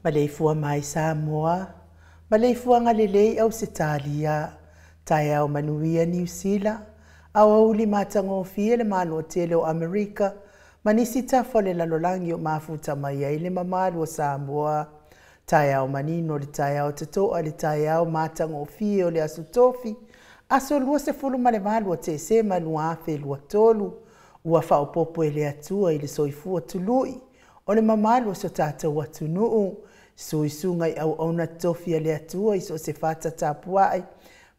Maleifua mai Samoa, maleifuaga lelei Ausetalia, taeao manuia Niu Sila, aoauli matagofie le Malo tele o Amerika, ma nisi tafa o le lalolagi o mafuta mai ai le mamalu o Samoa. Taeao manino le taeao totoa le taeao matagofie o le Aso Tofi, aso 28 o Tesema 2023, ua faaopoopo e le Atua i le soifua tului o le mamalu o so tatou atunuu, suisuga i auauna totofi a le Atua i so o se fata tapuai,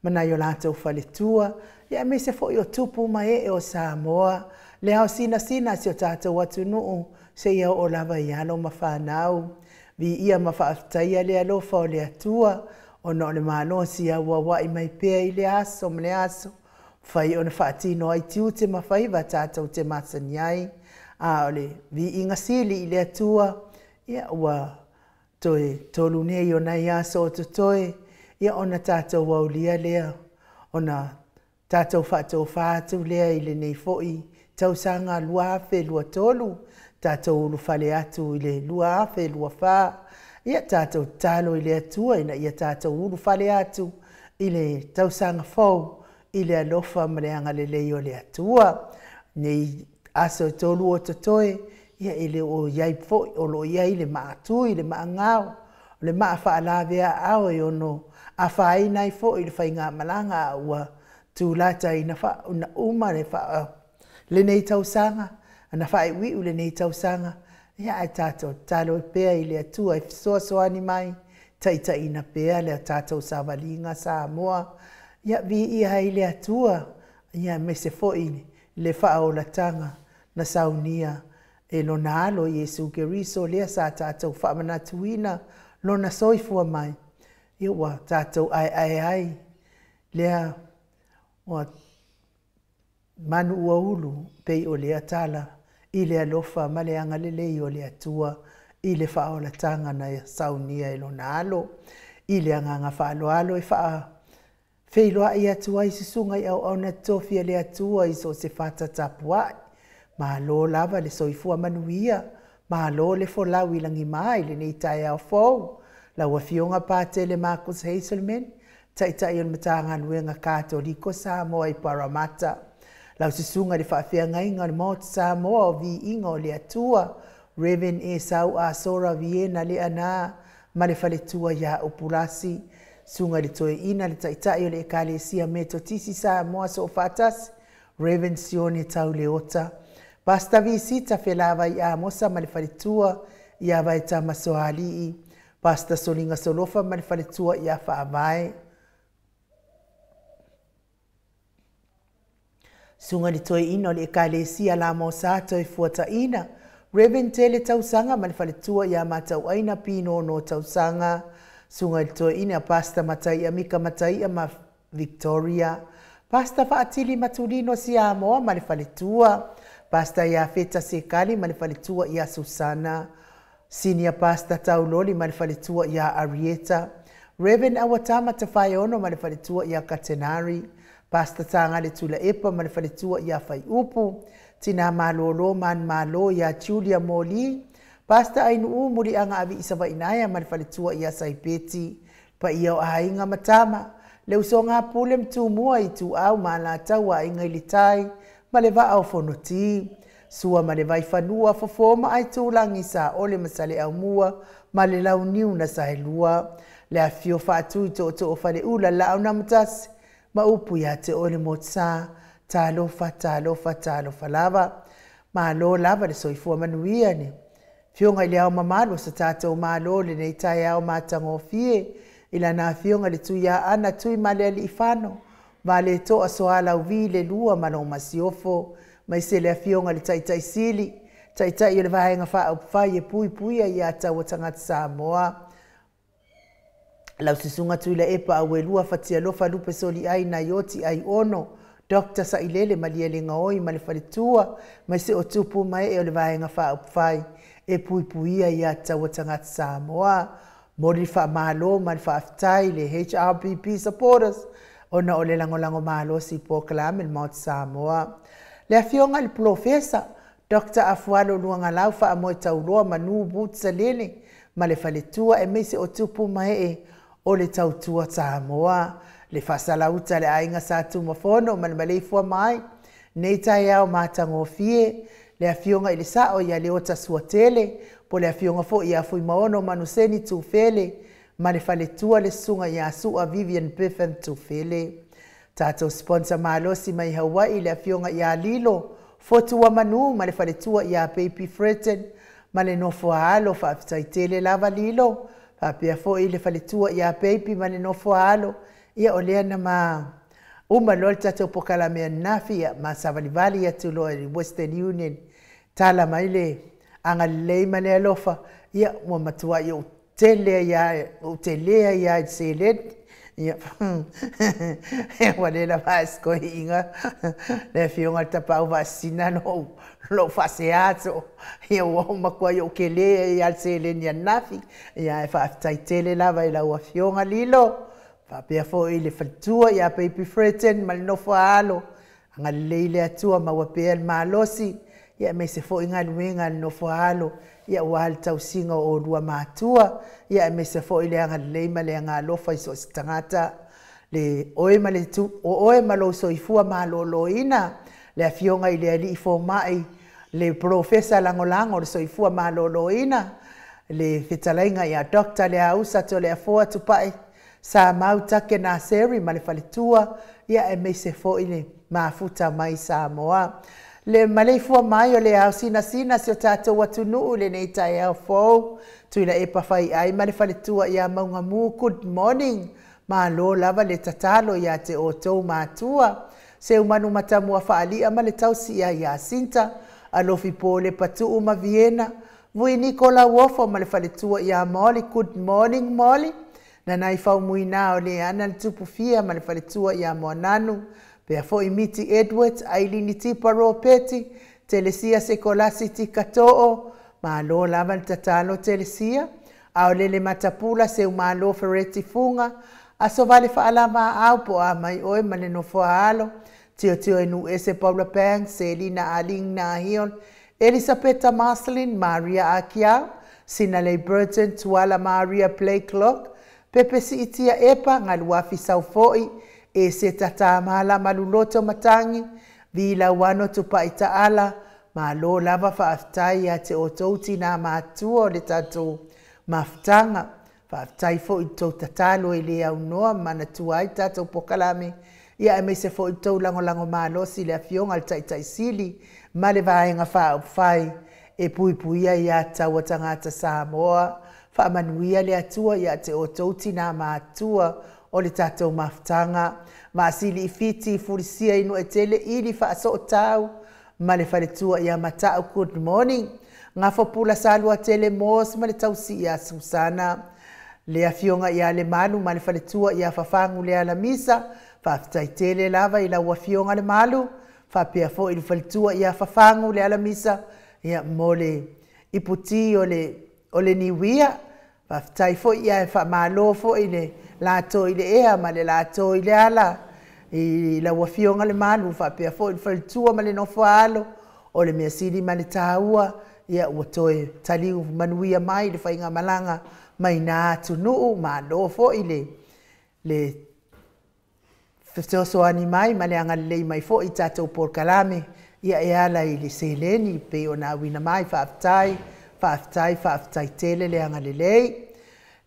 ma nai o latou faletua, ia aemaise foi o tupu ma ee o Samoa, le ao sinasina si o tatou atunuu, seia oo lava i alo ma fanau. Viia ma faafetaia le alofa o le Atua, ona o le malosi auauai mai pea i le aso ma le aso, fai ona faatino ai tiute ma faiva tatou te masani ai. A o le viiga sili i le Atua, ia ua toe 3 nei o nai aso o totoe, ia ona tatou aulia lea, ona tatou faatofa atu lea i lenei foi tausaga 2023, tatou ulufale atu i le 2024, ia tatou tatalo i le Atua ina ia tatou ulufale atu i le tausaga fou i le alofa ma le agalelei o le Atua. Nei aso e 3 o totoe, ia e le o iai foi, o lo o iai le maatui, le maagao, le maa faalavea ao e ono afaina ai foi le faigamalaga ua tulata ina uma le lenei tausaga, ana faaiuiu lenei tausaga, ia ae tatou tatalo pea i le Atua e fesoasoani mai, taitaiina pea le tatou savaliga Samoa, ia viia ai le Atua, ia aemaise foi le faaolataga na saunia e lona alo Iesu Keriso lea sa tatou faamanatuina lona soifua mai, ia ua tatou aeae ai lea ua manu ua ulu pei o lea tala i le alofa ma le agalelei o le Atua i le faaolataga na saunia e lona alo. I le agaga faaaloalo e faafeiloai atu ai susuga i auauna totofi a le Atua i so o se fata tapuai. Malo lava le soifua manuia, malo le folau i lagima i lenei taeao fou. Lau Afioga Patele Marcus Hazelman, Taitai o le Matagaluega Katoliko Samoa i Parramatta. Lau susuga i le faafeagaiga o le Maota Samoa o Viiga o le Atua, Reverend Esau Asora Viena Leana ma le faletua ia Upulasi. Susuga i le Toeaina le Taitai o le Ekalesia Metotisi Samoa Soofaatasi, Reverend Sione Tauleota. Pastor Visita Felavai Amosa ma le faletua ia Vaetama Soalii. Pastor Soliga Solofa ma le faletua ia Faavae. Susuga i le Toeaina o le Ekalesia Lamosa Toefuataina, Reverend Tele Tausaga ma le faletua ia Matauaina Pinono Tausaga. Susuga i le Toeaina Pastor Mataia Mika Mataia ma Victoria. Pastor Faatili Matulino Siamoa ma le faletua. Pastor Iafeta Sekali ma le faletua ia Susana. Senior Pastor Tauloli ma le faletua ia Arieta. Reverend Awatama Tafaiono ma le faletua ia Katenari. Pastor Tangale Tulaepa ma le faletua ia Faiupu. Tina Malolo Man Malo ia Julia Moli. Pastor Ainuu Muliaga Avi Isavainaia ma le faletua ia Saipeti. Paia o aiga ma tama, le usoga pule ma tumua i tuau ma alataua aiga i le tai, ma le vaa o Fonoti. Sua ma le vaifanua, fofo ma aitulagi sa ole ma Saleaaumua ma le launiu na saelua. Le afio faatui tootoo faleula laau na matasi, ma upu ia te oe le motusa, talofa, talofa, talofa lava. Malo lava le soifua manuia ni. Afioga i le Ao Mamalu o so tatou Malo lenei taeao matagofie, i lana afioga le Tuiaana Tuimalealiifano, Valetoa Soalauvi le lua ma lou masiofo, maise le afioga le Taitai Sili, Taitai o le Vaega Faaupufai e puipuia ia taua tagata Samoa. Lau susuga Tuilaepa Auelua Fatialofa Lupe Soliai Naioti Aiono, Dr. Sailele Malielegaoi ma le faletua, maise o tupu ma ee o le Vaega Faaupufai e puipuia ia taua tagata Samoa. Moli le faamalo ma le faafetai le HRPP supporters ona o le lagolago malosi polokalame le Maota Samoa. Le afioga i le Polofesa Dr. Afualo Luagalau Faamoe Tauloa Manu Boots Alele ma le faletua aemaise o tupu ma ee o le tautua Samoa. Le faasalauta le aiga Sa Tumafono ma le maleifua mai nei taeao matagofie, le afioga i le Sao ia Leota Suatele, po le afioga foi ia Fuimaono Manuseni Tufele ma le faletua le susuga ia Sua Vivian Biffen Tufele. Tatou sponsor malosi mai Hawaii le afioga ia Lilo Fotua Manu ma le faletua ia Baby Freten ma le nofo a alo. Faafetai tele lava Lilo, faapea foi le faletua ia Baby ma le nofo a alo. Ia o lea na ma uma loa le tatou polokalame ananafi, ia ma savalivali atu loa i le Western Union, tala mai le agalelei ma le alofa, ia ua matuai ou tele ia ou tele ia i seleni. Ia ua le lava esikoiiga le afioga i le Tapaau Vaasina lou faasea atu, ia ua matua ou kele ia le seleni ananafi. Ia e faafetai tele lava i lau afioga Lilo, faapea foi le faletua ia Baby Freten ma le nofo a alo. Agalelei le Atua maua pea le malosi, ia aemaise foi galuega a le nofo a alo, ia aua le tausiga o olua matua, ia aemaise foi le agalelei ma le agalofa i so o se tagata. Le oe ma le tu, o oe ma lou soifua malōlōina, le afioga i le alii fomai, le profesa lagolago o le soifua malōlōina, le fetalaiga ia Dr. Leausa Toleafoa Tupai Sa Mau Take Naseri ma le faletua, ia aemaise foi le mafuta mai Samoa. Le maleifua mai o le ao sinasina si o tatou atunuu lenei taeao fou, Tuilaepa Faiai ma le faletua ia Maugamu, good morning. Malo lava le tatalo ia te outou matua. Seumanu Matamua Faalia ma le tausi ia Iasinta, Alofi Pole Patuu ma Viena, Vui Nikola Uofo ma le faletua ia Molly, good morning Molly. Nanai Faumuina o le ana le Tupufia ma le faletua ia Moananu, pea foi Miti Edwards, Ailini Tipa Ropeti, Telesia Sekolasi Tikato'o, malo lava le tatalo Telesia, Aolele Matapula Seumalo Fereti Fuga, Aso Vale Faalava au po a mai oe ma le nofo a alo, Tiotio e Nuese Paula Banks, Selina Aling Nahion, Elisabetta Marcelin, Maria Akiau, Sinalei Burton, Tuala Maria Playclock, Pepe Siitia Epa, Galuafi Saufoi, e se tata mala maluloto matangi, Vila Wano Tupai Ta'ala, malo lava faafetai ia te outou tina matua o le tatou mafutaga. Faafetai foi i tou tatalo e le aunoa manatua ai tatou polokalame, ia aemaise foi i tou lagolago malosi le afioga i le Taitaisili ma le vaega faaupufai e puipuia ia taua tagata Samoa. Faamanuia le Atua ia te outou tina matua o le tatou mafutaga. Masili i Fiti Fulisia i Nuetele ili faasootau ma le faletua ia Mata'u, good morning. Gafopula Salua Tele Mos ma le tausi ia Susana, le afioga ia Lemalu ma le faletua ia Fafagu le Alamisa, faafetai tele lava i lau afioga Lemalu, faapea foi le faletua ia Fafagu le Alamisa, ia mo le iputi o le niuia. Faafetai foi ia e faamalo foi le latou i le ea ma le latou i le ala i lau afioga Lemalu, faapea foi le faletua ma le nofo a alo o le measili ma le taua, ia ua toe taliu manuia mai le faigamalaga mai na atunuu. Malo foi le fesoasoani mai ma le agalelei mai foi i tatou polokalame, ia e ala i le seleni pei ona auina mai. Faafetai, faafetai, faafetai tele le agalelei.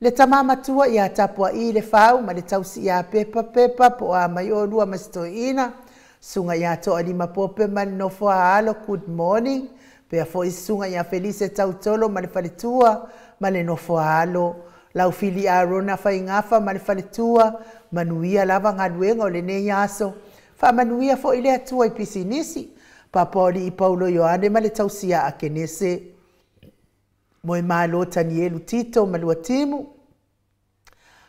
Le tama matua ia Tapua'i le Fau ma le tausi ia Pepa Pepa po a mai olua ma se toeaina, susuga ia Toalima Pope ma le nofo a alo, good morning. Pea foi susuga ia Felise Tautolo ma le faletua ma le nofo a alo, Laufili Arona Faigafa ma le faletua, manuia lava galuega o lenei aso. Faamanuia foi le Atua i pisinisi, Papaoli'i Paulo Ioane ma le tausi ia Akenese, Moemalo Tanielu Tito ma Luatimu,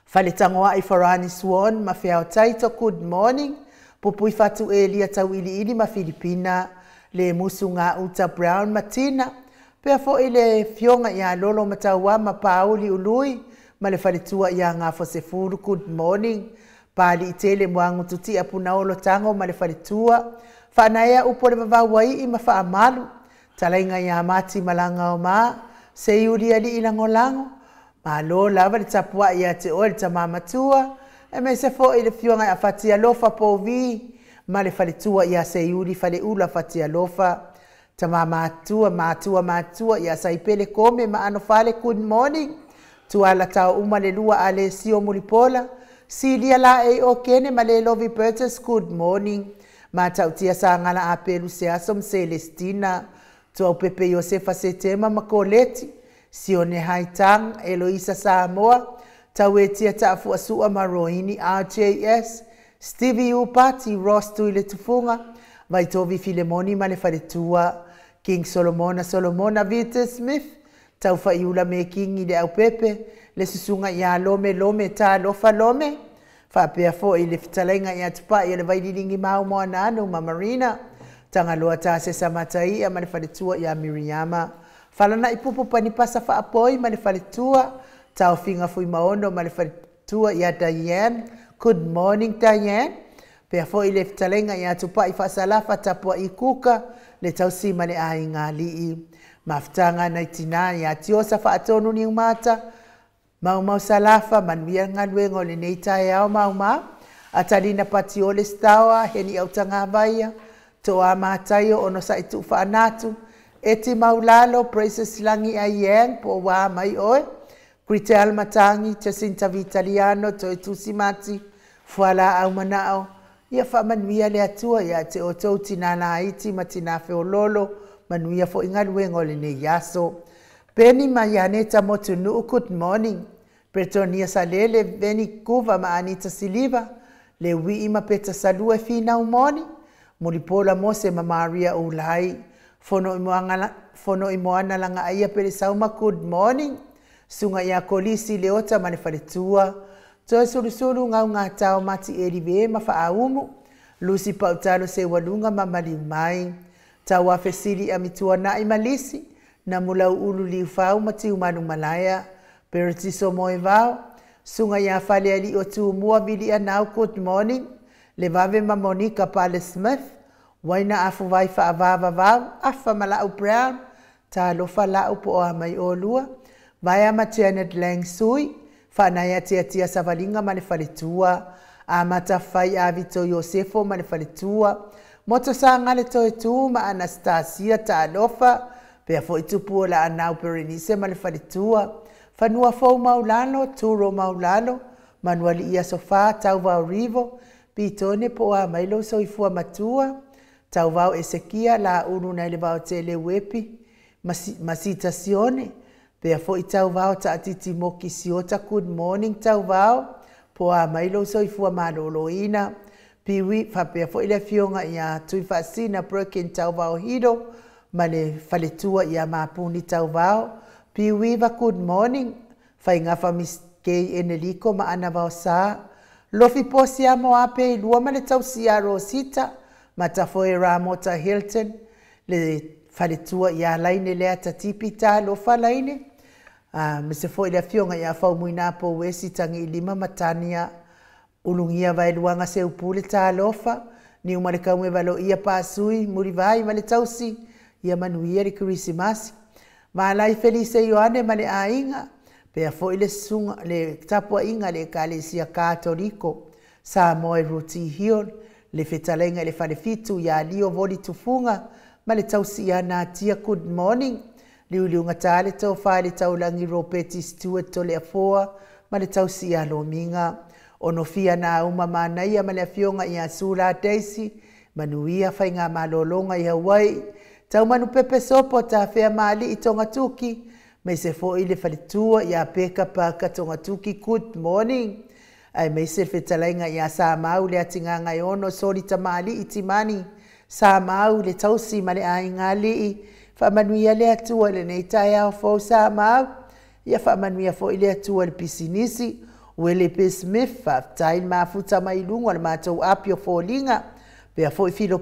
Faletagoa'i Farani Swan ma Feao Taito, good morning. Pupui Fatu Elia Tauiliili ma Filipina, le Musu Gauta Brown Matina, pea foi le fioga ia Lolo Matauā ma Pauli Ului ma le faletua ia Gafosefulu, good morning. Pali'i Tele Muagututia Punaolo Tago ma le faletua, Faanaea upu o le Vavauai'i ma Faamalu, Talaiga ia Mati Malagaomā, Seiuli Alii Lagolago, Malo lava le tapuai ia te oe le tama matua, aemaise foi le afioga ia Fatialofa Povi ma le faletua ia Seiuli Faleula Fatialofa. Tama matua, matua matua ia Saipele Kome ma Anofale, good morning. Tuala tau uma le lua Alesio Mulipola, Silia la e o Kene ma le Lovi Burgess, good morning. Matautia Sagala Apelu Seaso ma Celestina, Tuaupepe Iosefa Setema ma Koleti, Sione Haitang, Eloisa Samoa, Tauetia Taafuasua ma Roini RJS, Stevie Upati, Ross Tuile Tufunga, Vaitovi Filemoni ma le faletua, King Solomona Solomona Vita Smith, Taufaiula me Kingi le Aupepe, le susuga ia Lome Lome Talofa Lome, faapea foi le fetalaiga ia Tupai o le Vaililingi Mau Moananu ma Marina, Tagaloa Tasesa Mataia ma le faletua ia Miriama, Falana'i Pupu Panipasa Faapoi ma le faletua, Taofiga Fuimaono ma le faletua ia Diane, good morning Diane. Pea foi le fetalaiga ia Tupai Faasalafa Tapua'i Kuka, le tausi ma le aiga alii. Mafutaga nai tinā ia Tiosa Faatonu Niumata, Maumau Salafa, manuia galuega o lenei taeao maumau. Atalina Patiole Staoa, Heni Autagavaia, Toa Mataio ono sa'i tuufaanatu, Eti Maulalo, Praises Lagi Aiang, po o ua mai oe, Kritel Matangi, Jacinta Vitaliano, Toe Tusimati, Fualaau Manao, ia faamanuia le Atua ia te outou tinā laiti ma tinā feoloolo, manuia foi galuega o lenei aso. Peni ma Ianeta Motunuu, good morning. Bretonia Salele, Veni Kuva ma Anita Siliva, le Uii ma Peta Salua e finau moni, Mulipola Mose ma Maria Ulai, Fono i Moana Lagaaia Pelesauma, good morning. Suga ia Kolisi Leota ma le faletua, Toe Sulusulu Gaugatao Mati Elive ma Faaumu, Lusi Pautalo Seualuga ma Maliu mai, Tauafesili Amituana'i ma Lisi, Namulauulu Liufau ma Tiumanumalaea, Peretiso Moevao, Suga ia Falealii o Tumua Vilianau, good morning. Le Vave ma Monika Pale Smith, Uaina Afuvai Faavavavau, Afa ma Lau Brown, Talofa Lau po o a mai olua, Vaea ma Janet Lang Sui, Faanaiatiatia Savaliga ma le faletua, Amata Fai Avito Iosefo ma le faletua, Moto Sagale Toe Tu ma Anastasia Talofa, pea foi tupu o Laanau Perenise ma le faletua, Fanua Fou Maulalo, Turo Maulalo, Manualiia Sofa, Tauvao Rivo, Pitone po o a mai lou soifua matua, Tauvao Esekia, Laulu nai le Vaotele Uepi, Masita Sione, pea foi Tauvao Taatiti Moki Siota, good morning Tauvao, po o a mai lou soifua malōlōina. Piwi, faapea foi le afioga ia Tuifaasina Broken Tauvao Hiro ma le faletua ia Mapuni Tauvao. Piuiva, good morning. Faigafa Miss K Eneliko ma Ana Vaosa, Lofi Posi Amo Ape i lua ma le tausi ia Rosita, Matafoe Ramota Hilton, le faletua ia Laine Lea Tatipi Talofa Laine, aemaise foi le afioga ia Faumuina Pouesi Tagiilima ma Tania Ulugia Vaeluaga Seupule Talofa, Niumalekaume Valoia Pasui Mulivai ma le tausi, ia manuia le Kerisimasi. Malai Felise Ioane ma le aiga, pea foi le susuga le tapuaiga a le Ekalesia Katoliko Samoa i Ruti Hill, le fetalaiga i le Falefitu ia Lio Voli Tufuga ma le tausi ia Natia, good morning. Liuliugata le tofa i le taulagi Ropeti Stewart Toleafoa ma le tausi ia Lomiga. Onofia Nauma Manaia ma le afioga ia Sula Daisy, manuia faigamalologa i Hawaii. Taumanupepe Sopo Tafea Maali'i Togatuki, maise foi le faletua ia Peka Paka Togatuki, good morning. Aemaise le fetalaiga ia Samau le Atigagaeono Soli Tamali'i Timani Samau le tausi ma le aiga alii. Faamanuia le Atua i lenei taeao fou Samau. Ia faamanuia foi le Atua i le pisinisi. Uele P. Smith, faafetai le mafuta mai luga o le matou api o foliga. Pea foi Filo,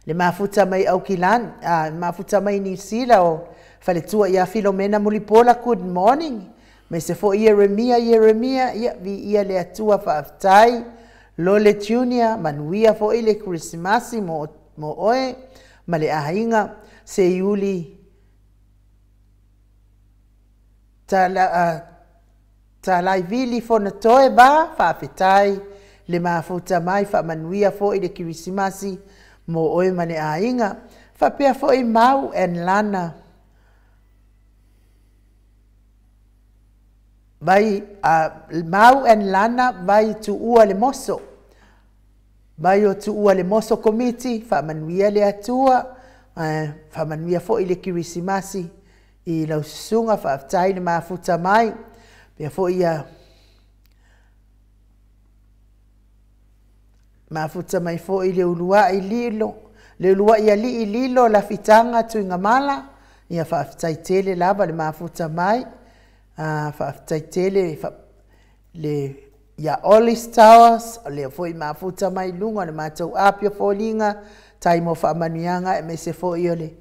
le mafuta mai Aukilani, le mafuta mai Niu Sila o faletua ia Filomena Mulipola, good morning. Maise foi Ieremia, Ieremia, ia viia le Atua faafetai. Lole Junior, manuia foi le Kerisimasi mo, mo oe ma le aiga. Seiuli. Talaivili Fonatoe Va, faafetai le mafuta mai, faamanuia foi le Kerisimasi mo oe ma le aiga. Faapea foi Mau and Lana Vai, Mau and Lana Vai Tuua le Moso, Vai o Tuua le Moso Komiti, faamanuia le Atua, faamanuia foi le Kerisimasi i lau susuga, faafetai le mafuta mai. Pea foi ia mafuta mai foi le uluai lilo, le uluai alii Lilo Lafitaga Tuigamala, ia faafetai tele lava le mafuta mai. Faafetai tele le ia Olis Towers, o lea foi mafuta mai luga o le matou api o foliga, tai mo faamanuiaga aemaise foi o le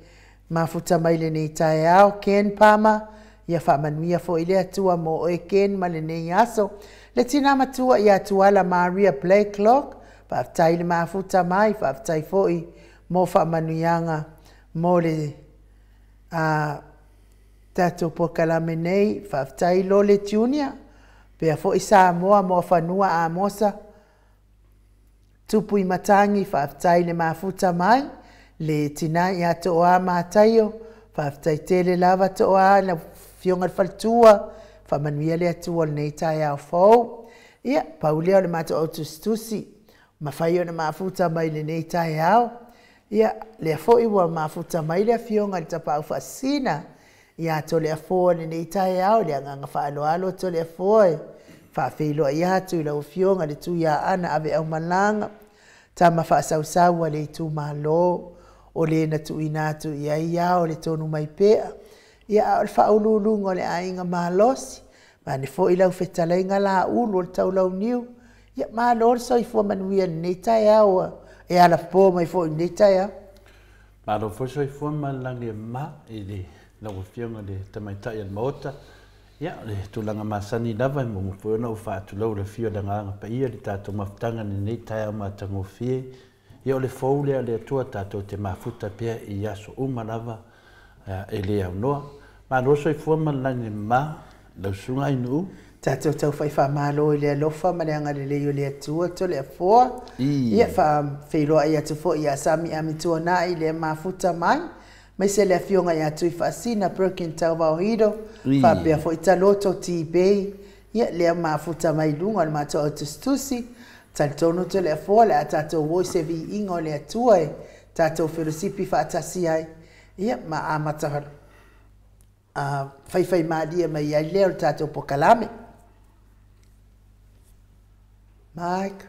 mafuta mai lenei taeao. Ken Palmer, ia faamanuia foi le Atua mo oe Ken ma lenei aso. Le tina matua ia Tuala Maria Blacklock, faafetai le mafuta mai, faafetai foi mo faamanuiaga mo le tatou polokalame nei. Faafetai Lole Junior, pea foi Samoa Moafanua Amosa, Tupu i Matagi, faafetai le mafuta mai. Le tina ia Toa Mataio, faafetai tele lava Toa, lau afioga i le faletua, faamanuia le Atua i lenei taeao fou. Ia, pau lea o le matou autusitusi, mafai ona mafuta mai lenei taeao. Ia, lea foi ua mafuta mai le afioga i le Tapaau Faasisina ia Toleafoa i lenei taeao. Le agaga faaaloalo Toleafoa e faafeiloai atu i lau afioga le Tuiaana Aveaumalaga, tama faasausau a le itumalo, o le na tuuina atu i ai ao le tonu mai pea. Ia, a o le faauluuluga o le aiga malosi, vaeane foi lau fetalaiga Laulu o le Taulauniu. Ia, malo le soifua manuia i lenei taeao, e alapo mai foi i lenei taeao. Malo foi soifua ma le lagi e mama i le lau afioga i le tamaitai o le Maota. Ia, o le tulaga masani lava e muamua foi ona ou faatulou i le afio o le Agaga Paia i le tatou mafutaga i lenei taeao matagofie. Ia, o le fou lea o le Atua tatou te mafuta pea i aso uma lava e le aunoa. Malo soifua ma le lagi e mama lau susuga Ainuu. Tatou taufai faamalo i le alofa ma le agalelei o le Atua Toleafoa. Ia, faafeiloai atu foi ia Sami Amituanai le mafuta mai, maise le afioga ia Tui Faasina Perkin Tauvaohido, faapea foi Taloto T-Bay, ia lea mafuta mai luga o le matou autusitusi. Talitonu Toleafoa le a tatou o i se viiga o le Atua e tatou felosipi faatasi ai, ia ma amata faifai malie mai ai lea o le tatou polokalame. Mike.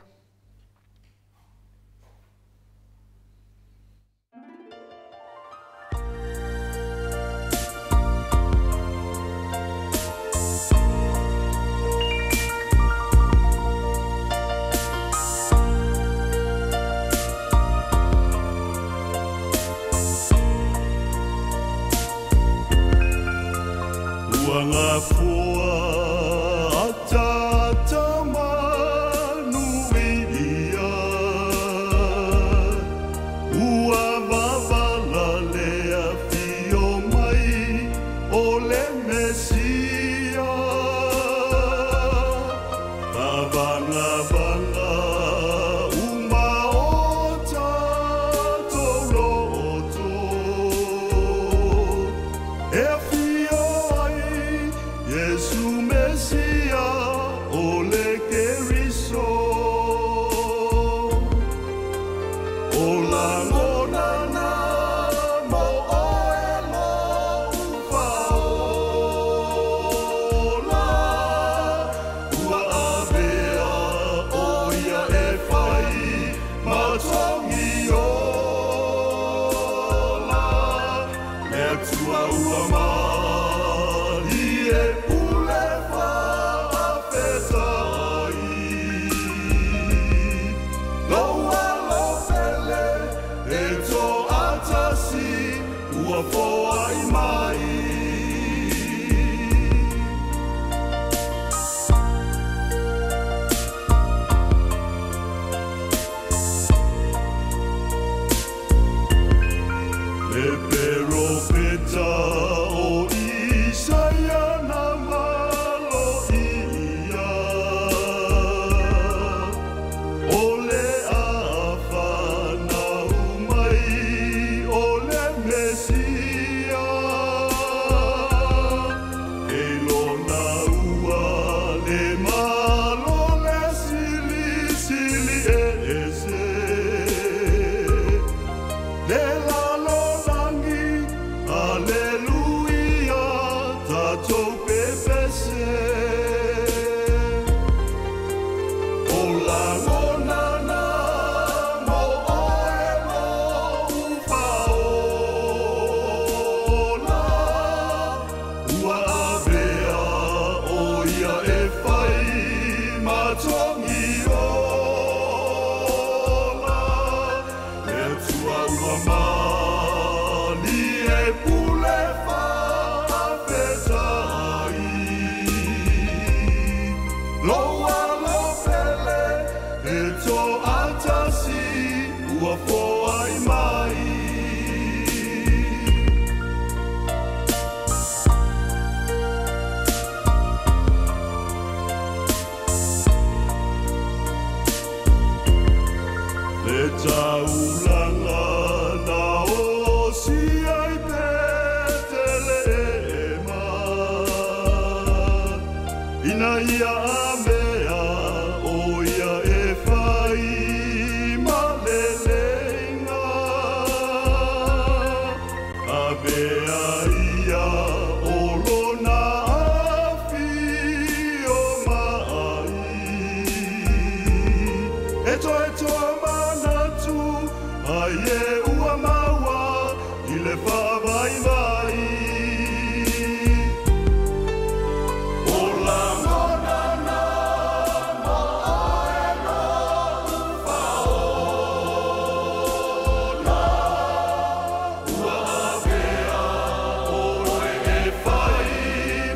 Ua gafua atata manuia. matogi ola Le Atua ua malie pule faafetai Lou alo pele e toatasi ua foai mai. Le taulaga na osi ai Petelema ina ia avea o ia e fai ma leleiga avea ia o lona afio mai e toetoa manatu ai e ua maua i le faavaivai. O lagona na mo oe lou faola ua avea oe e fai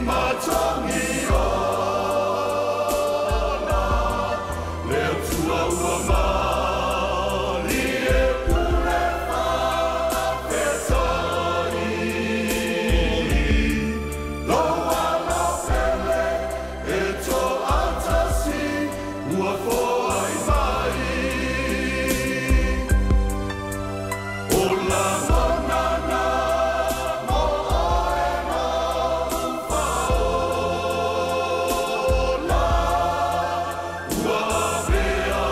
matogi ola Le Atua ua malie pule faafetai Lou alo pele e toatasi ua foai mai. O lagona na mo oe lou faola ua avea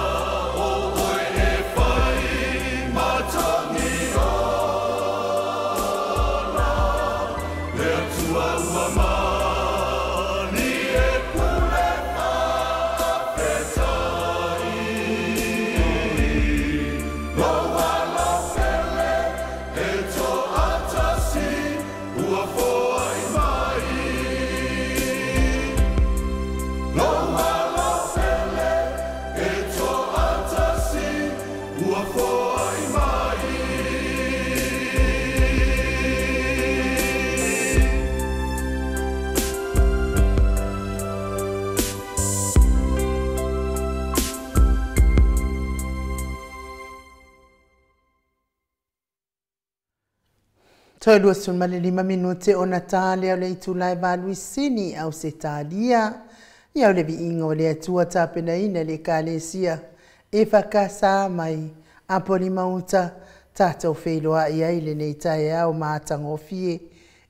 oe e fai matogi ola Le Atua ua malie pule faafetai Lou alo pele e toatasi ua foai mai. Lou alo pele e toatasi ua foai mai. Toe 25 minute o Natalia o le itulai valuisini au se talia. Ia o le viiga o le Atua tapenaina le Ekalesia e whakasa mai Apoli mauta tātou wheiloa i ai lenei taeao matagofie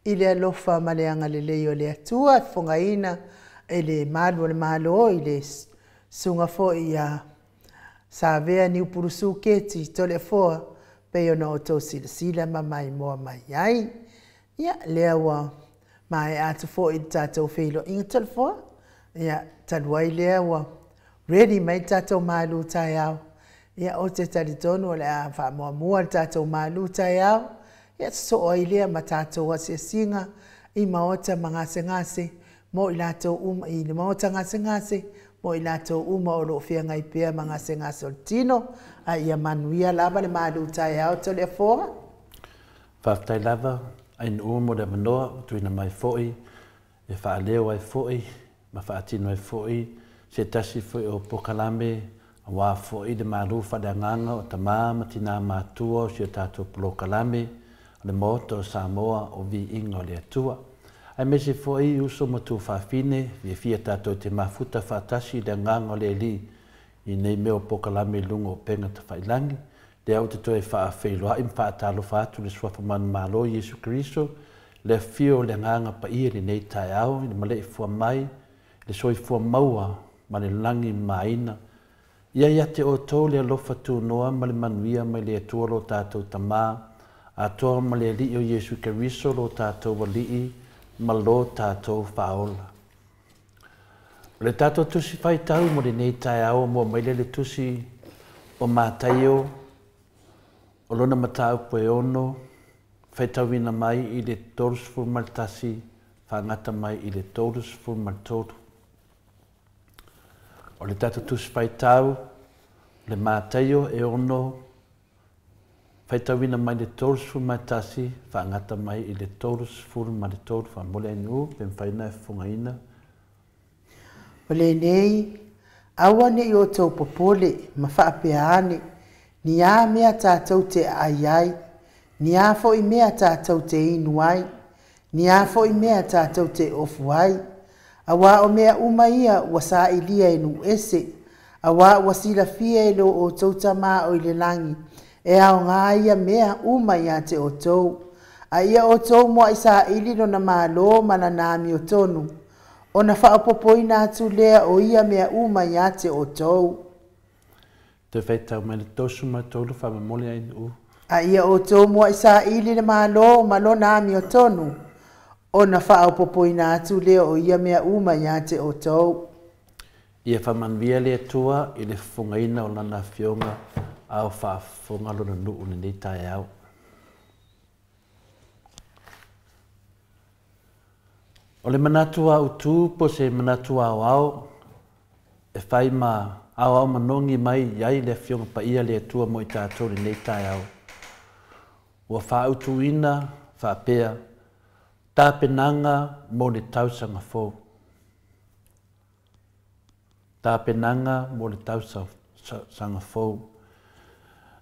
i le alofa ma le agalelei o le Atua e fofogaina e le malu o le Malo i le susuga foi ia Savea Niupulusu Keti Toleafoa pei ona outou silasila ma maimoa mai ai. Ia, lea ua maea atu foi i le tatou feiloaiga Toleafoa. Ia, talu ai lea ua ready mai le tatou malu taeao. Ia, ou te talitonu o le a faamuamua le tatou malu taeao. Ia, sosoo ai lea ma tatou asiasiga i maota ma gasegase mo i latou uma i le maota gasegase mo i latou uma o loo feagai pea ma gasegase o le tino. A ia manuia lava le malu taeao Toleafoa. Faafetai lava ainuu mo le avanoa ua tuuina mai foi e faaleo ai foi ma faatino ai foi se tasi foi o polokalame auā foi le malu faaleagaga o tamā ma tinā matua o si o tatou polokalame o le Maota o Samoa o Viiga o le Atua. Aemaise foi uso ma tuafafine fiafia tatou te mafuta faatasi i le agaga o le Alii i nei mea o polokalame i luga o upega tafailagi. Lea ou te toe faafeiloai ma faatalofa atu i le Suafa Manumalo Iesu Keriso, le afio o le Agaga Paia i lenei taeao i le maleifua mai, le soifua maua ma le lagi mamaina. Ia ia te outou le alofa tunoa ma le manuia mai le Atua lo tatou Tamā, atoa ma le Alii o Iesu Keriso lo tatou Alii ma lo tatou Faaola. O le tatou tusi faitau mo lenei taeao mua mai lea le tusi o Mataio o lona mataupu e 6, faitauina mai i le 31, faagata mai i le 33. O le tatou Tusi Faitau, le Mataio e 6, faitauina mai le 31 faagata mai i le 33, faamole ainuu pe mafai ona e fofogaina. O lenei, aua ne i outou popole ma faapea ane, ni a mea tatou te aai ai, ni a foi mea tatou te inu ai, ni a foi mea tatou te ofu ai, auā o mea uma ia ua sailia e nuu ese, auā ua silafia e lo outou Tama o i le lagi, e aoga ia mea uma ia te outou. A ia outou muai saili lona Malo ma lana amiotonu, ona faaopoopoina atu lea o ia mea uma ia te outou. Toe faitau mai le 33 faamomoli ainuu. A ia outou muai saili le Malo ma lona amiotonu, ona faaopoopoina atu lea o ia mea uma ia te outou. Ia faamanuia le Atua i le fofogaina o Lana Afioga a o faafofoga Lona nuu i lenei taeao. O le manatu autu po o se manatu aoao e fai ma aoao manogi mai i ai le Afioga Paia le Atua mo i tatou i lenei taeao. Ua faautuina faapea, Tapenaga mo le tausaga fou. Tapenaga mo le tausaga fou.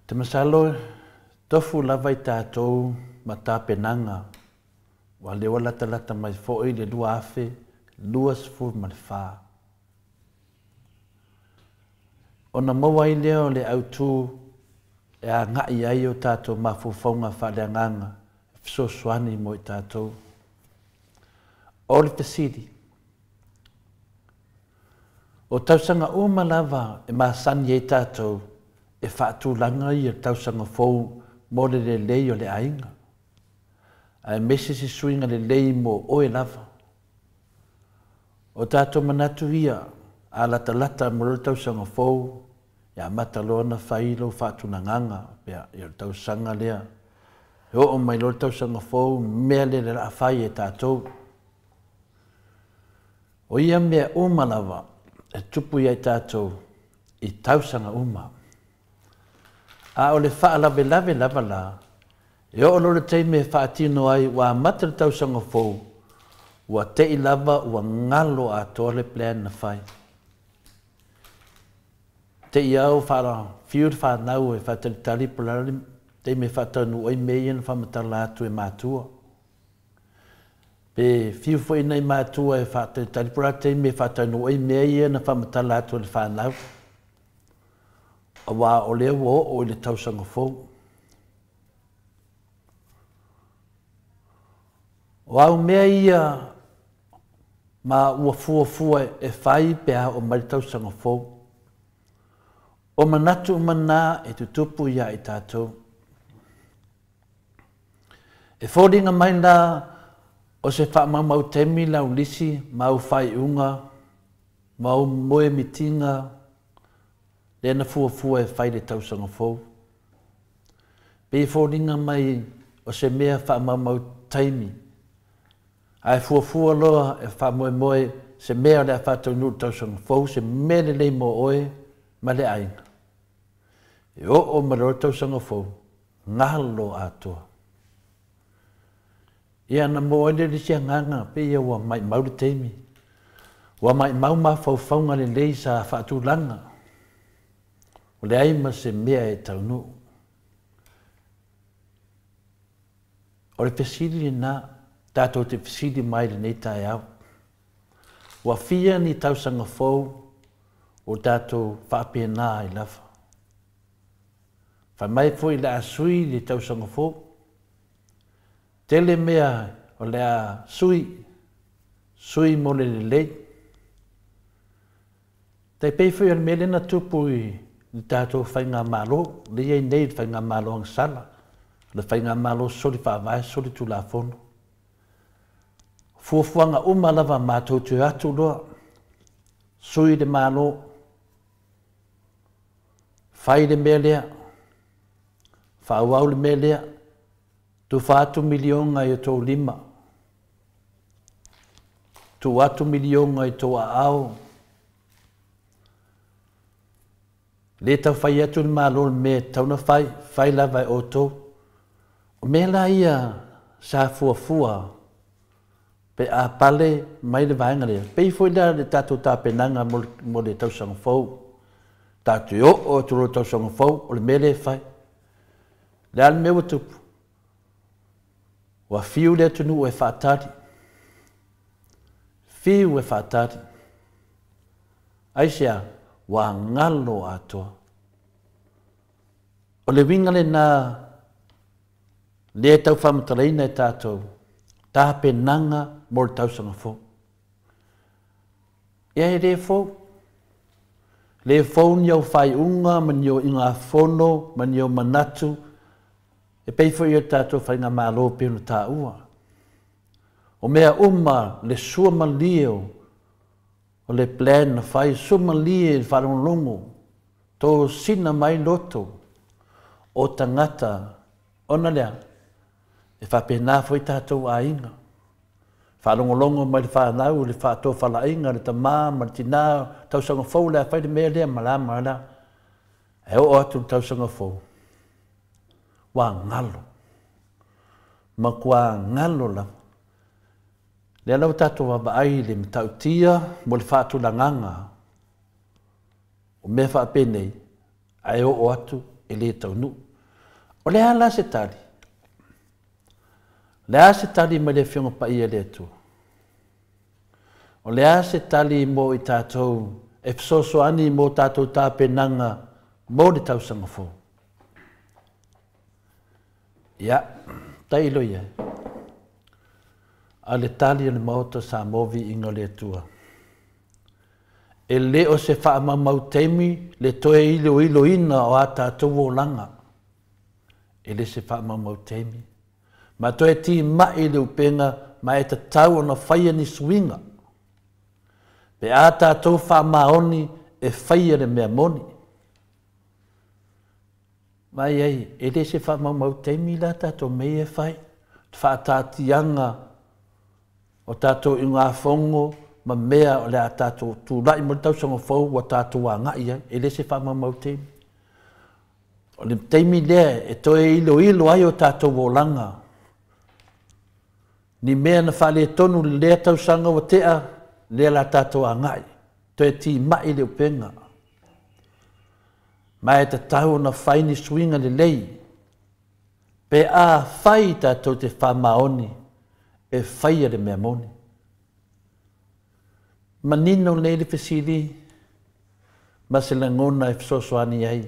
Te masalo, tofu lava i tatou ma tapenaga, ua lea ua latalata mai foi le 2024. Ona maua ai lea o le autu e agai ai o tatou mafaufauga faaleagaga e fesoasoani mo i tatou. O le fesili, o tausaga uma lava e masani ai tatou e faatulaga ia tausaga fou mo le lelei o le aiga, aemaise se suiga lelei mo oe lava. O tatou manatu ia, a latalata mo le tausaga fou, e amata loa ona fai lou faatulagaga, pea ia le tausaga lea. E oo mai loa le tausaga fou, mea lea le laa fai e tatou. O ia mea uma lava e tupu ia i tatou i tausaga uma. A o le faalavelave lava la, e oo loa le taimi e faatino ai ua amata le tausaga fou, ua tei lava ua galo atoa le plan na fai. Te i au fiu le whanau e whaatalitali po la le taimi e faataunuu ai mea ia na faamatala atu e matua. Pe fiu foi nei matua e whaatalitali po la le taimi e faataunuu ai mea ia na faamatala atu e le whanau. Aua o lea ua oo i le tausaga fou. O au mea ia ma ua fuafua e fai pe a oo mai le tausaga fou. O manatu uma na e tutupu ia i tatou. E foliga mai la o se faamaumau taimi lau lisi ma au faaiuga ma au moemitiga lea na fuafua e fai le tausaga fou. Pe foliga mai o se mea faamaumau taimi, ae fuafua loa e faamoemoe se mea o le a faataunuu le tausaga fou, se mea lelei mo oe ma le aiga. E oo mai loa le tausaga fou, galo atoa. Ia na maua ai le lisi agaga, pe ia ua maimau le taimi. Ua maimau mafaufauga lelei sa faatulaga. O le ai ma se mea e taunuu. O le fesili lena, tatou te fesili mai lenei taeao. Ua fia ni tausaga fou o tatou faapena ai lava. Fai mai foi le a sui le tausaga fou. Tele mea o le a sui, sui mo le lelei. Tai pei foi o le mea lea na tupu i le tatou faigamalo, le iai nei le faigamalo agasala, le faigamalo soli faavae, soli tulafono. Fuafuaga uma lava matou te o atu loa, sui le Malo, fai le mea lea, faaauau le mea lea, tufa atu miliona i o tou lima, tuu atu miliona i tou aao. Lē tau fai atu le Malo le mea e tatau ona fai, fai lava e outou. O mea la ia sa fuafua pe a pale mai le vaega lea, pei foi la le tatou tapenaga mo le tausaga fou. Tatou te oo atu loa i le tausaga fou, o le mea lea e fai. O le a le mea ua tupu? Ua fiu le atunuu e faatali. Fiu e faatali. Aisea? Ua galo atoa. O le uiga lena lea e tau faamatalaina e tatou, tapenaga mo le tausaga fou. Ia e le fou. Le fou ni au faaiuga ma ni au igafono ma ni au manatu e pei foi o le tatou faigamalo e pei ona taua. O mea uma le sua malie o le plan na fai, sua malie le faalogologo, tosina mai loto o tagata ona lea, e faapena foi tatou aiga. Faalogologo mai le fanau, le faatofalaiga, le tama ma le tina, tausaga fou le a fai le mea lea ma la ma la. E oo atu le tausaga fou, ua galo. Matua galo lava. Lea la ua tatou vaavaai i le matautia mo le faatulagaga o mea faapenei, ae oo atu e le taunuu. O le a la se tali? O le a se tali mai le Afioga Paia i le Atua? O le a se tali mo i tatou e fesoasoani mo tatou tapenaga mo le tausaga fou? Ia, tailo i ai. A le tali a le Maota Samoa viiga o le Atua. E le o se faamaumau taimi le toe iloiloina o a tatou olaga. E le se faamaumau taimi. Ma toe timai le upega ma e tatau ona faia ni suiga. Pe a tatou faamaoni e faia le mea moni. Vaai ai, e le se faamaumau taimi la tatou mea ia e fai. Faataatiaga o tatou ugafono ma mea o le a tatou tulai mo le tausaga fou ua tatou agai ai. E le se faamaumau taimi. O le taimi lea e toe iloilo ai o tatou olaga. Ni mea na faaletonu i lea tausaga ua tea, lea la tatou agai. Toe timai le upega. Ma e tatau ona fai ni suiga lelei. Pe a fai tatou te faamaoni e faia le mea moni. Manino nei le fesili ma se lagona e fesoasoani ai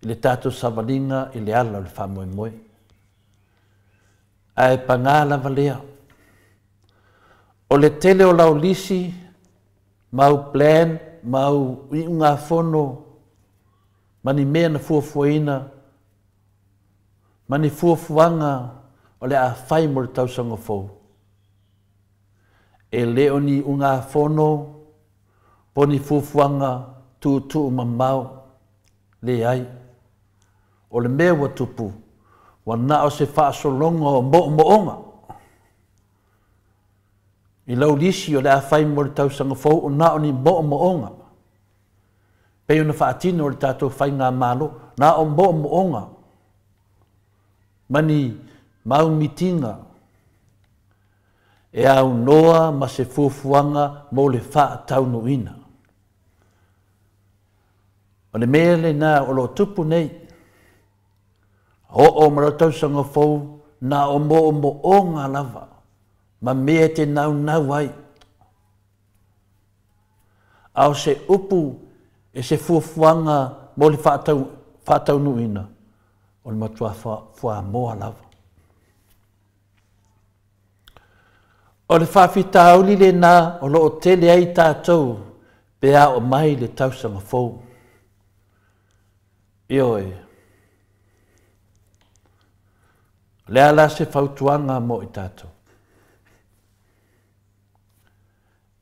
i le tatou savaliga i le ala o le faamoemoe. Ae pagā lava lea. O le tele o lau lisi, mau plan, mau iugafono, ma ni mea na fuafuaina, ma ni fuafuaga o le a fai mo le tausaga fou. E le o ni ugafono po ni fuafuaga tuutuu mamao, leai. O le mea ua tupu, ua na o se faasologa o moomooga. I lau lisi o le a fai mo le tausaga fou o na o ni moomooga. Pei ona faatino le tatou faigamalo, na o moomooga. Ma ni mau mitiga e aunoa ma se fuafuaga mo le faataunuuina. O le mea lena o lo o tupu nei. Oo ma le tausaga fou na o moomooga lava ma mea te naunau ai. A o se upu e se fuafuaga mo le faataunuuina, o le matua fuamoa lava. O le faafitauli lena o lo o tele ai tatou pe a oo mai le tausaga fou. Ioe. O le a la se fautuaga mo i tatou?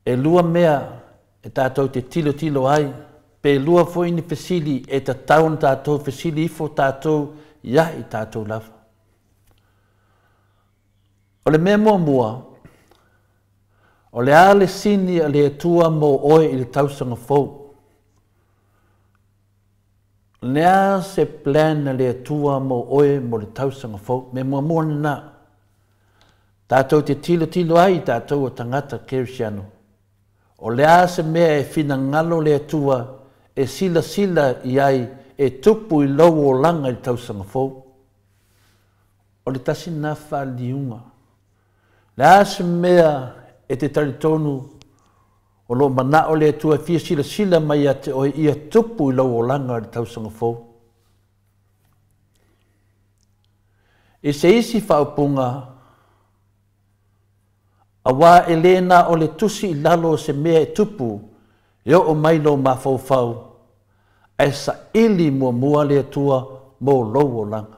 E lua mea e tatou te tilotilo ai, pe lua foi ni fesili e tatau ona tatou fesili ifo tatou ia i tatou lava. O le mea muamua, o le a le sini a le Atua mo oe i le tausaga fou? Le a se plan a le Atua mo oe mo le tausaga fou? Mea muamua lena. Tatou te tilotilo ai i tatou o tagata Kerisiano. O le a se mea e finagalo le Atua e silasila i ai e tupu i lou olaga i le tausaga fou? O le tasi lena faaliliuga. Le a se mea e te talitonu o lo o manao le Atua e fia silasila mai ia te oe ia tupu i lou olaga i le tausaga fou? I se isi faaupuga, aua e le na o le tusi i lalo o se mea e tupu e oo mai lou mafaufau, ae saili muamua le Atua mo lou olaga.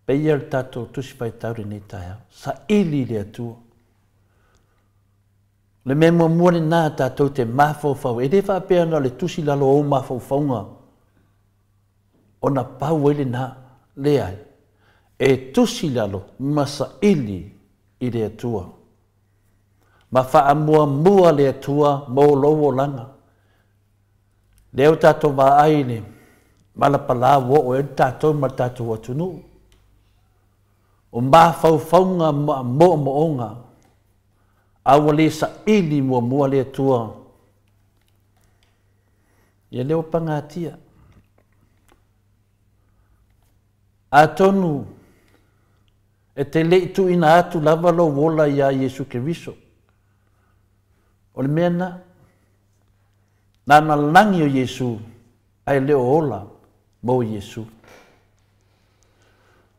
Peia le tatou Tusi Faitau lenei taeao, saili le Atua. O le mea muamua lena tatou te mafaufau, e le faapea na o le tusi i lalo o ou mafaufauga ona pau ai lena, leai, e tusi i lalo ma saili i le Atua. Ma faamuamua le Atua mo lou olaga. Lea ua tatou vaai i le malapalā ua oo i ai le tatou ma le tatou atunuu. O mafaufauga ma moomooga, a ua le saili muamua le Atua, ia lea ua pagatia. Atonu e te le i tuuina atu lava lou ola iā Iesu Keriso. O le mea lena, na ona lagi o Iesu, ae le o ola mo Iesu.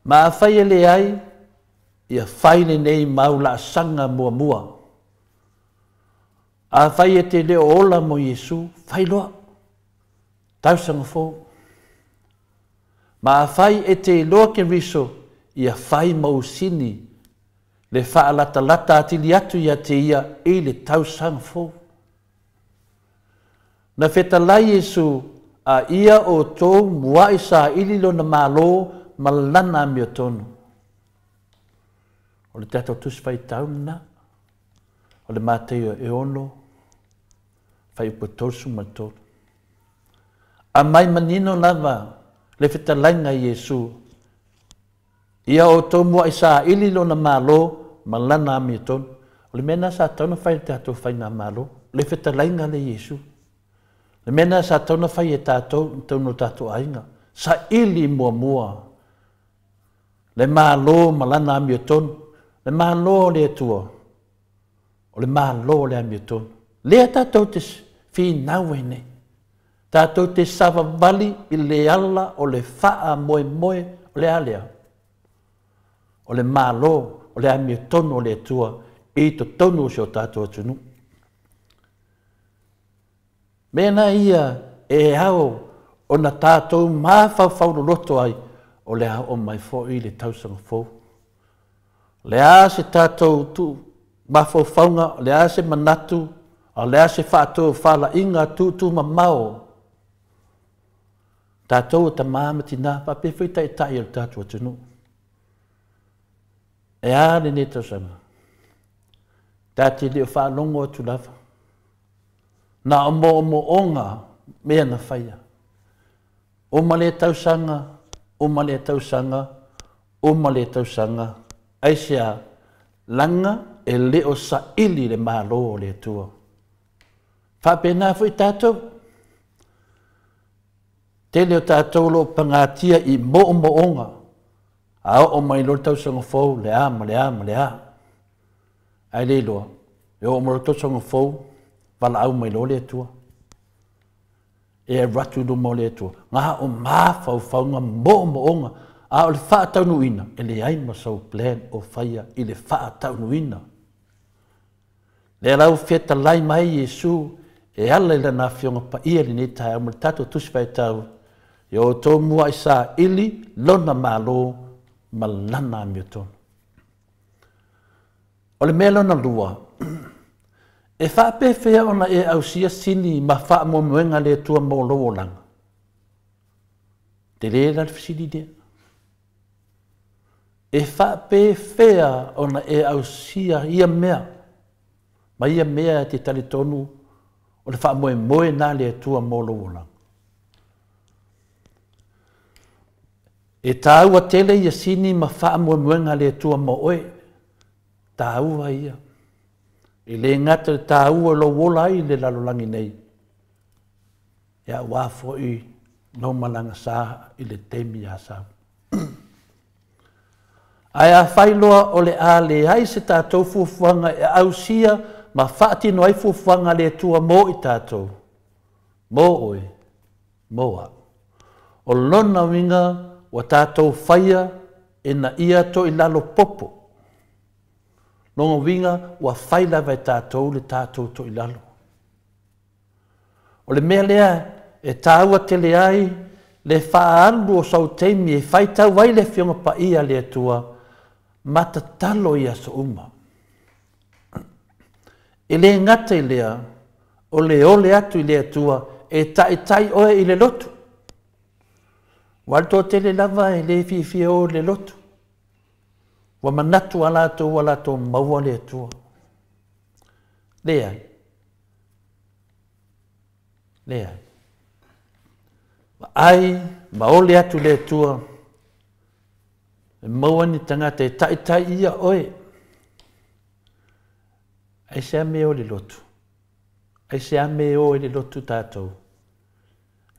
Ma afai e leai, ia fai lenei mau laasaga muamua. Afai e te le o ola mo Iesu, fai loa, tausaga fou. Ma afai e te iloa Keriso, ia fai ma usini le faalatalata atili atu ia te ia i le tausaga fou. Na fetalai Iesu, a ia outou mua'i saili lona Malo ma lana amiotonu. O le tatou Tusi Faitau lena, o le Mataio e 6, fuaiupu e 33. Aumai manino lava le fetalaiga a Iesu, ia outou mua'i saili lona Malo ma lana amiotonu. O le mea lena sa tatau ona fai e le tatou Faigamalo, le fetalaiga lea i Iesu. Le mea lena sa tatau ona fai e tatou i totonu o tatou aiga, saili muamua le Malo ma lana amiotonu, le Malo o le Atua, o le Malo o le amiotonu. Lea tatou te finau ai nei, tatou te savavali i le ala o le faamoemoe o le a lea? O le Malo o le amiotonu o le Atua i totonu o si o tatou atunuu. Mea na ia e ao ona tatou mafaufau loloto ai, o le a oo mai foi le tausaga fou. O le a se tatou tuu mafaufauga, o le a se manatu, a o le a se faatofalaiga tuutuumamao, tatou o tamā ma tinā, faapea foi taitai o le tatou atunuu. E a lenei tausaga? Ta te le o faalogo atu lava. Na o moomooga mea na faia. Uma lea tausaga, uma lea tausaga, uma lea tausaga, aisea, laga e le o saili le Malo o le Atua. Faapena foi tatou. Tele o tatou o lo o pagatia i moomooga, a oo mai loa le tausaga fou, le a ma le a ma le a. Ae le iloa, e oo mai loa le tausaga fou, valaau mai loa le Atua. E alu atu i luma o le Atua, na o mafaufauga moomooga, a o le faataunuuina, e leai ma sou plan o faia i le faataunuuina. Lea la ua fetalai mai Iesu e ala i Lana Afioga Paia i lenei taeao ma le tatou Tusi Faitau, Ia outou mua'i saili Lona Malo ma Lana amiotonu. O le mea lona lua, e faapefea ona e ausia sini ma faamoemoega a le Atua mo lou olaga? Tele la le fesili lea. E faapefea ona e ausia ia mea ma ia mea e te talitonu o le faamoemoe na le Atua mo lou olaga? E tāua tele ia sini ma faamoemoega a le Atua mo oe. Tāua ia. E le gata le tāua lou ola ai i le lalolagi nei, ia aua foi lou malaga sa i le taimi a sau. Ae afai loa o le a leai se tatou fuafuaga e ausia ma faatino ai fuafuaga a le Atua mo i tatou, mo oe, mo au. O lona uiga ua tatou faia e na ia toilalo popo. Lona uiga ua fai lava e tatou le tatou toilalo. O le mea lea e tāua tele ai le faaalu o sou taimi e faitau ai le Afioga Paia a le Atua ma tatalo i aso uma. E le gata i lea, o le ole atu i le Atua e taitai oe i le lotu. Ua le toatele lava e le fiafia o i le lotu. Ua manatu a latou ua latou maua le Atua. Leai. Leai. Vaai ma ole atu le Atua e maua ni tagata e taitai ia oe. Aisea mea o le lotu? Aisea mea o i le lotu tatou?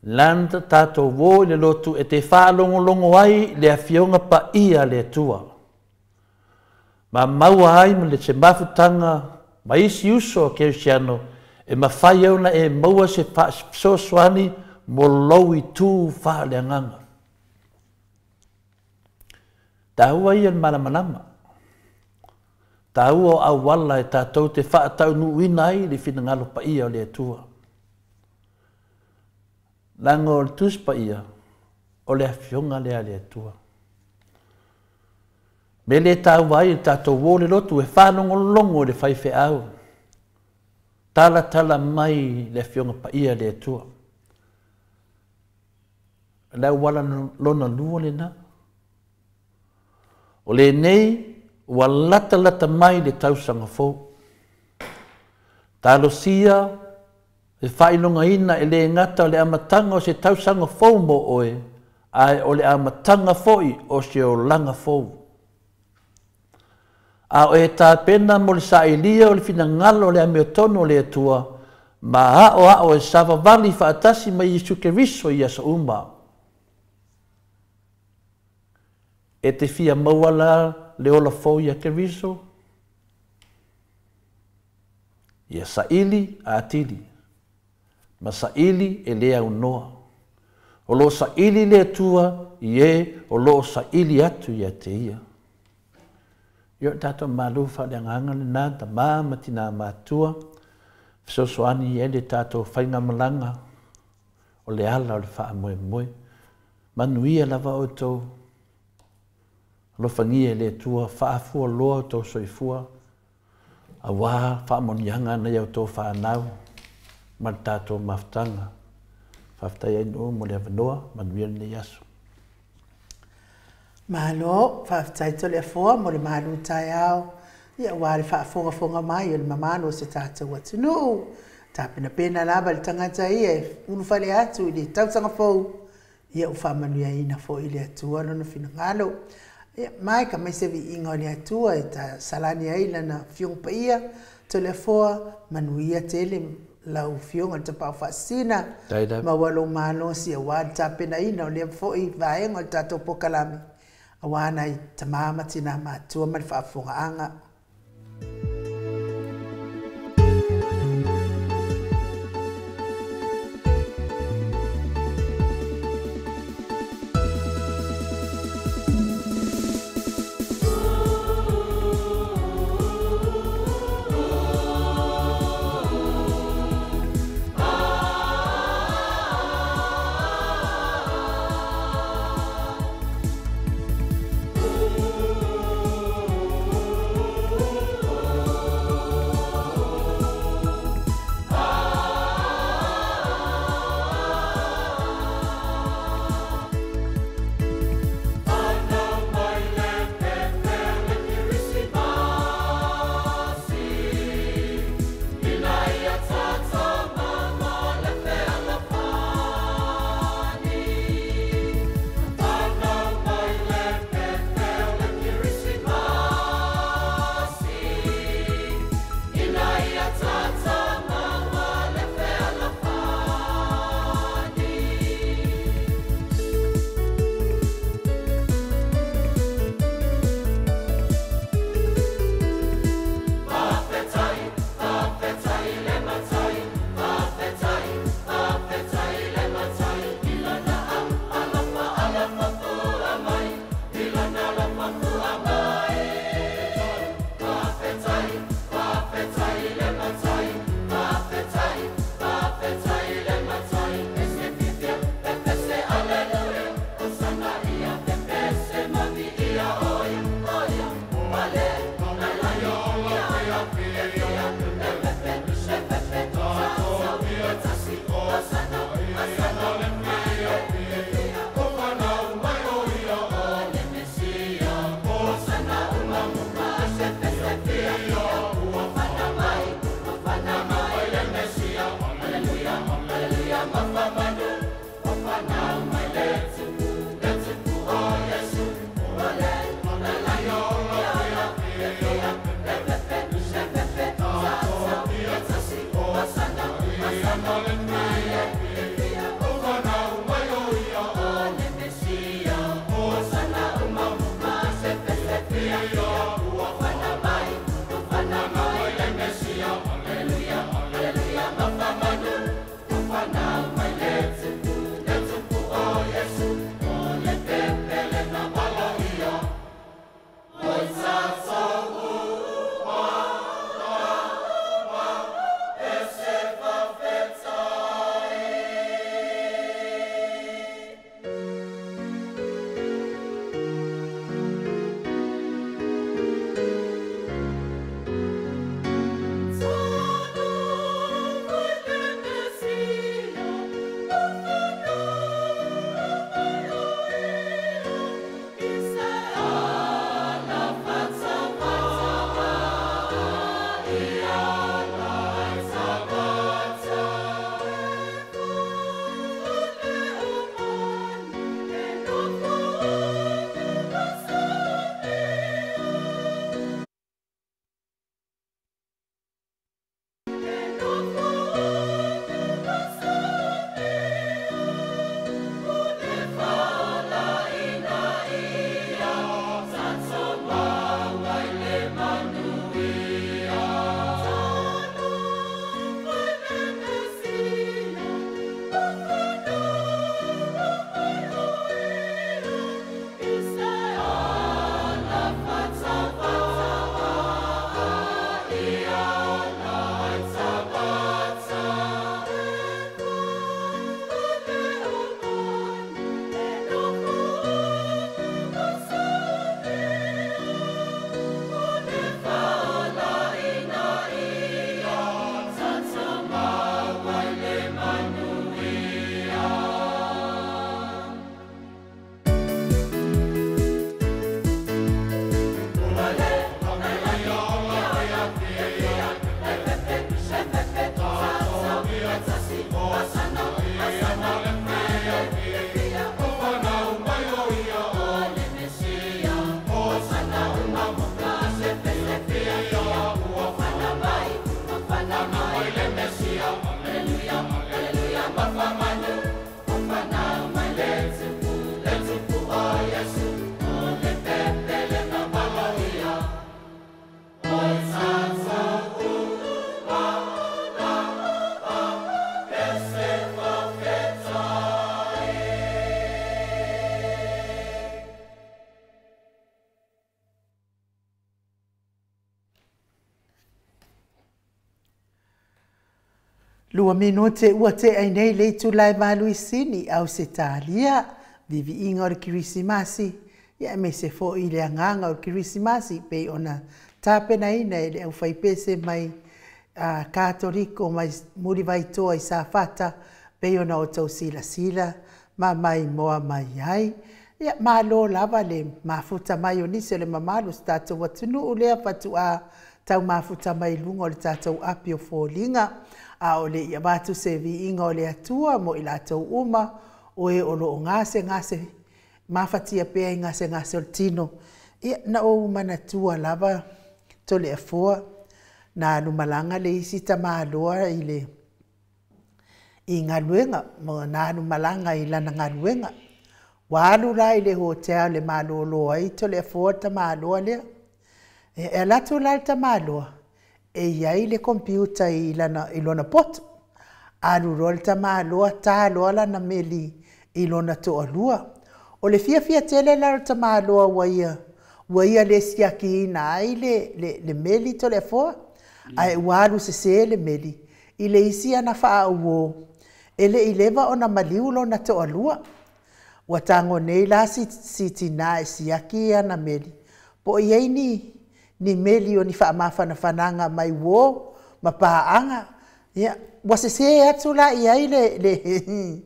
Lana tatou o i le lotu e te faalogologo ai le Afioga Paia a le Atua. Ma maua ai ma le se mafutaga ma isi uso a Kerisiano e mafai ai ona e maua se fesoasoani mo lou itu faaleagaga. Taua ia le malamalama. Taua o auala e tatou te faataunuuina ai le finagalo paia o le Atua. Leaga o le Tusi Paia, o le Afioga lea a le Atua. Mea lea e taua ai le tatou o i le lotu e faalogologo i le faifeau, talatala mai le Afioga Paia a le Atua. O le auala lona lua lena. O lenei ua latalata mai le tausaga fou. Talosia le faailogaina e le gata o le amataga o se tausaga fou mo oe, ae o le amataga foi o se olaga fou. A o e tapena mo le sailia o le finagalo o le amiotonu o le Atua, ma aoao e savavali faatasi ma Iesu Keriso i aso uma. E te fia maua la le ola fou ia Keriso? Ia saili atili, ma saili e le aunoa. O lo saili le Atua i e o lo saili atu ia te ia. Ia o tatou malu faaleagaga lena, tama ma tina matua, fesoasoani i ai le tatou faigamalaga o le ala o le faamoemoe. Manuia lava outou. Alofagia e le Atua, faafua loa outou soifua, aua faamanuiaga na ia outou fanau ma le tatou mafutaga. Faafetai ai nuu mo le avanoa, manuia lenei aso. Malo, faafetai Toleafoa mo le malu taeao, ia aua le faafogafoga mai o le mamalu o se tatou atunuu. Tapenapena lava le tagata ia e ulufale atu i le tausaga fou, ia ua faamanuiaina foi le Atua lona finagalo. Ia, mai ka mai se viiga o le Atua e ta salani ai lana Afioga Paia, Toleafoa, manuia tele lau Afioga le Tapaau Faasisina, maua lou malosi aua le tapenaina o lea foi vaega o le tatou polokalame, aua nai tama ma tina matua ma le faafofogaaga. Lua minute ua te ai nei le itula e 8 i Sini, Ausetalia, viviiga o le Kerisimasi, ia aemaise foi le agaga o le Kerisimasi pei ona tapenaina e le aufaipese mai a Katoliko mai Mulivaitoa i Safata, pei ona outou silasila ma maimoa mai ai. Ia malo lava le mafuta mai o nisi o le mamalu o si tatou atunuu lea faatoa tau mafuta mai luga o le tatou api o foliga, a o le i avatu se viiga o le Atua mo i latou uma o e o loo gasegase mafatia pea i gasegase o le tino. Ia na ou manatua lava Toleafoa na alu malaga le isi tamaloa i le i galuega, ma na alu malaga i lana galuega. Ua alu la i le hotel e malolo ai Toleafoa le tamaloa lea. E alu atu la le tamaloa, e i ai le computer i lana i lona poto. Alu loa le tamaloa ta loa lana meli i lona toalua. O le fiafia tele la o le tamaloa ua ia ua ia le siakiina ai le meli Toleafoa, ae ua alu sese le meli i le isi ana faauo e le i leva ona maliu lona toalua. Ua tago nei la si tina e siaki ana meli, po o i ai ni meli o ni faamafanafanaga mai uo ma paaga. Ia, ua sese atu la i ai le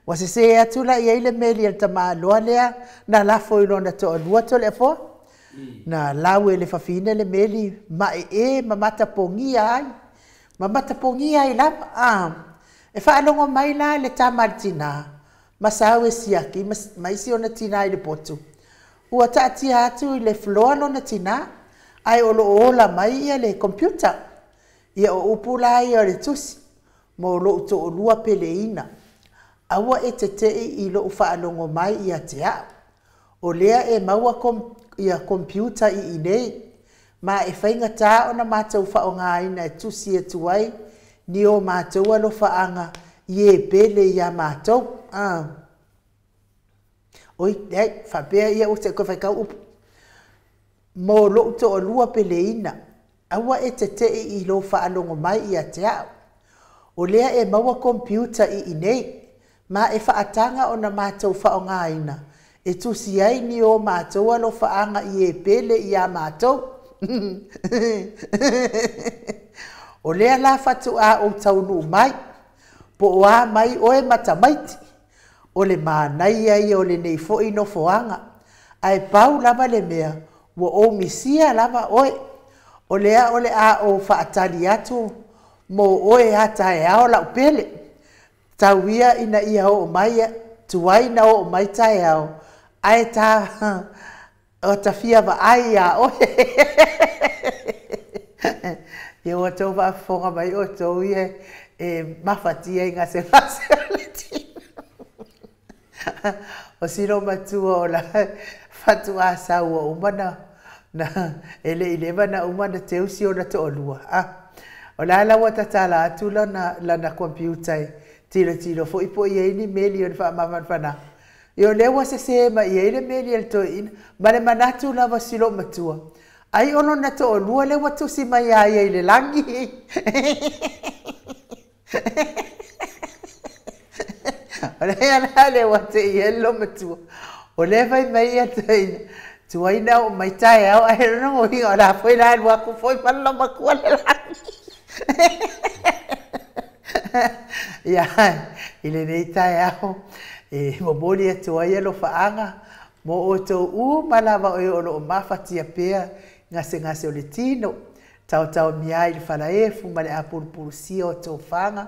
ua sese atu la i ai le meli a le tamaloa lea na lafo i lona toalua Toleafoa. Na lau e le fafine le meli maee ma matapogia ai. Ma matapogia ai lava. E faalogo mai la le tama a le tina, ma sau e siaki ma isi ona tina i le potu. Ua taatia atu i le floor lona tina, ae o loo ola mai ia le computer. Ia o upu la ia o le tusi. mo lo'u to'alua peleina. Aua e tete'i i lo'u fa'alogo mai ia te a'u. O lea e maua kom, ia computer i inei, ma e faigatā ona matou fa'aogāina e tusi atu ai ni o matou alofa'aga i e pele iā matou. Ah. Oi, leai, fa'apea ia ua te'i toe faitau upu. Mo lo'u to'alua peleina, aua e tete'i i lou fa'alogo mai ia te a'u. O lea e maua computer i inei, ma e fa'ataga ona matou fa'aogāina e tusi ai ni o matou alofa'aga i e pele iā matou. O lea la fato'a ou taunuu mai, po o a mai oe ma tamaiti. O le manaia ia o lenei foi nofoaga, ae pau lava le mea, ua ou misia lava oe. O lea o le a ou fa'atali atu mo oe a taeao la'u pele. Tau ia ina ia oo mai, tuai na oo mai taeao, ae ta o ta fia vaai iā oe. Ia ua outou faafofoga mai outou ia e mafatia i gasegase o le tino. O silo matua o la fatuā sau ua uma na na e le i leva na uma na teu si ona toalua. Ah, o la la ua tatala atu lana lana computer e tilotilo foi po o i ai ni meli o le faamafanafanaga. Ia o lea ua sesē mai i ai le meli a le toeaina, ma le manatu lava o si loomatua, ai o lona toalua lea ua tusi mai iā ia i le lagi. O lea la lea ua tei ai le loomatua, o lea fai mai ia toeaina, tuai na oo mai taeao, ae lona uiga o la foi la alu atu foi ma le loomatua le lagi. Ia, i lenei taeao, e momoli atu ai alofaaga mo outou uma lava o e o loo mafatia pea gasegase o le tino, taotaomia i le falaefu ma le apulupulusia o tofaga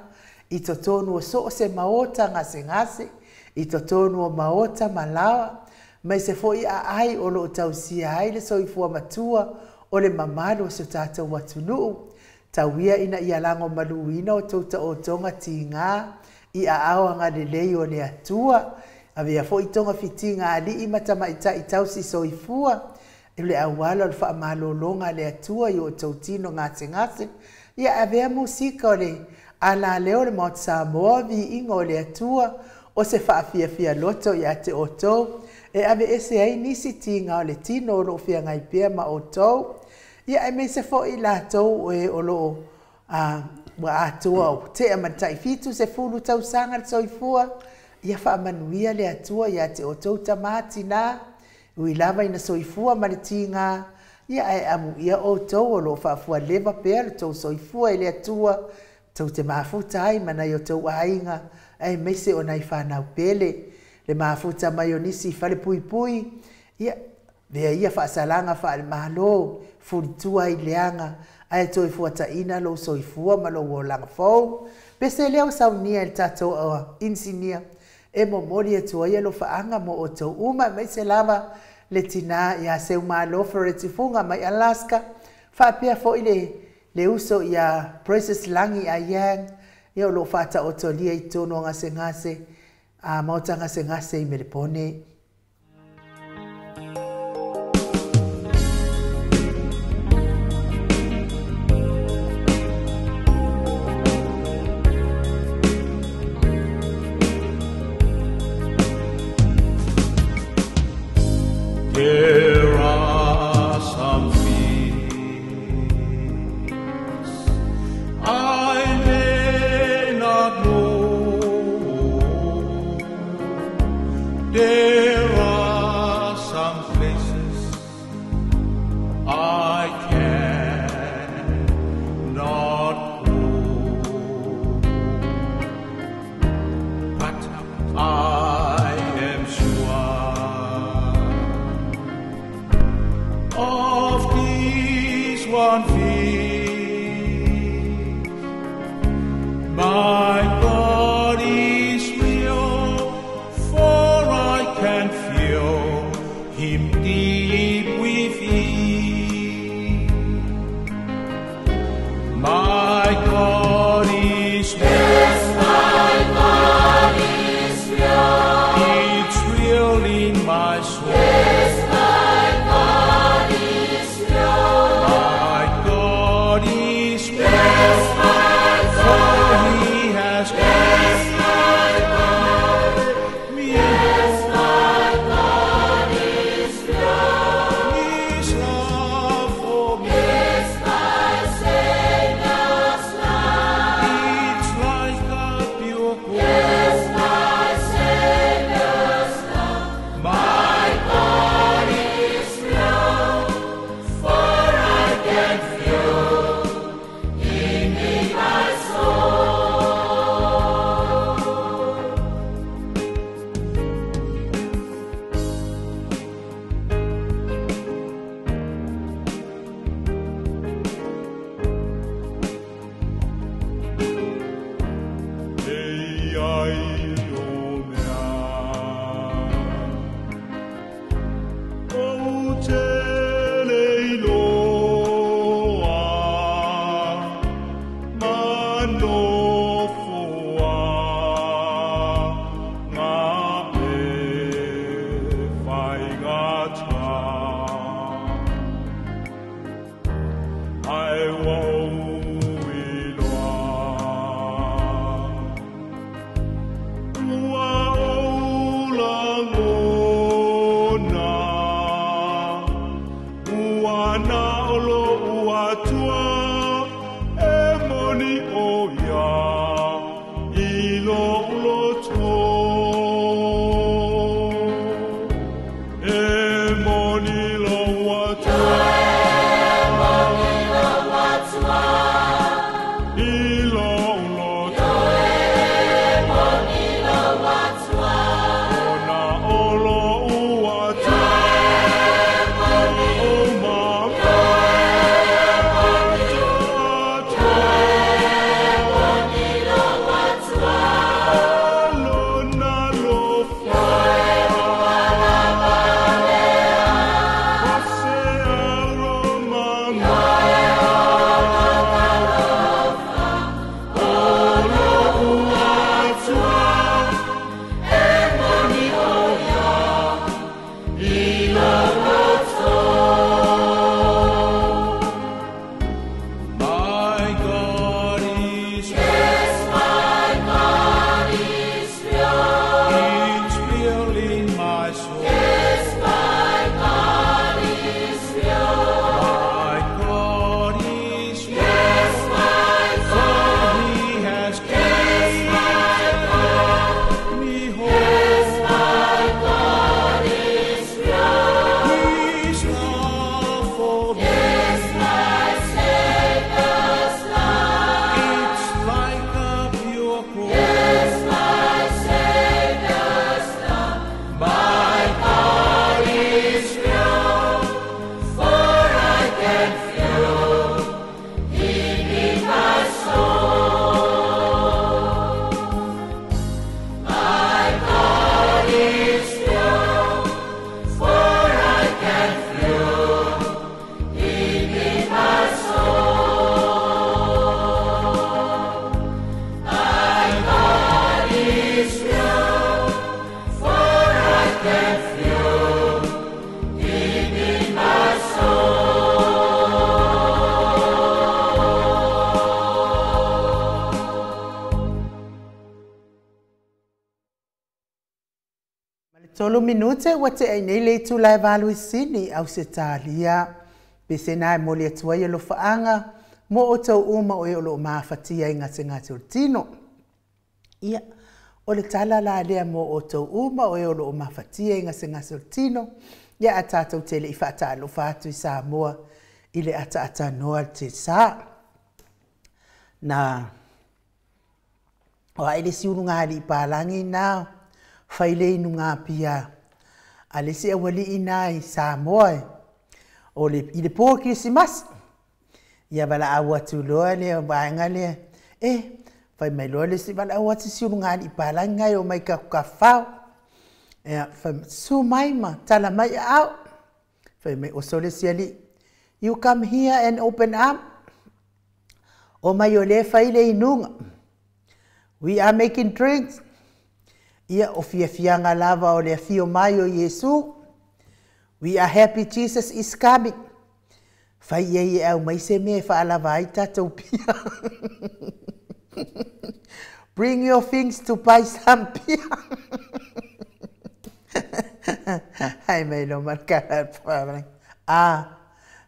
i totonu o so o se maota gasegase, i totonu o maota ma laoa, ma se foi aai o loo tausia ai le soifua matua o le mamalu o so tatou atunuu. Tau ia ina ia lagomaluina outou taotoga tigā i aao agalelei o le Atua. Avea foi togafitiga a alii ma tamaitai tausi soifua i le auala o le faamalologa a le Atua i o outou tino gasegase. Ia avea musika o le alaleo o le Maota Samoa, viiga o le Atua, o se faafiafia loto ia te outou, e aveese ai nisi tiga o le tino o loo feagai pea ma outou. Ia aemaise foi i latou e o loo a, ua atoa ua tea ma le tai 70 tausaga le soifua, ia faamanuia le Atua ia te outou tamā tinā, ui lava ina soifua ma le tigā, ia ae amuia outou o loo faafualeva pea le tou soifua i le Atua, tou te mafuta ai ma nai o tou aiga, aemaise o nai fanau pele. Le mafuta mai o nisi i falepuipui, ia avea ia faasalaga faale-Malo, fulitua ai leaga, ae toe fuataina lou soifua ma lou olaga fou. Pese lea ua saunia e le tatou inisinia e momoli atu ai alofaaga mo outou uma, aemaise lava le tinā ia Seumalo Feretifuga mai Alaska, faapea foi le le uso ia Precious Lagi Ayang, ia o loo faataotolia i totonu o gasegase a maota gasegase i Melepone. There are some things I may not know. There Loto e moni lo atua I lo loto Ona o lo uatua O mama Lona lofa Ose aro mama O lo uatua E moni oia I lo loto My God is It's real in my soul. Yes, my God is real. My God is real. Yes, my God. For He has given me hope. Yes, my God is real. His love for me. Yes, my Savior's love. It's like a pure gold. Yes, my Savior's love. My God is real, for I can feel Him in my soul. My God is real, for I can feel Him in my soul. My God is real, for I can feel Him in my soul. Tolu minute ua teʻa nei le itula e valu i sini Ausetalia. Pese na e moli atua i alofaaga mo outou uma o e o loo mafatia i gasegase o le tino. Ia, o le tala la lea mo outou uma o e o loo mafatia i gasegase o le tino. Ia a tatou tele i faataalofa atu i Samoa i le ataatanoa le tesā. Na o ai le si ulugalii palagi na fai le inuga pia a le isi aualii na i Samoa e o le i le po Kerisimasi. Ia valaau atu loa le vaega lea e fai mai loa le isi valaau atu si ulugalii palagi gai o mai kakukafao. Ia fai su mai ma tala mai aao. Fai mai oso le isi alii. You come here and open up. O mai o le fai le inuga. We are making drinks. Ia o fiafiaga lava o le afio mai o Iesu. We are happy Jesus is coming. Fai ia i e au mai se mea e faalava ai tatou pia. Bring your things to buy some beer. Ai mai lo markala. Ah,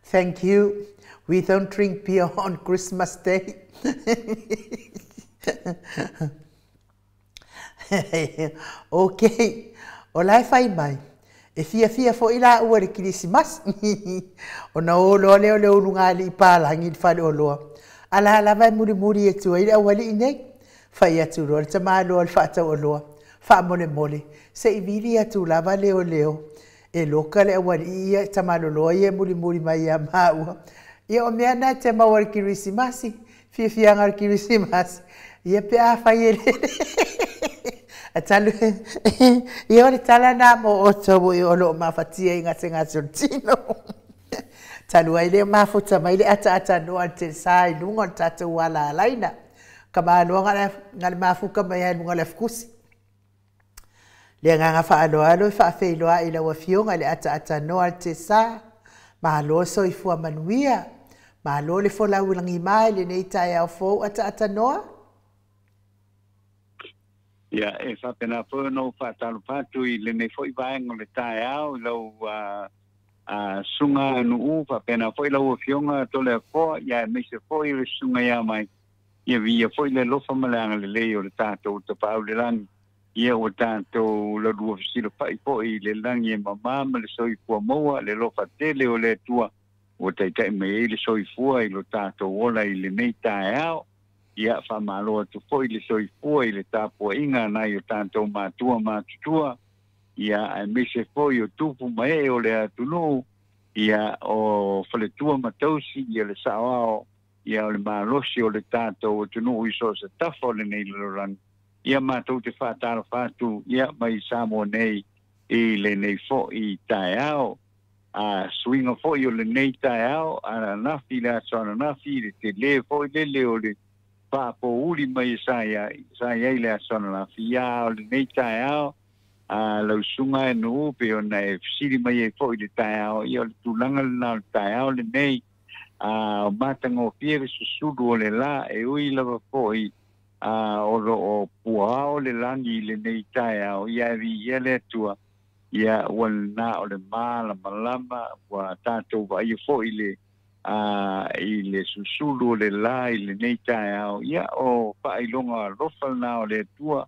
thank you. We don't drink beer on Christmas Day. Okay. O la e fai mai. E fiafia foʻi laua le Kerisimasi. Ona o loa lea o le ulugalii palagi i le faleoloa. Ala lava e mulimuli atu ai le aualii nei. Fai atu loa le tamāloa le faatauoloa. Faamolemole. Se i vili atu lava leo leo. E loka le aualii ia tamaloloa ia e mulimuli mai ia maua. Ia o mea na e te maua le Kerisimasi. Fiafiaga o le Kerisimasi. Ia pe a fai e lele. Atalu ia o le tala na mo outou i o loo mafatia i gasegase o le tino. Talu ai le mafuta mai le ataatanoa le telesa i luga o le tatou alaalaina. Ka maloa ga le mafuka mai ai luga o le afukusi. Le agaga faaloalo e faafeiloai i lau afioga i le ataatanoa le telesa. Malo soifua manuia. Malo le folau i lagima i lenei taeao fou ataatanoa. Ia, e faapena foi ona ou faatalofa atu i lenei foi vaega o le taeao i lau susuga Nu'u, faapena foi lau afioga Toleafoa, ia aemaise foi le susuga ia mai. Ia viia foi le alofa ma le agalelei o le tatou Tapaau i le lagi, ia ua tatou lalua fesilafa'i foi i le lagi e mamā ma le soifua maua, le alofa tele o le Atua ua taita'i mai ai le soifua i lo tatou ola i lenei taeao. Ia faamalo atu foi le soifua i le tapua'iga a nai o tatou matua matutua, ia aemaise foi o tupu ma e'e o le atunuu, ia o faletua ma tausi, ia le sa'oao, ia o le malosi o le tatou atunuu i so o se tafa o lenei lalolagi. Ia matou te faatalofa atu ia mai Samoa nei i lenei fo'i taeao. A suiga foi o lenei taeao ananafi i le aso ananafi i le telē foi lele o le faapouli mai e sa i ai le aso ananafi, ia a o lenei taeao a lau susuga e Nuu pei ona e fesili mai ai foi i le taeao, ia o le tulaga lenā o le taeao lenei a o matagofie le susulu o le lā e ui lava foi a o loo puaao le lagi i lenei taeao, ia e viia le Atua. Ia ua lenā o le malamalama ua tatou vaaia foi le a i le susulu o le lā i lenei taeao, ia o faailoga alofa lenā o le Atua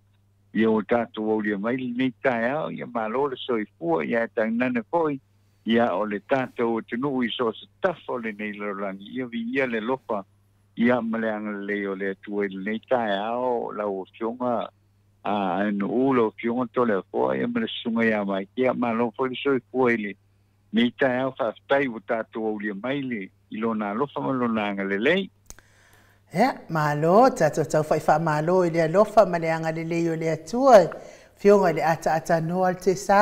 ia ua tatou aulia mai lenei taeao. Ia malo le soifua, ia e tainane foi ia o le tatou atunuu i so o se tafa o lenei lalolagi. Ia viia le alofa ia ma le agalelei o le Atua i lenei taeao, lau Afioga a Nuu, lau Afioga Toleafoa, ia ma le susuga ia Maite. Ia malo foi le soifua i lenei taeao, faafetai ua tatou aulia mai le i lona alofa ma lona agalelei. Ia, malo, tatou taufa'i faamalo i le alofa ma le agalelei o le Atua. Afioga i le ataatanoa le tesā,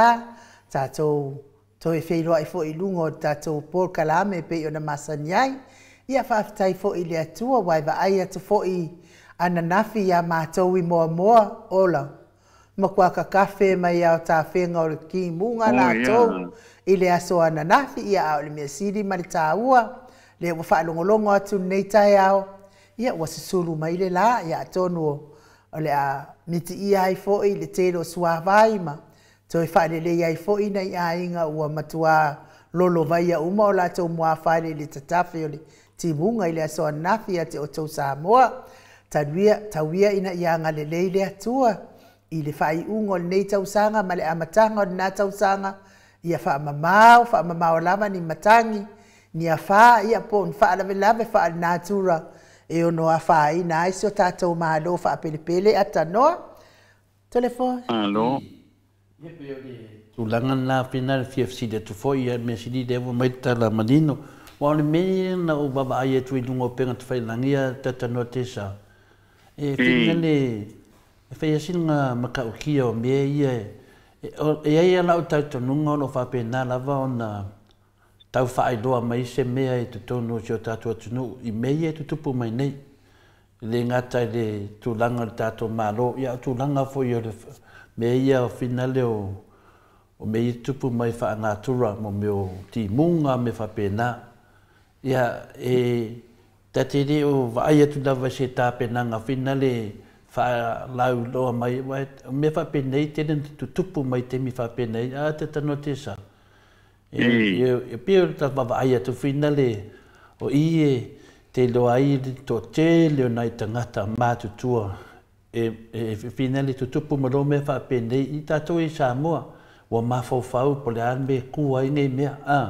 tatou toe feiloai foi i luga o le tatou polokalame e pei ona masani ai. Ia faafetai foi i le Atua ua e vaai atu foi ananafi iā matou i Moamoa, ola matua kakafe mai ao tafega o le timuga latou i le aso ananafi. Ia a o le mea sili ma le tāua lea ua faalogologo atu lenei taeao, ia ua susulu mai le lā, ia atonu o le a mitiia ai foi le tele o suāvai ma toe faalelei ai foi nai aiga ua matuā lolovaia uma o latou muafale i le tatafe o le timuga i le aso ananafi ia te outou Samoa. Taluia tauia ina ia agalelei le Atua i le faaiuga o lenei tausaga ma le amataga o lenā tausaga. Ia faamamao faamamao lava ni matagi, ni afā, ia po o ni faalavelave faalenatura e ono afaina ai si o tatou malo faapelepele atanoa Toleafoa. Malo. Ia pei o le tulaga lena fina le fia fesili atu foi, ia mea sili lea ua mai le tala manino. Aua o le mea ia na ou vaavaai atu i luga o upega tafailagi ia Tatanoa Tesa, e fina le e fai lava sina matautia o mea ia e i ai lava lau talitonuga o lo o faapena lava ona tau faailoa mai se mea i totonu o si o tatou atunuu i mea ia e tutupu mai nei. E le gata i le tulaga o le tatou Malo, ia a o tulaga foi o le mea ia o finale o mea ia e tutupu mai faanatura mo mea o timuga ma mea faapena. Ia e ta te le o vaai atu lava i se tapenaga finale faalauiloa mai, aua o mea faapenei e tele ina tutupu mai i taimi faapenei, a te tanoa te sa. E pei o le vaavaai atu finale o i e te iloa ai le toatele o nai tagata matutua e finale tutupu ma loa mea faapenei i tatou i Samoa ua mafaufau po o le a le mea e ku ai nei mea a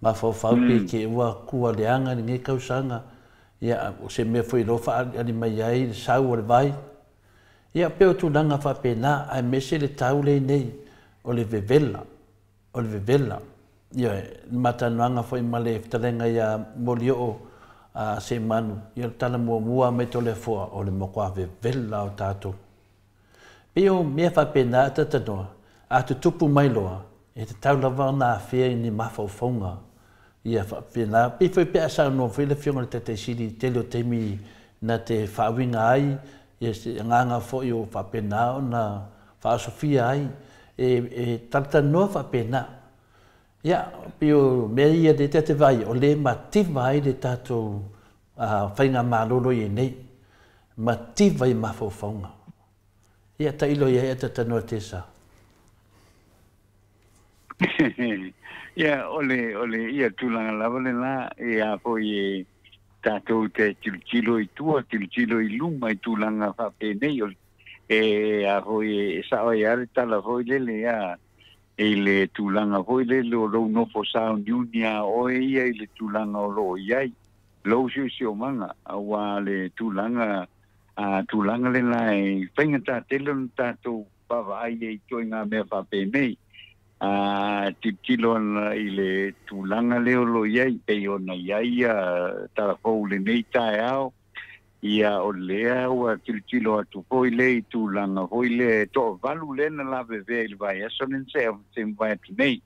mafaufau pe te ua kua leaga lenei tausaga, ia o se mea foi loa faaaliali mai ai le sau o le vai. Ia pei o tulaga faapena aemaise le tau lea nei o le vevela, o le vevela. Ioe, le ma talanoaga foi ma le fetalaiga ia Molioo a Semanu, ia o le tala muamua mai Toleafoa, o le matua vevela o tatou. Pei o mea faapena a talanoa, a tutupu mai loa, e tatau lava ona afea i ni mafaufauga ia faapena. Pei foi pe a saunoa foi le Afioga i le Taitai Sili i le tele o taimi na te faauiga ai ia se agaga foi o faapena ona faaosofia ai e talatalanoa faapena. Ia, pei o mea ia lea ta te vaai o lea e mativa ai le tatou faigamalo o lo o i ai nei, mativa i mafaufauga. Ia, tailo i ai ae talanoa Tesa. Ia, o le, o le, ia, tulaga lava lenā, e a foi e Tatou te tilotilo i tua, tilotilo i luma i tulaga faapenei o e a foi e sao ai le tala foi lele ia i le tulaga foi lele o lou nofo sauniuni a oe ia i le tulaga o loo i ai lou siosiomaga auā le tulaga a tulaga lena e faigata tele ona tatou vaavaai ai i toaiga mea faapenei a tilotilo ana i le tulaga lea o lo i ai pei ona i ai ia talafou lenei taeao ia o lea ua tilotilo atu foi le i tulaga foi le toavalu lea na lavevea i le vaiaso lena se mavae atu nei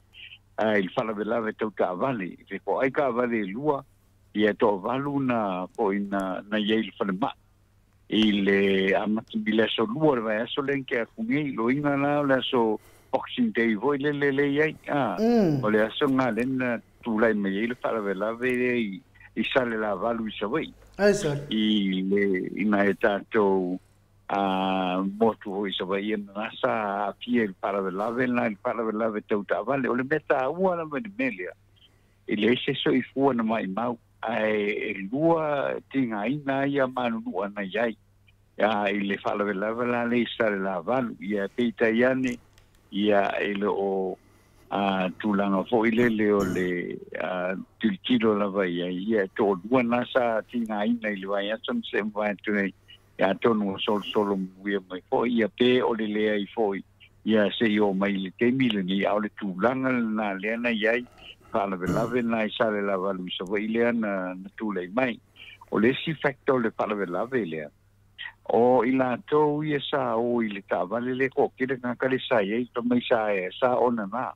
a i le faalavelave tau taavale i fefoai taavale e lua ia toavalu na foi na i ai le falemai i le amata i le aso lua le vaiaso lea ke aku nei loiga la o le aso Boxing Day foi le le le i ai o le aso nga le na tulai mai ai le faalavelave lea i sale lavalu i Savaii i le ina e tatou a motu hoi Savaii na sa aafia i le faalavelave na i le faalavelave tau taavale o le mea taua lava i le mea lea e leai se soifua na maimau ae e lua tigaina ia manunua na i ai i le faalavelave la le i sale lavalu ia peitai ane ia e le o a tulaga foi lele o le tilotilo lava i ai ia toalua na sa tigaina i le vaiaso na se mavae atu nei ia atonu ua solosolo manuia mai foi ia pe o le leai foi ia se i oo mai i le taimi lenei a o le tulaga lena lea na i ai faalavelave na i sale lavalu i Savaii lea na tulai mai o le isi factor o le faalavelave lea o i latou ia sa o i le taavale le toatele tagata le sa i ai fa mai sa sa ona na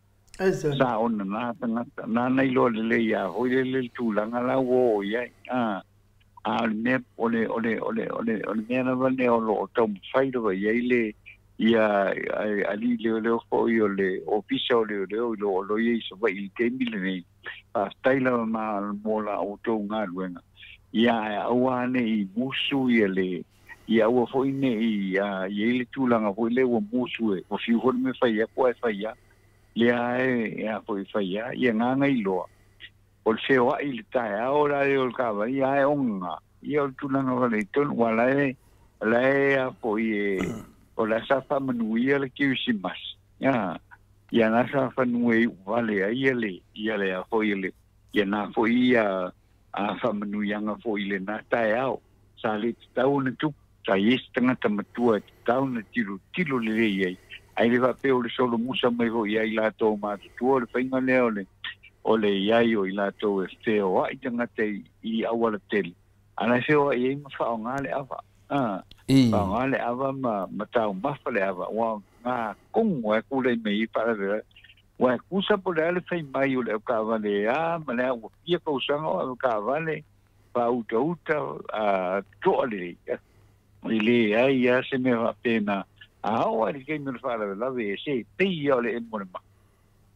sa ona na tagata nana iloa lelei ia foi lele le tulaga la ua oo i ai a o le mea o le o le o le o le o le mea lava lea o loo taumafai lava i ai le ia alii leoleo foi o le ofisa o leoleo i lo o lo i ai Savaii i le taimi lenei faafetai lava ma mo la outou galuega ia ae aua nei musu ia le ia aua foi nei i ai le tulaga foi lea ua musu e ua fiu foi le mea fai atu ae fai a lea e a foi fai a ia gaga iloa o le feoai i le taeao la le o le taavale ia ae ogaga ia o le tulaga vale i tonu ua lae a foi e o le sa faamanuia le Kerisimasi ia ia na sa fanue i vale ai ia le ia le a foi le ia na foi ia a faamanuiaga foi i lena taeao sa le tatau ona tupu sa i ai se tagata matua e tatau ona tilotilo lelei ai ae le faapea o le solomusa mai foi ai latou matutua o le faiga lea o le iai o i latou e feoai tagata i auala tele ana e feoai ai ma faaaoga le ava faaaoga le ava ma taumafa le ava ua ga kogu ae kulai mai ai faalavelave ua e kusa po o le a le fai mai o le aukavale a ma le a ua fia kausaga o aukavale faautauta a toa lelei i leai a se mea faapena a oo ai le taimi o le faalavelave e se pei ia o le emo le maka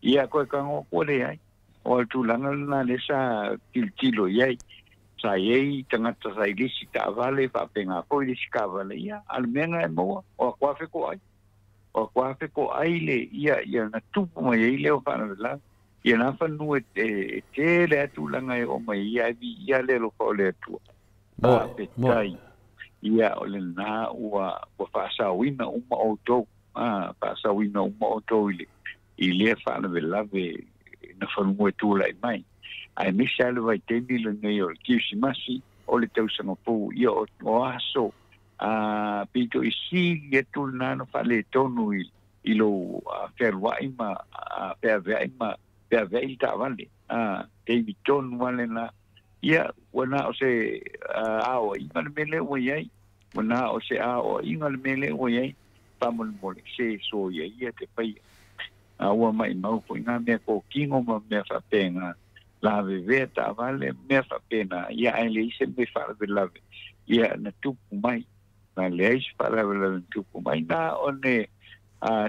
ia koe tago atu leai o le tulaga lena lea sa tilotilo i ai sa i ai tagata sa i le isi taavale faapena foi le isi taavale ia a le mea na e maua o atu afe ko ai o atu afe ko ai le ia ia na tupu mai ai lea o faalavelave ia na fanua e tele a tulaga e oo mai ia e viia le alofa o le Atua faafetai ia o lena ua faasaoina uma outou faasaoina uma outou i lea faalavelave na fanua e tulai mai ae maise a le vaitaimi lenei o le Kerisimasi o le tausaga fou ia o aso a pito i sili atu lena na faaletonu i lou fealuai ma feaveai ma feaveai le taavale taimi tonu a lena ia ua na o se aoaiga le mea lea ua i ai ua na o se aoaiga le mea lea ua i ai faamolemole se soia ia te faia a ua maimau foi ngā mea kokino ma mea faapena lavevea taavale mea faapena ia ae leai se mea faalavelave ia na tupu mai na leai se faalavelave na tupu mai na o ne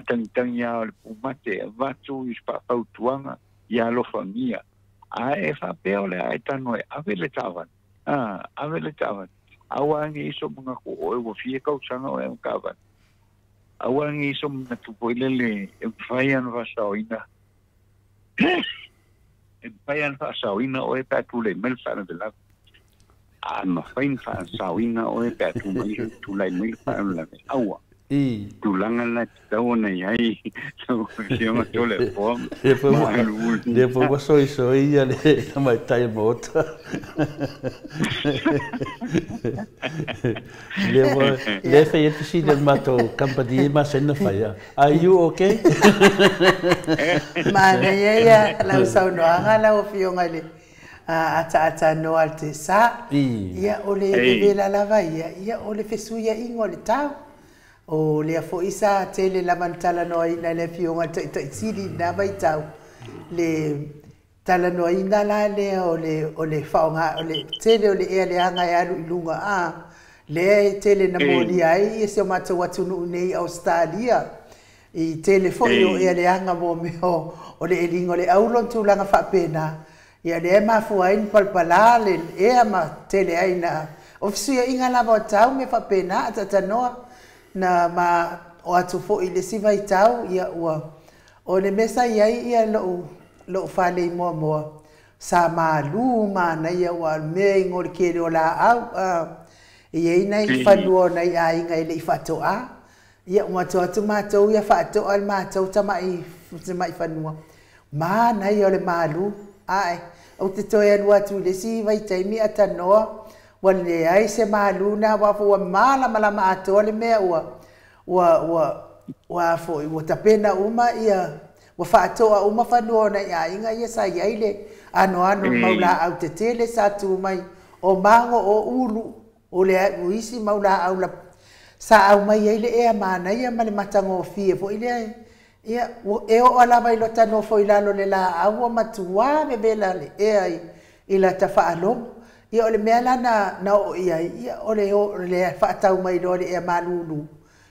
tagitagi a o le pumate avatu i se faafautuaga ia alofagia ae faapea o le a e tago e ave le taavale ave le taavale aua age iso manatu oe ua fia kausaga o e taavale aua age iso manatu foi lele e mafai ana faasaoina e mafai ana faasaoina oe pe a tulai mai le faalavelave. A mafai ona faasaoina oe pe a tu mai tulai mai le faalavelave aua tulaga la tatau ona i ai lau Afioga Toleafoa ma Aluulu. Lea foi ua soisoi ia le tamaitai o le Maota. Lea ua lea e fai ai le fesili a le matou kamupani e masani ona fai, are you okay? Manaia ia lau saunoaga lau Afioga i le ataatanoa a le Tesa. Ia o le vevela lava ia, ia o le fesuiaiga o le tau. O lea foi sa tele lava na talanoaina e le Afioga i le Taitaisili i lena vaitau, le talanoaina la lea o le o le faaaoga o le tele o le ea leaga e alu i luga a lea e tele na molia ai si o matou atunuu nei i Ausetalia i tele foi o ea leaga mo mea o le eliga o le auro ma tulaga faapena. Ia lea e mafua ai ona palapala le ea ma tele ai na o fesuiaiga lava o tau mea faapena atatanoa na ma o atu foi i le isi vaitau. Ia ua o le mea sa i ai ia lo'u fale i Moamoa sa malu manaia ua o le mea i le tele o laau e i ai nai fanua o nai aiga e le i faatoa. Ia ua matou atu matou ia faatoa le matou tamai fanua manaia o le malu ae ou te toe alu atu i le isi vaitaimi atanoa ua leai se malu na aua foi ua malamalama atoa le mea ua ua ua ua foi ua tapena uma ia ua faatoa uma fanua o nai aiga ia sa i ai le anoano mau laau tetele sa tu mai o mago o ulu o le o isi mau laau la sa aumai ai le ea manaia ma le matagofie foi lea. Ia e oo lava i lota nofo i lalo le laau ua matua vevela le ea i lata faalogo. Ia o le mea la na oo i ai ia o le faatau mai loa le ea malulu.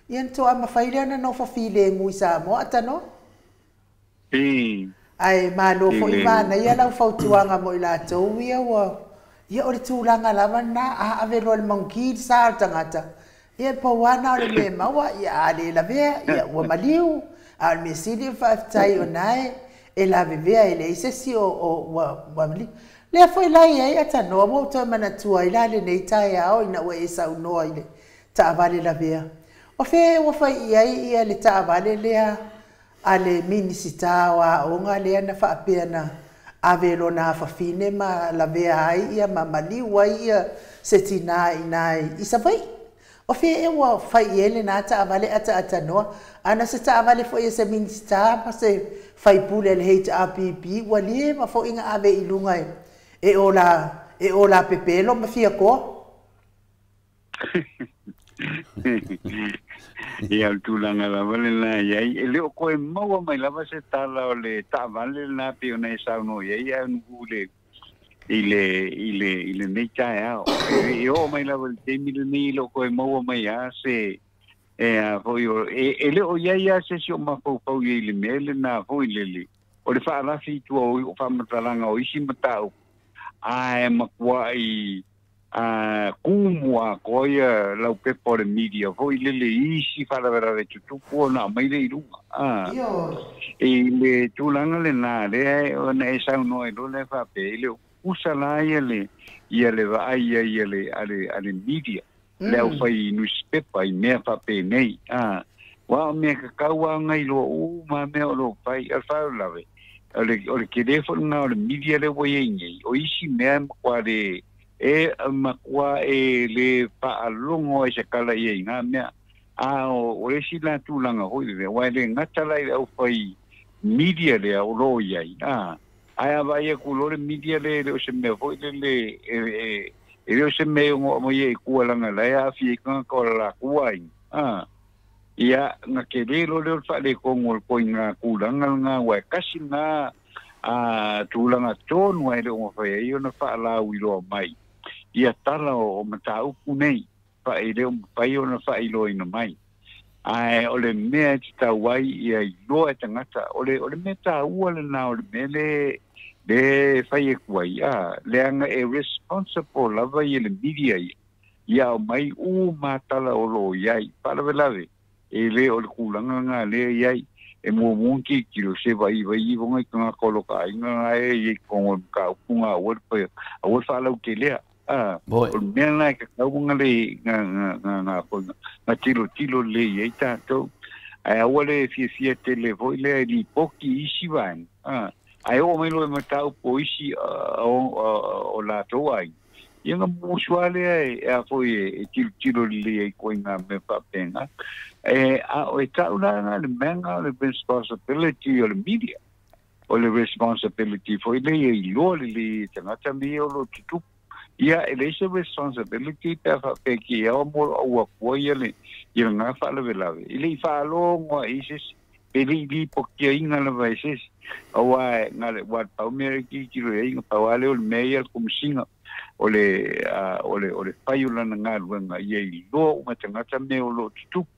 Ia na toa mafai lea na nofo filemu i Samoa atanoa. Ae malo foi manaia lau fautuaga mo i latou ia ua ia o le tulaga lava lena a ave loa le maguki le sa o le tagata. Ia pau lava na o le mea maua ia a le lavea ia ua maliu. A o le mea sili faafetai ona e lavevea e leai se isi o ua maliu. Lea foi la i ai atanoa ua ou toe manatua ai la lenei taeao ina ua e saunoa i le taavale lavea. O fea ua fai i ai ia le taavale lea a le Minisita o Aoga lea na faapea na ave lona afafine ma lavea ai ia ma maliu ai ia se tina i i Savaii. O fea ua fai i ai lena taavale ataatanoa ana se taavale foi e se Minisita ma se faipule a le HRPP ua leva foi na ave i luga e ola pepelo ma fia koa. Ia o le tulaga lava lena i ai e le o koe maua mai lava se tala o le taavale lena pei ona e saunoa i ai ae nu'u le i lenei taeao e oo mai lava i le taimi lenei e le o koe maua mai a se e a foi e le o i ai a se isi o mafaufau i ai i le mea lena foi lele o le faalafi i tua o faamatalaga o isi mataupu ae matua'i kumu atoa ia laupepa o le media foi lele isi faalavelave tutupu ona aumai le i luga i le tulaga lena lea ona e saunoa ai loa lea faapea i le kusa la ia le vaai ai a le media le aufai newspaper i mea faapenei ua o mea kakau a gailoa uma mea o loo fai a le faalavelave o le tele foi lena o le media lea ua iai nei o isi mea matua le e matua e le faalogo ai se kala ia i ngā mea a o le isi la tulaga foi lea ua e le gata la i le aufai media lea o loo i ai ae a vaai atu loa le media lea e le o se mea foi lele e le o se mea e ogo mai ai i tua laga la e aafia ai tagata o le latou aiga ia na tele loa lea o le faaletonu o le koiga tulaga lena ua e kasi lena tulaga tonu ai le o mafai ai ona faalauiloa mai ia tala o mataupu nei e le o mafai ona faailoaina mai ae o le mea e tatau ai ia iloa e tagata o le mea taua lena o le mea le fai atu ai leaga e responsible lava ia le media ia aumai uma tala o loo i ai faalavelave e le o le tulaga lena lea i ai e muamua tilotilo se vaivai ifoga i tagata o lo taaiga na e i ai totonu o le mataupu ga aua le faalautele'a O le mea lena e tatau ona le na tilotilo lelei i ai tatou. Ae aua le fiafia tele foi lea e lipoti isi vaega. Ae oo mai loa i mataupu o isi o latou aiga. Ia na musu lava lea e a foi e tilotilo lelei ai ituaiga mea faapena. E a o e tau la le mea lena o le responsibility o le media. O le responsibility foi lea e iloa lelei e tagata mea ia o lo o tutupu. Ia e leai se responsibility pe a faapea ki ao mo au atua ia le ia lena faalavelave. E le i faalogo lava i se isi, pe le i lipotiaina lava e se isi. Aua na le ua pau mea e tilotilo i ai, na pau lava lea o le mea ia a le Komesina o le o le o le fai o lana galuega ia iloa uma e tagata mea o lo o tutupu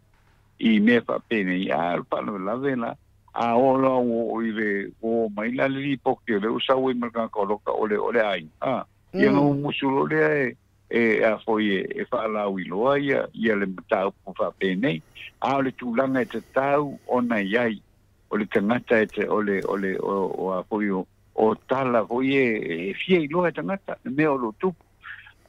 i mea faapenei. A o le faalavelave la, a oo loa ua oo i le ua oo mai la le lipoti o lea ua sau ai ma le tagata o loka o le o le aiga. Ia ona mumusu loa lea e a foi e faalauiloa ia le mataupu faapenei. A o le tulaga e tatau ona i ai o le tagata e te o le o le o a foi o tala foi e fia iloa e tagata le mea o lo o tupu.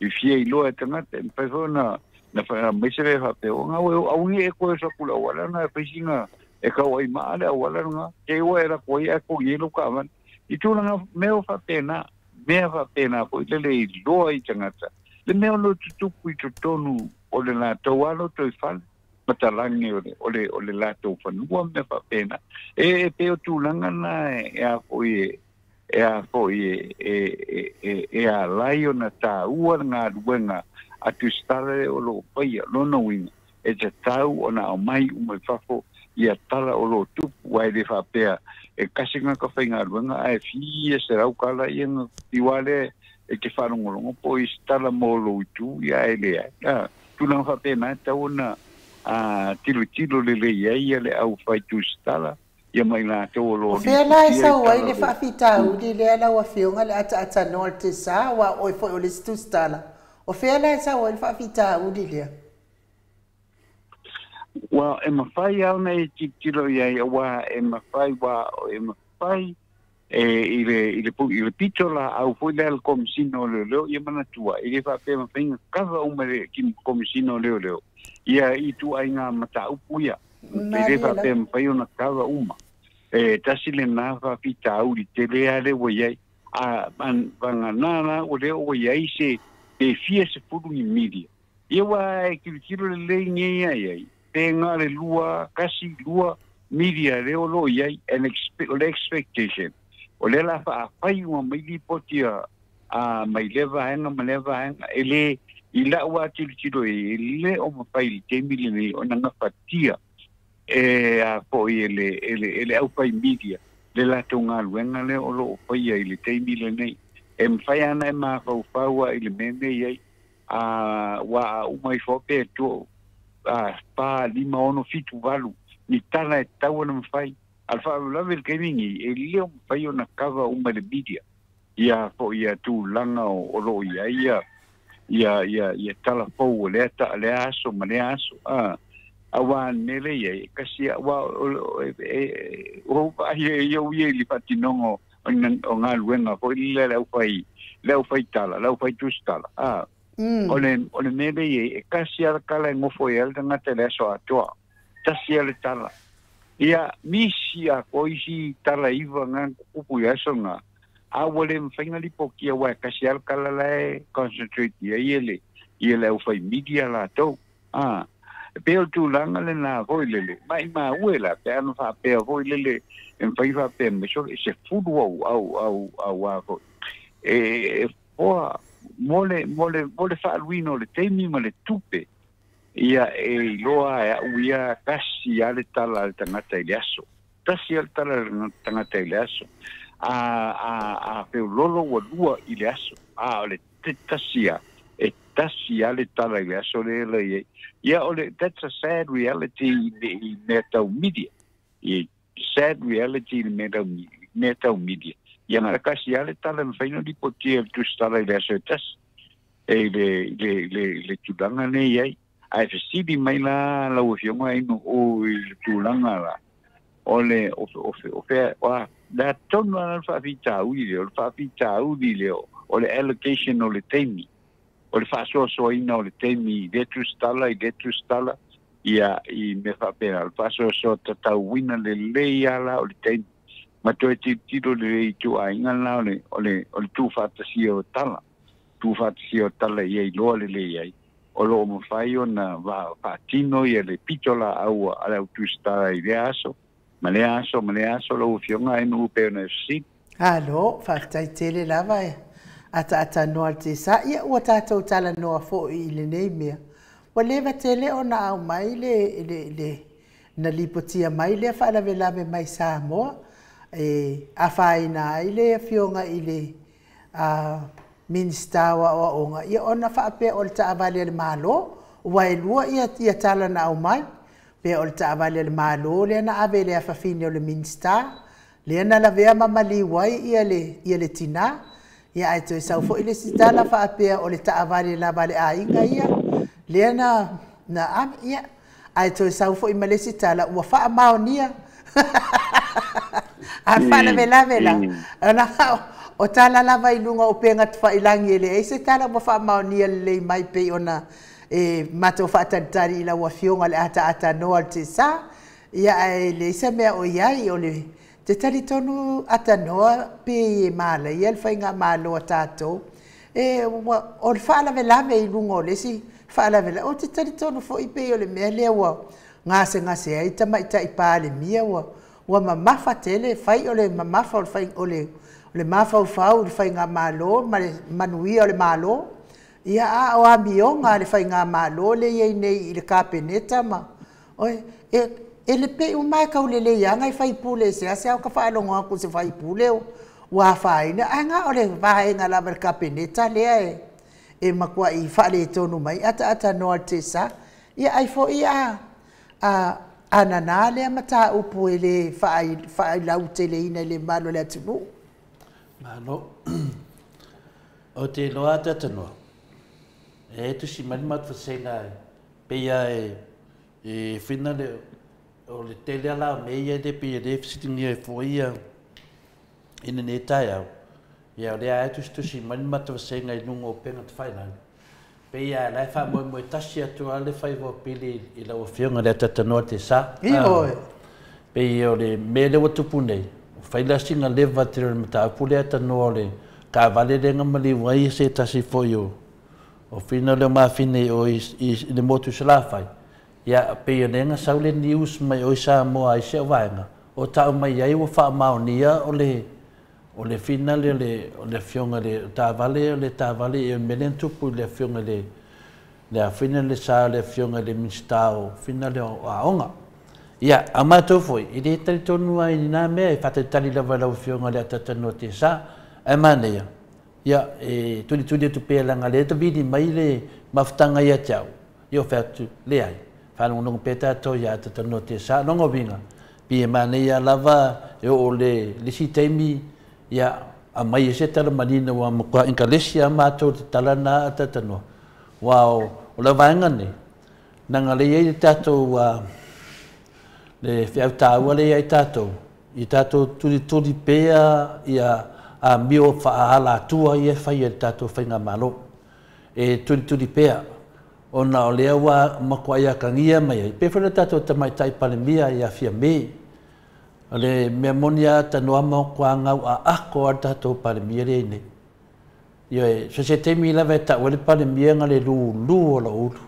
E fia iloa e tagata e mafai foi ona na aumai se mea faapea o gau e aua ne i e toe oso atu i le auala lena e fai sina e tau ai maa le auala lena te i ua e alu atu ai ae togi ai lou taavale. I tulaga mea o faapena, mea faapena foi lele e iloa i tagata le mea o lo o tutupu i totonu o le latou lava lotoifale ma talage o le o le o le latou fanua ma mea faapena. E pei o tulaga na e a foi e a foi e ala ai ona taua le galuega a Tusitala lea o lo o faia. Lona uiga, e tatau ona aumai uma i fafo ia tala o lo o tupu, aua e le faapea e tasi tagata faigaluega ae fia selau tala ia na fiu lava lea e te faalogologo po o i se tala mo lou itu ia ae leai. Tulaga faapena e tatau ona tilotilo lelei ai ia le aufai tusitala ia ma i latou o lo O o fea la e lipotia i sau ai tala le o lo o faafitauli lea lau Afioga le ataatsanoa o le Tesa, aua o oe foi o le isi tusitala? O fea la e sau ai le faafitauli lea? Well, e mafai lava ona e tilotilo i ai, aua e mafai, ua e mafai e i le i le i le pito laau foi lea a le Komesina o Leoleo. Ia manatua, e le faapea e mafai ona kava uma e le Komesina o Leoleo ia ituaiga mataupu ia. E le Malie faapea e lava. mafai ona kava uma. E tasi lena faafitauli tele lava lea ua i ai. A vagana la ua lea ua i ai se pe fia sefulu ni milia. Ia ua e tilotilo lelei nei ai ai, pe na o le lua, tasi, lua milia lea o lo o i ai. And o le expectation, o lea o le a faafai uma mai lipoti a mai lea vaega ma lea vaega. E le, i lau lava tilotilo i ai, e le o mafai i le taimi lenei ona gafatia e a foi e le, e le, e le aufai media le latou galuega lea o lo o faia i le taimi lenei. E mafai lava ona e mafaufau lava i le mea nei ai, a ua a uma ifo pe 2, 4, 5, 6, 7, 8 ni tala e tatau ona mafai. A o le faalavelave i le taimi lenei, e le o mafai ona cover uma e le media ia foi ia tulaga o lo o i ai ia ia ia ia tala fou o lea ta lea aso ma lea aso. A aua le mea lea e i ai, e kasi aua o ou vaai e ia ui i le faatinoga o galuega foi lea le aufai le aufai tala, le aufai tusitala. A o le mea lea e i ai, e kasi lava le tala e nofo ai lava le tagata i le aso atoa. Tasi lava le tala. Ia, misi atoa isi tala e 9 na tutupu i le aso lena, a ua le mafai ona lipotia aua e tasi lava le tala la e concentrate i ai le ia le aufai media latou. A e pei o le tulaga lena foi lele, maimau e la pe ana faapea foi lele e mafai faapea mai sole e sefulu au au au au a foi e foa mo le mo le mo le faaluina o le taimi ma le tupe. Ia e iloa e au ia tasi lava le tala a le tagata i le aso. Tasi lava le tala a le tagata i le aso. A a a feololo ua lua i le aso. A o le tasi lava, e tasi lava le tala i le aso lea la i ai. Ia o le, that's a sad reality i mea tau media. I sad reality i le mea tau, mea tau media. Ia na o le tasi lava le tala e mafai ona lipotia e le tusitala i le aso e tasi. E i le, le, le, le tulaga lea e i ai. Ae fesili mai la lau Afioga Inu o i le tulaga la, o le, o, o, o, fea, o a, le a tonu lava le faafitauli lea, o le faafitauli lea o le allocation o le taimi. O le faasoasoaina o le taimi i lea tusitala i lea tusitala ia i mea faapena o le faasoasoa tatauina lelei a la o le taimi ma toe tilotilo lelei i ituaiga lena o le o le o le tuufaatasia o tala tuufaatasia o tala ia iloa lelei ai o loo mafai ona faatino ia le pito laau a le au tusitala i lea aso ma lea aso ma lea aso lau Afioga e nuu pei ona e fesili. Alo, faafetai tele lava e ataatanoa le tesa. Ia ua tatou talanoa foi i lenei mea. Ua leva tele ona aumai le, le, le na lipotia mai lea faalavelave mai Samoa e afaina ai le afioga i le Minisita o Aoaoga, ia ona faapea o le taavale a le Malo, ua e lua ia, ia tala na aumai, pea o le taavale a le Malo lea na ave i le afafine o le Minisita, lea na lavea ma maliu ai ia le, ia le tinā. Ia ae toe sau foi le isi tala faapea o le taavale lava a le aiga ia, lea na, na ave, ia, ae toe sau foi ma le isi tala ua faamaonia. A faalavelave la, ona o tala lava i luga o upega tafailagi e leai se tala ua faamaonia lelei mai pei ona e matou faatalitali i lau Afioga i le ataatanoa o le tiasa. Ia ae leai se mea o i ai o le te talitonu atanoa pe e malaia le faigamalo a tatou. E ua, o le faalavelave i luga o le isi faalavelave. Ou te talitonu foi pei o le mea lea ua gasegase ai tamaitai Palemia ua ua mamafa tele fai o le mamafa o le fai o le le mafaufau i le faigamalo ma le manuia o le Malo. Ia a o amioga a le faigamalo lea e i ai nei i le Kapeneta ma oe e e le pei uma e taulelei lava nai faipule e seasea ona faalogo atu i se faipule ua afaina, ae na o le vaega lava i le Kapeneta lea e e matuai faaletonu mai ataatanoa le tesa. Ia ai foi a a a nana lea mataupu e le faailauteleina i le mamalu o le atunuu. Malo. Ou te iloa ataatanoa, e tusi mai le matou vasega pei lava e e fina le o le tele lava la o mea ia e pei e le fesiligia ai foi ia i lenei taeao. Ia o lea lava e tusitusi mai le matou vasega i luga o upega tafailagi, pei lava o la e faamoemoe tasi atu lava le faiva o Pili i lau Afioga i le Atatanoa te sa. Ioe. Pei o le mea lea ua tupu nei, ua fai la sina leva tele o le mataupu lea tanoa o le taavale lea na maliu ai se tasi foi o fina lea o mafine i o i le motu i Salafai. Ia, pei o lea na sau le news mai o i Samoa i si au vaega, o tau mai ai ua faamaonia o le o le fina lea o le afioga i le taavale o le taavale i le mea lea na tupu i le afioga i le afina le sa o le afioga i le Minisita o fina lea o Aoga. Ia, a matou foi, e le talitonu lava i lena mea, e faatalitali lava i lau Afioga i le Atatanoa Tesa. Ae manaia, ia, e tulituli atu pea leaga o lea e tavili mai le mafutaga ia te au, ia ou fai atu, leai, faalogologo pea tatou ia Atatanoa Tesa. O lona uiga, pei e manaia lava e oo i le isi taimi, ia, aumai ai se tala manino ua matua inkalesi lava matou i le tala lena Atatanoa. Aua o le vaega lenei, leaga o lea e i ai le tatou le feau taua lea e i ai tatou, i tatou tulituli pea ia amio faaalatua ia e fai e le tatou faigamalo. E tulituli pea, ona o lea ua matuai atagia mai ai, pei foi o le tatou tamaitai Palemia ia Fiame. O le mea moni lava tanoa matua gauaako lava le tatou Palemia lea e i ai nei. Ioe, so o se taimi lava e tau ai le Palemia na le lulu o lou ulu.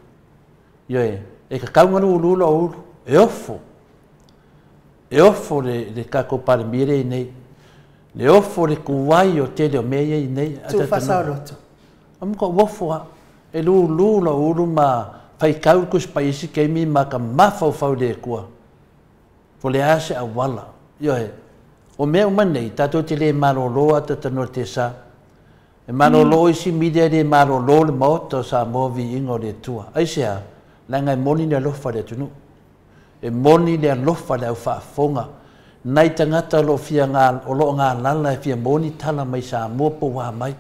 Ioe, e tatau ona lulu lou ulu, e ofo. E ofo le, le tatou Palemia lea i nei. Le ofo le tuai o tele o mea ia i nei. Tuufasaoloto. O matua ofo lava. E lulu lou ulu ma faitau le Tusi Paia i isi taimi ma ta mafaufau i le Atua. Po o le a se auala. Ioe, o mea uma nei, tatou te le malolo a tatanoa te sa. E malolo isi media e le malolo le Maota o Samoa viiga o le Atua. Aisea? Leaga e moni le alofa i le atunuu. E moni le alofa i le au faafofoga. Nai tagata o lo o fia o lo o galala e fia maua ni tala mai Samoa po ua a mai.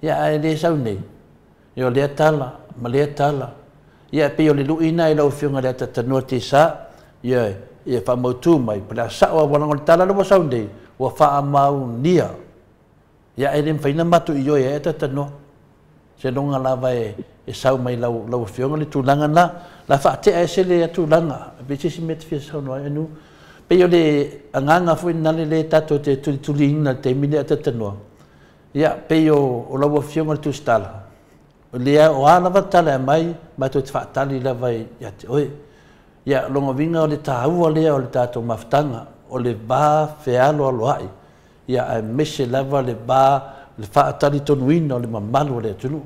Ia ae le sau nei. Ia o lea tala ma lea tala. Ia e pei o le lui lena i lau Afioga i le Atatanoa Tesa, ia ia faamautu mai po o le a sao lava leaga o le tala lea ua sau nei, ua faamaunia. Ia e le mafai ona matou ioe ai Atatanoa. Seiloga lava e sau mai lau Afioga le tulaga lena. La faatea ese le tulaga, pe se isi mea e te fia saunoa ai anu. Pei o le agaga foi lena lea tatou te tulituliina i le taimi lea a talanoa. Ia, pei o lau Afioga i le Tusitala, o lea o a lava tala e aumai, matou te faatali lava ia te oe. Ia, lona uiga o le taua lea o le tatou mafutaga, o le va fealoaloai, ia aemaise lava le va le faatalitonuina o le mamalu o le atunuu.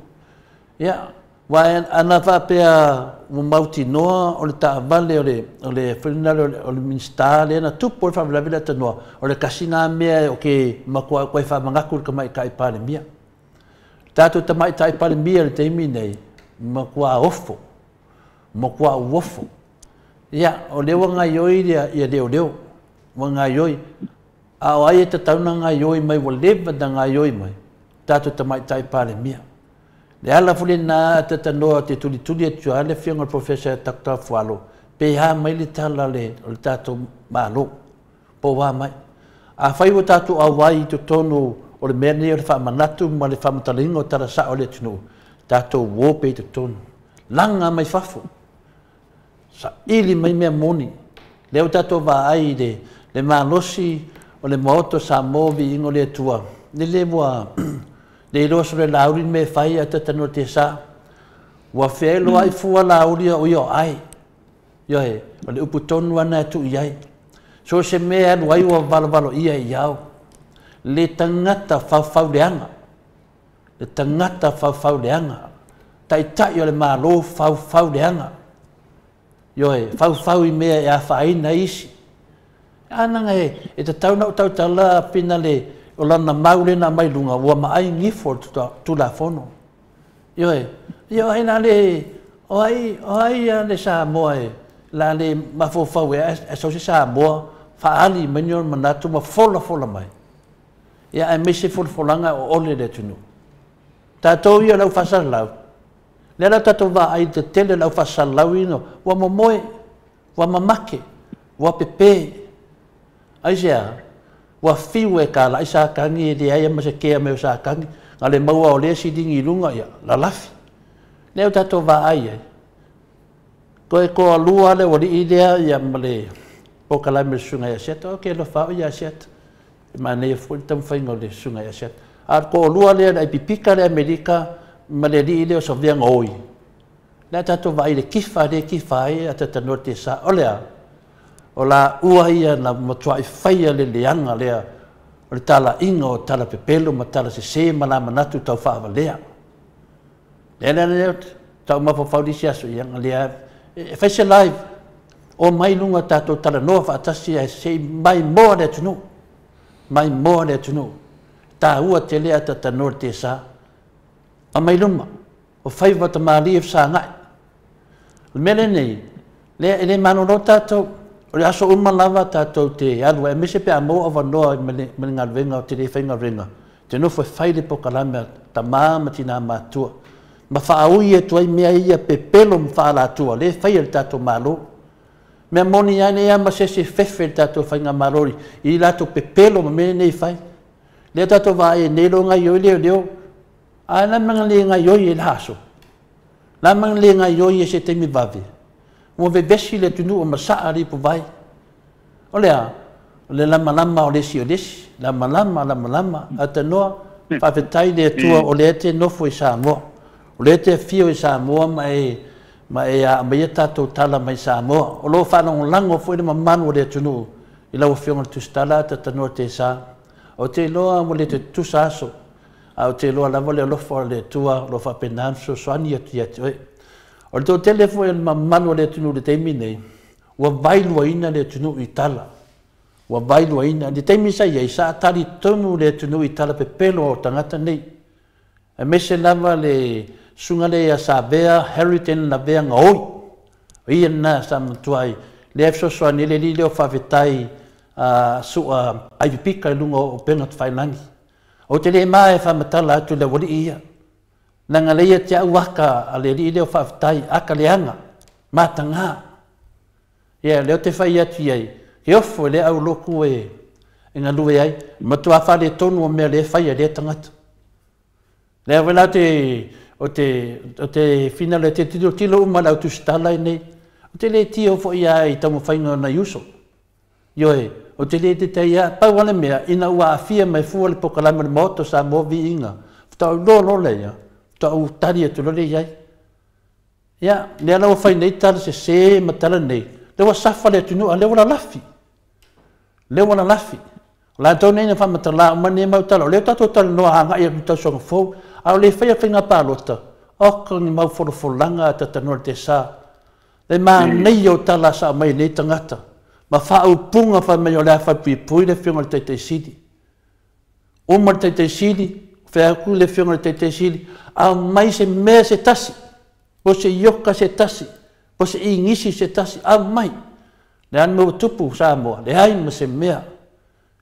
Ia, aua ana faapea ua mautinoa o le taavale o le foi lena o le Minisita lea na tupu ai le faalavelave lea tanoa, o le tasi lena mea o ke matua koe faamanatu i le tamaitai Palemia. Tatou tamaitai Palemia i le taimi nei, matua ofo, matua uofo. Ia, o lea ua gaoioi ia leoleo, ua gaoioi. A o ai e tatau ona gaoioi mai ua leva ona gaoioi mai, tatou tamaitai Palemia. Le ala foi lena talanoa te tulituli atu ai le Afioga i le Professor Dr. Fualo, pe a mai le tala o le tatou Malo, po o a mai. Afai ua tatou auai i totonu o le mea nei o le faamanatu ma le faamatalaina o tala sao o le atunuu, tatou o pea i totonu, laga mai fafo, saili mai mea moni. Lea ua tatou vaai i le malosi o le Maota o Samoa, viiga o le Atua, lele ua le iloa sole Laauli le mea e fai a talanoa te sa. Ua feailoai fua Laauli o ia o ai. Ioe, o le upu tonu ana e tuu i ai. So se mea alu ai ua valovalo ia i ao. Le tagata faufauleaga. Le tagata faufauleaga. Taitai o le Malo faufauleaga. Ioe, faufau i mea e afaina isi. Anaga e tatau na o tautala pina le o lana mau lena mai luga ua maai gifo o le Tulafono. Ioe, ia o ai la le o ai ia le Samoa e la le mafaufau e sau se Samoa faali mai ni ona manatu ma folafola mai. Ia aemaise folafolaga o ole le atunuu. Tatou ia lau faasalalau. Lea la tatou vaai i te tele lau faasalalau ina ua momoe, ua mamake, ua pepe. Aisea, ua fiu e kalai sakagi e leai ma se kea mai o sakagi, na le maua o lea silingi i luga ia lalafi. Lea o tatou vaai ai. Toe toalua le ualii lea ia ma le polokalame o le Susuga ia Asiata. Ok, alofa au ia Asiata. E manaia foi le taumafaiga o le Susuga ia Asiata. A o le toalua lea le aipipika le Amerika ma le alii lea o Savea Gaoi. Lea tatou vaai i le kifa lea e kifa ai a talanoa te sa. O lea, o la ua ia na matuai faia le leaga lea o le talaiga o tala pepelo ma tala sese ma la manatu tau faavalea. Lea lea lea tau mafaufau nisi aso ia lea e fai se live o mai luga tatou talanoa faatasi ai se i mai moa le atunuu. Mai moa le atunuu. Taua tele a talanoa te sa. A mai luma o faiva tamalie fesagai. O le mea lenei, lea e le malolo tatou, o le aso uma lava tatou te alu ai, aemaise pe a maua avanoa ma le galuega o te le faigaluega, te nofo e fai le polokalame a tamā ma tinā matua, ma faaui atu ai mea ia pepelo ma faalatua, lea e faia e le tatou Malo. Mea moni ai nei ma se isi fefe le tatou faigamalo i latou pepelo ma mea nei fai. Lea tatou vaai nei lo gaoioi leoleo, a na manga le gaoioi e le aso. La manga le gaoioi e se taimi vave. Ua vevesi le atunuu ma saa le ipuvai. O lea, o le lamalama o le isi o le isi, lamalama, lamalama, atanoa, faafetai le Atua o lea te nofo i Samoa. O lea te afio i Samoa ma e aumaia tatou tala mai Samoa. O lo o faalagolago foi le mamalu o le atunuu i lau Afioga i le Tusitala talanoa te sa. O te iloa ua le te tutusa aso, a o te iloa lava le alofa o le Atua o lo o faapena ona fesoasoani atu ia te oe. O le toatele foi o le mamalu o le atunuu i le taimi nei, ua vailuaina le atunuu i tala. Ua vailuaina. I le taimi sa i ai, sa talitonu le atunuu i tala pepelo o tagata nei. Aemaise lava le susuga lea ia Savea Harriton Lavea Gaoi. O ia lena sa matuai lea fesoasoani le alii lea o faafetai sua aipipika i luga o upega tafailagi. O te le ma e faamatala atu le aualii ia. Leaga lea ia te au aka a le alii lea o faafetai, aka leaga, mataga. Ia, lea o te fai atu i ai, ke ofo e le au loku e galue ai, matua faaletonu o mea lea e faia lea tagata. Lea foi la te O te fina le te tilo tilo uma lau tusitala nei. O te le tio fo ia i taumafaiga o nai uso. Ioe, o te le te ia, pau ale mea, ina ua afia mai fua le pokalame o le Maota o Samoa viiga. Tau lo lo le ia, tau tari atu lo le iai. Ia, lea lau fai nei tala se se ma tala nei. Le ua safa le atunuu, a le ua lalafi. Le ua lalafi. La tau nei na whamatala, o mani e mau tala, o leo tātou tala noa hanga ia tau songa fou, a o le whaia whainga pālota, o ka ni mau folofolanga a tatanoa te sā. Le mā nei o tala sa mai nei tangata, ma whaaupunga whai mai o le a whai pui le whionga le taitai sili. Uma le taitai sili, whea le whionga le taitai sili, a mai se mea se tasi, po se ioka se tasi, po se ingisi se tasi, a mai. Le an mau tupu Samoa, le ai ma se mea.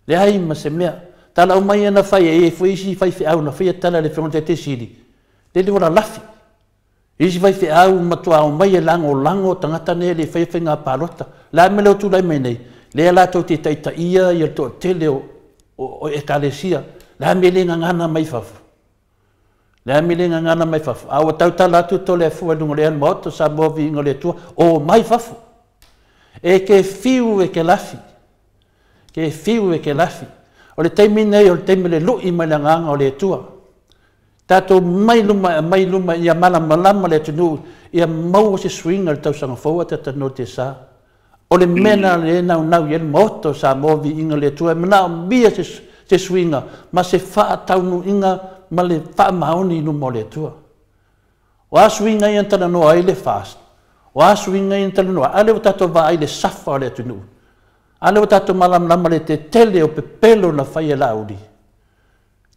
Le ai ma se mea. Tala o mai ana whai e fui isi whai whiau na whai tala le whionga te sili. Le le wala lafi. Isi whai whiau matua o mai e lango lango tangata ne le whai whai ngā pālota. La me leo tūlai mai nei. Le la tau te taita ia i to tele o ekalesia. La me le ngangana mai fafu. La me le ngangana mai fafu. A o tau tala atu tole a fua lungo le an maoto sa movi ingo le tua o mai fafu. E ke fiu e ke lafi. Ke fiu e ke lafi. O le taimi nei, o le taimi le lui mai le nganga o le tua. Tātou mai luma, ia malamalama le atunuu, ia maua se suiga le tausaga fou a tatanoa te sā. O le mea le naunau i le maota o Samoa viiga le Atua, e manaomia se suiga ma se faataunuuga ma le faamaoni i luma o le Atua. O a suiga ia na talanoa ai le fast, o a suiga ia na talanoa, a le ua tatou vaai le safa o le atunuu. A le ua tatou malamalama le tetele o pepelo na fai e lauli.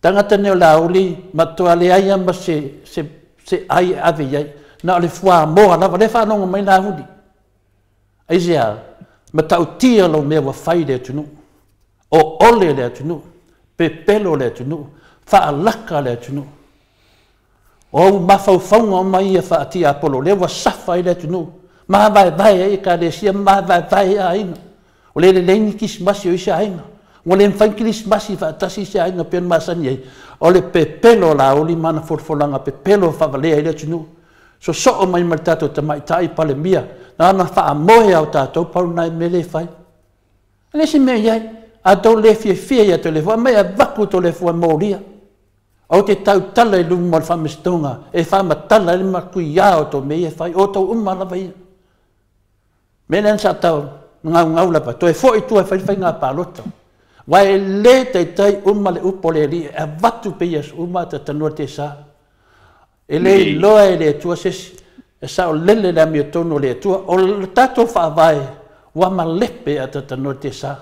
Tangata nei o lauli, matua le aia ma se ai ave iai. Na o le fuamoa lava, le whanonga mai lauli. Aisea, ma tautia lau mea ua fai le atunuu. O ole le atunuu, pepelo le atunuu, whaalaka le atunuu. O mawhaufaunga o mai ia whaatia apolo, le ua safa i le atunuu. Maha vai vai ai ka le sia, maha vai vai a aina. O le le leini kisimasi o isi aina. O le mwhai kisimasi whaatasi isi aina pian masani ai. O le pepelo la oli mana folafolanga, pepelo whawalea i le atunuu. So soo mai mai tātou tamaitai pale mia. Nā na whaamoe au tātou, paru nai mele whai. Le si mea iai, a tau le fia fia ia tau le fua, mai a vaku tau le fua mōria. Au te tau tala i lumu o le whaamistonga, e whaamatala i makui ia o tau mea ia whai, o tau uma lava ia. Mea sa tau ngau ngau lapa, toe foi tua whai whai ngā pālota. Wai le taitai uma le upo le li, e vatu pe ia uma ta tanua te sā. E le loa e le atua sesi, e sa o lele le amio tonu le atua, o le tātou whaavae, wa malepe a ta tanua te sā.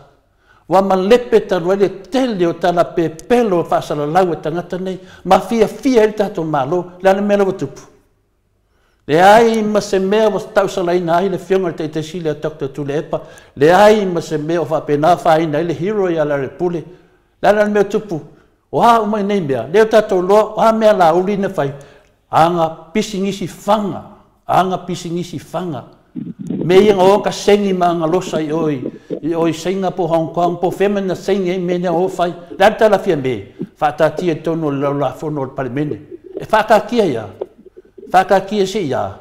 Wa malepe talua le tele o tala pepelo o whaasalalau e tangata nei, ma fia fia e le tātou malo, le ana mea lawa tupu. Le ai ma se mea o tausalaina ai le fionga le taitai le a Dr. Tuilaepa, le ai ma se mea o whaapena whaina ai le hero i ala repule, le ana mea tupu, o a umai nei mea, leo tātou loa, o a mea la uli na whai, anga pisingisi whanga, anga pisingisi whanga. Me ia ngā o ka sengi ma anga losa i oi senga po Hong Kong, po whemena sengi me nea o whai, le ana tala fia me, whaatatia tonu le laula fono o le palemene. E whaakakia ia, whaakakia se ia,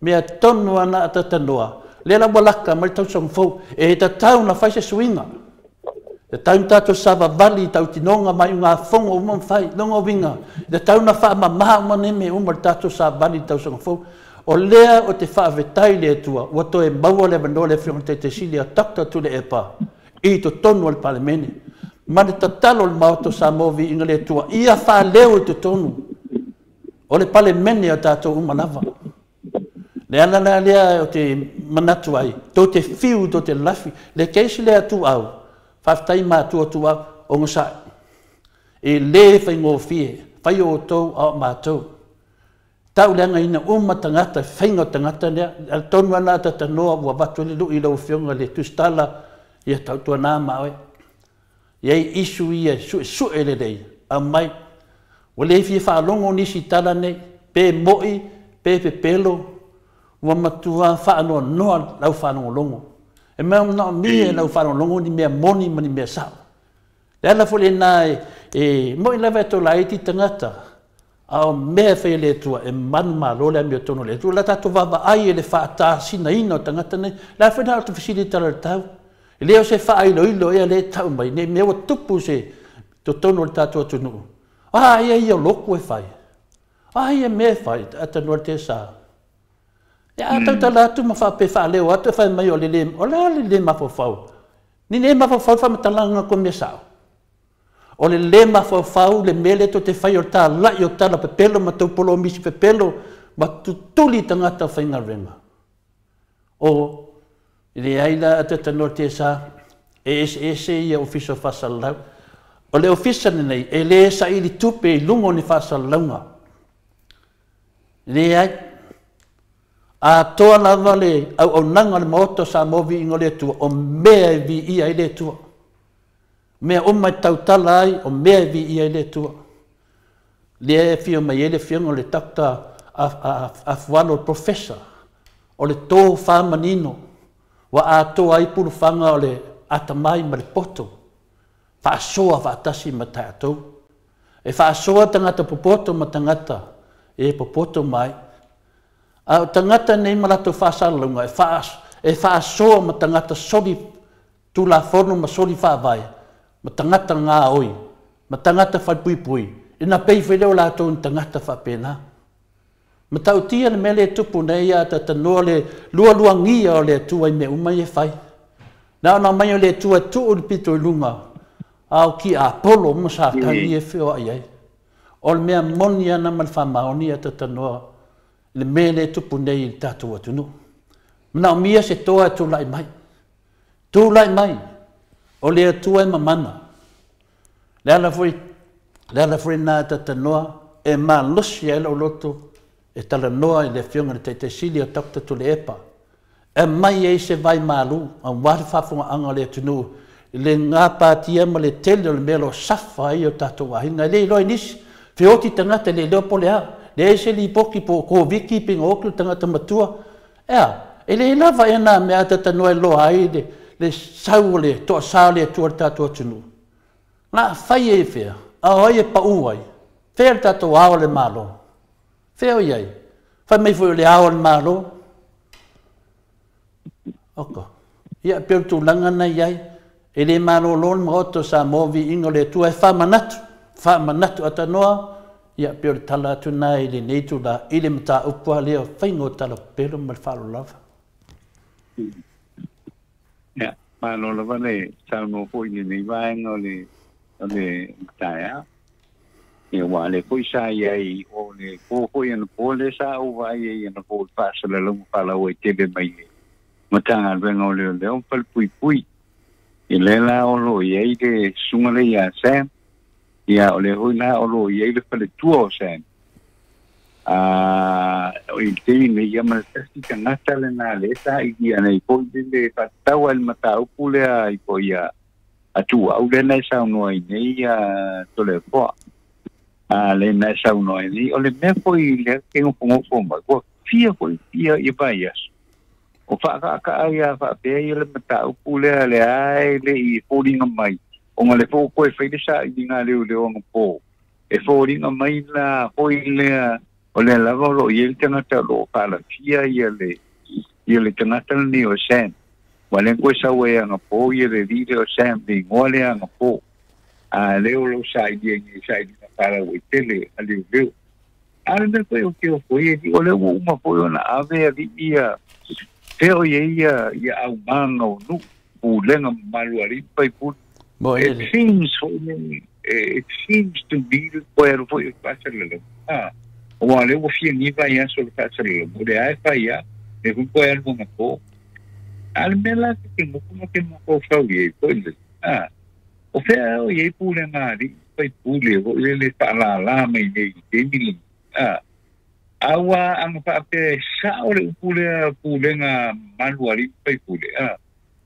mea tonu ana atatanoa, le la walaka mai tau song fou, e tatau na whai se suinga. E tau tātou savavali, tau tinonga mai ngā whongo uma mwhai, nonga winga. E tau na whaamamaha uma neme uma le tātou savavali tau song fou. O lea o te whaavetai le atua, ua toe maua le manoa le whionga te sili a Dr. Tuilaepa, i to tonu o le palemene. Ma le tatalo le maoto Samoa viiga le atua, ia whaaleo i te tonu. O le palemene o tātou uma lava. Le ana lea lea o te manatu ai, tō te whiu, tō te lafi, le keisi lea tu au, whaftai mātua tu au, o ngosai. E le whai ngōwhie, whai o tau au mātou. Tau leanga ina uma tangata, whainga tangata lea, al tonu ana atatanoa ua watu le lui lau whionga le tustala, ia tautua nā maoe. Iai isu ia, sue sue le lei, a mai. Ua le fia whaalongo nisi tala nei, pe moi, pe pepelo, ua matua whaanoa noa lau whaalongolongo. E mea nao mia lau whaalongolongo ni mea moni ma ni mea sao. Le ala fole nā e moi lava e tō laiti tangata, A o mea e fai e le Atua, e manumalo le amiotonu o le Atua. O le a tatou vaavaai i le faatasinaina o tagata nei. O le a foi na o te fesili i tala o le tau? E le o se faailoilo ea lea e tau mai nei mea ua tupu se totonu o le tatou atunuu. A ia ia o lotu e fai. A ia mea e fai, atanoa le tesa. Ia a tautala atu ma faapea faaleo atu e fai mai o le le, o le a le le mafaufau? Ni le mafaufau le faamatalaga ko mea sao. O le lē mafaufau le mea lea tou te faia o le talai o tala pepelo ma tou polomisi pepelo ma tutuli i tagata faigaluega. O leai la atatanoa tesa e eseese ia ofisa o faasalalau. O le ofisa lenei e lē saili tupe i luga o ni faasalalauga. Leai. Atoa lava le auaunaga o le Maota o Samoa viiga o le Atua o mea e viia ai le Atua. Mea uma e tautala ai o mea e viia ai le Atua. Lea e afio mai ai le afioga o le Dr. Afualo, o le Professor, o le tofa manino ua atoa ai pulufaga o le atamai ma le poto, faasoa faatasi ma tatou. E faasoa tagata popoto ma tagata e popoto mai. A o tagata nei ma latou faasalalauga e faasoa ma tagata soli tulafono ma soli faavae, ma tagata gaoi, ma tagata falepuipui, ina pei foi lea o latou ni tagata faapena. Matautia le mea lea e tupu nei ia tatanoa le lualuagia o le Atua i mea uma ia e fai. Na ona aumai o le Atua e tuu le pito i luga, a o ki Apolo ma Satani e feoai ai. O le mea moni ana ma le faamaoni ia tatanoa le mea lea e tupu nei i le tatou atunuu. Manaomia se toa e tulai mai. Tulai mai, o le Atua e mamana. Le ala foi, le ala foi na tatanoa e malosi ai lou loto e talanoa i le afioga i le Taitaisili o Dr. Tuilaepa. E mai ai se vai malu, aua le faafogaaga o le atunuu, i le gapatia ma le tele o le mea o lo o safa ai o tatou aiga. E le iloa i nisi, feoti tagata e le iloa po o le a. Leai se lipoti po o Koviti pe na oti le tagata matua. Ea, e le lava ea nā mea tatanoa e loa ai le sau o le toasā o le Atua i le tatou atunuu. Na fai e fea, a o ai e pau ai, fea le tatou ao o le Malo. Fea o i ai, fai mai foi o le ao o le Malo. Oko. Ia, pei o le tulaga na i ai, e le malolo le Maota o Samoa viiga o le Atua e faamanatu, faamanatu atanoa, ia pei o le tala atu na i lenei itulā i le mataupu lava lea o faiga o tala pepelo ma le faaaloalo lava. Ia, malo lava le saunoa foi i lenei vaega o le o le taeao. Ia, ua le foi sa i ai o le po foi anapo lea sa ou vaai ai anapo i le faasalalauga faalauaitele mai le Matagaluega o Leoleo ma Falepuipui. I lea la o lo o i ai le susuga lea ia Sam, ia o lea foi la o lo o i ai le faletua o Sam. A o i le taimi nei, ia ma le tasi tagata lena lea sa ilia nei foi le faatatau ai le mataupu lea i po ia Atuau lea na e saunoa ai nei ia Toleafoa. A lea na e saunoa ai nei, o le mea foi lea ke nofonofo mai, ua fia foi fia ia vaiaso. O faakaakaa ia faapea ia le mataupu lea le ae le i foliga mai, ona le foi koe fai le sailiga leoleo anapo. E foliga mai la foi lea, o lea lava o lo o i ai le tagata o lo o faalafia ia le ia le tagata lenei o Sam. Ua le koe sau ai anapo ia le alii lea o Sam, le igoa lea anapo. A lea o lo o sailia i nei sailiga faalauaitele a leoleo. A le mea foi o ke o foi e o lea ua uma foi ona ave alii ia fea o i ai ia ia aumaga o nuu, pulega mamalu a alii ma faipule. Mo It ele. seems foi le it seems to me le koe alu foi o le faasalalau. Ah, aua o lea ua fia niva i aso o le faasalalau, o le a e fai a, le foi koe alu anapo. A le mea la ke ke moku ma ke mafaufau i ai foi le. Ah, o fea o i ai pulega a alii ma faipule foi le le faalālā mai nei i le taimi lenei. Ah, a ua aga faapea e sao le upu lea pulega mamalu a alii ma faipule. Ah,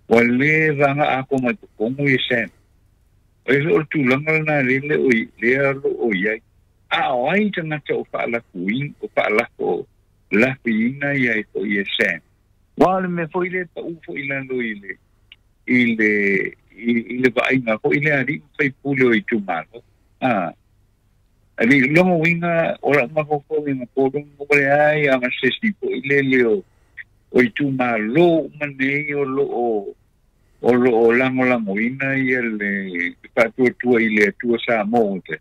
ua lē vaga atoa mai totonu ia Sam. O ia foi o le tulaga lena lele o lea lo o i ai. A o ai tagata o faalafuina o faalafo lafiina ia ai foi e Sam. Aua o le mea foi lea e paʻu foi i lalo i le i le i le vaaiga foi lea a alii ma faipule o itumalo. Ah, Ali longo winga o la mafaufau i mapolong mo le ai a ma se si po ile le o o i tu malo manei o lo o o lo o lango lango ina ia le faatuatua i le Atua sa mo te.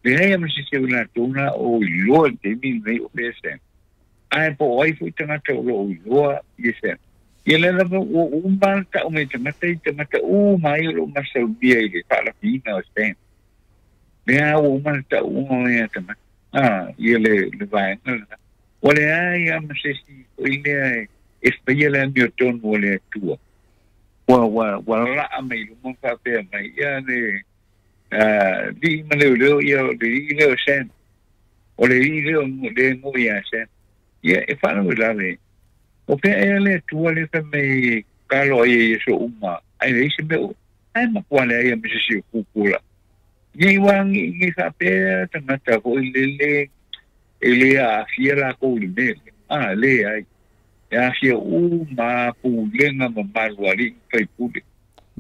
Le hei ama se se ula tona o iloa le taimi nei o pese. Ai po ai fu tangata o lo o iloa i se. Ia le lava o umba ta o me tangata i tangata o mai o lo masaubia i le whaalafina o se. Le a o umba ta o mai a tangata. Ah, ia le vaenga. O le ai ama se si o ile e e whaia le amio tonu o le Atua. Wa wa wa la mai lu mo fa pe mai ia ne di ma le le ia le i le o sen o le i le o le mo ia sen ia e fa no la le o pe e le tua le fa me ka lo ia so uma ai le se me ai ma kwa le ia me se ku ku la ni wangi ni fa pe tangata ko le le e le a fiera ko le me a le ai ia fia u ma pulenga ma maluali fai pule.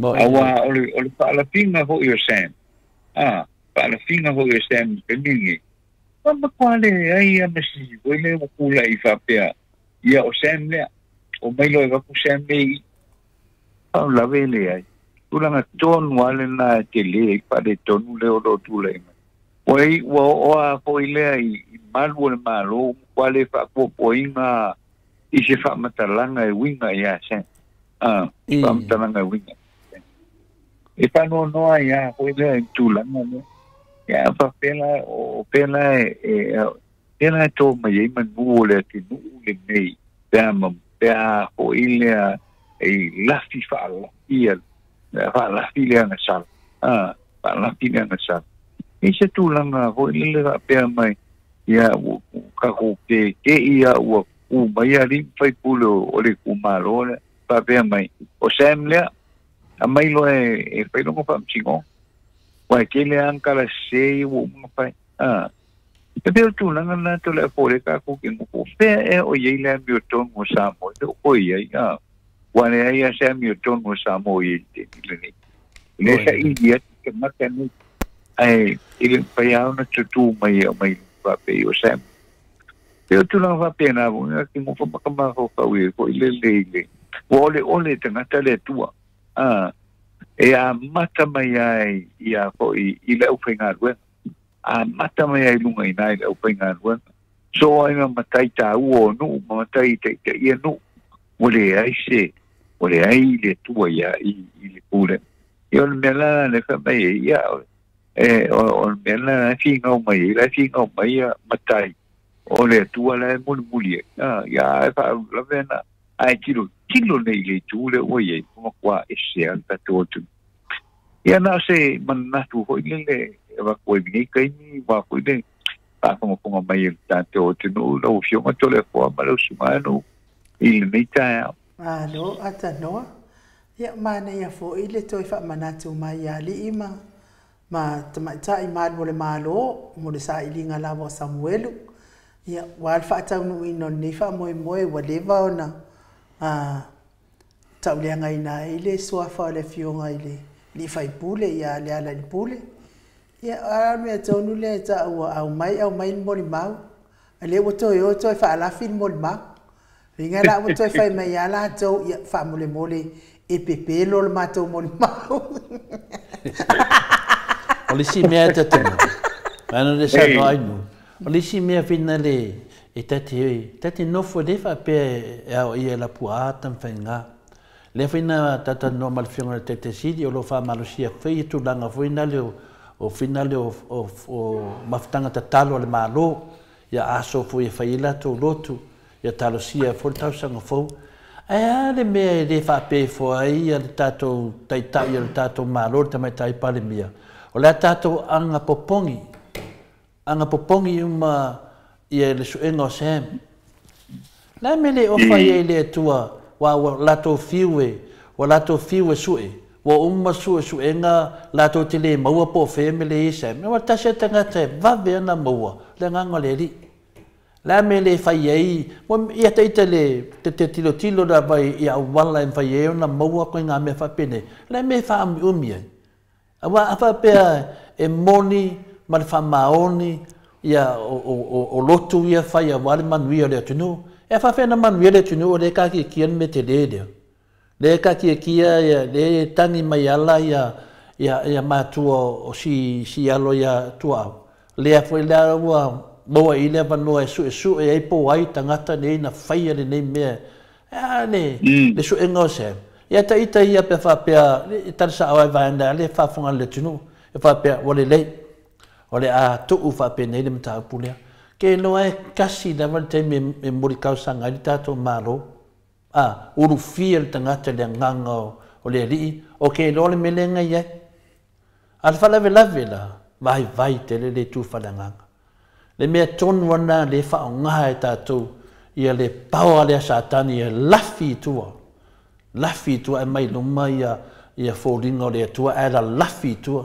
Awa o le whaalafinga ho i o Sam. Ah, whaalafinga ho i o Sam peningi. Ma makwale ai a masi, o le o kula i whapea. Ia o Sam lea, o mailo e waku Sam nei. Pau lawe le ai. Tulanga tonu ale nā te le, i pare tonu le o lo tula i mai. Ua ua o a fo i lea i malu o le malo, kwale whapopoinga i se whamatalanga e winga ia se. Ah, whamatalanga e winga. E whanua noa ia, hoi lea i tūlanga lea. Ia, wha pēlā, o pēlā e, pēlā e tō mai e manu o lea te nuu le nei. Pea ma, pea hoi lea e lafi whaalafi ia, whaalafi lea nga sala. Ah, whaalafi lea nga sala. I se tūlanga hoi lea wha pea mai, ia, ka ko ke ia ua u mai a rim fai pule o le kumalo le papea mai o Sam lea a mai lo e fai longo fa mchingo wa ke le ankala sei wo ma fai ah e pe tu nanga na to le pole ka ku ke mo fe e o ye le mi to mo sa mo o ye ah wa le ai sa mi to mo sa mo ye te le ni le sa i ye ke mata ni ai ile pa ya na tu mai o mai pa pe o Sam Te o tūlanga whapena, ki ngō whamakama whakau e ko i le le le. O ole ole tangata le tua. Ah, e a mata mai ai i a ko i le au whainga. A mata mai ai lunga i nai le au whainga. So ai ma matai tā ua o nu, ma matai te te ia nu. O le ai se, o le ai le tua ia i le pule. I o le mea la le wha mai e ia, e o le mea la le whingau mai, le whingau mai ia matai. O le tua le muli muli e. Ah, ia e wha lavena. Ai tilo, tilo nei le tū le oi e. Kuma kua e se an tato atu. Ia nā se manatu hoi lele e wā koe minei kaini, wā koe le whākongakonga mai e tātou atu no, lau fionga tole hoa ma lau sumano i le nei taea. Alo, ata noa. Ia mana ia fo i le toi wha manatu mai ia li ima. Ma tamaitai malu le malo, mo le sa ilinga lava o Samuelu. Ia, wa alfa taunu ino nei wha moe moe wa lewa ona tauleanga ina i le suafa o le fionga i le li whai pule, ia le ala li pule. Ia, ara mea taunu le ta ua au mai ni moli mau. A le ua toi o toi wha alafi ni moli mau. Ringa la ua toi whai mai ala tau, ia, wha mole mole e pepe lo le mātou moli mau. O le si mea te tena. Mana le sa no ainu. O le si mea whina le e tate nofo le wha pea e au ia la pua ata mwhainga. Le whina tata no malwhionga le tete sidi o lo wha malosia whii tūlanga whina le o whina le o mafutanga tatalo le malo ia aso fo ia whaila tō lotu ia talosia fo le tausanga fo. Ai a le mea e le wha fo ai ia le tātou taitai ia le tātou malo le tamaitai pale mea. O le tātou anga popongi uma ia le suenga o Sam. La me le ofa ia i le atua, wa latou fiue, wa latou fiue sue, wa uma sue suenga, latou te le maua po whea me le i Sam. Wa tasi a tangata e vave ana maua, le nganga le ri. La me le whai ai, ia te ita le te tilo tilo la vai ia wala e whai e ona maua koe ngā mea whapene. La me wha umi ai. Awa awha pea e moni, ma le whamaoni, Ia o lotu ia fai auā le manuia o le atunuu. E faapefea ona manuia le atunuu o lea e taatiatia le mea tele lea. Lea e taatiatia ia lea e tagi mai ala ia ia matua o si alo ia Tuaau. Lea foi la ua maua i i le avanoa e suesue ai po o ai tagata nei na faia lenei mea. E a le suega o Sam? Ia ita ia pe faapea e tala sa'o ai vaega le faafofoga a le atunuu e faapea ua lelei o le a tuu faapenei le mataupu lea. Ke iloa e tasi lava le taimi e molikausaga ai le tatou Malo. A ulufia le tagata i le agaga o le Alii, o ke iloa le mea lea na i ai. A le faalavelave la, vaivai tele le itu faaleagaga. Le mea tonu ana le faaaoga e tatou ia le paoa lea Satani e lafi i tua. Lafi i tua e mai luma ia foliga o le Atua ae lalafi i tua.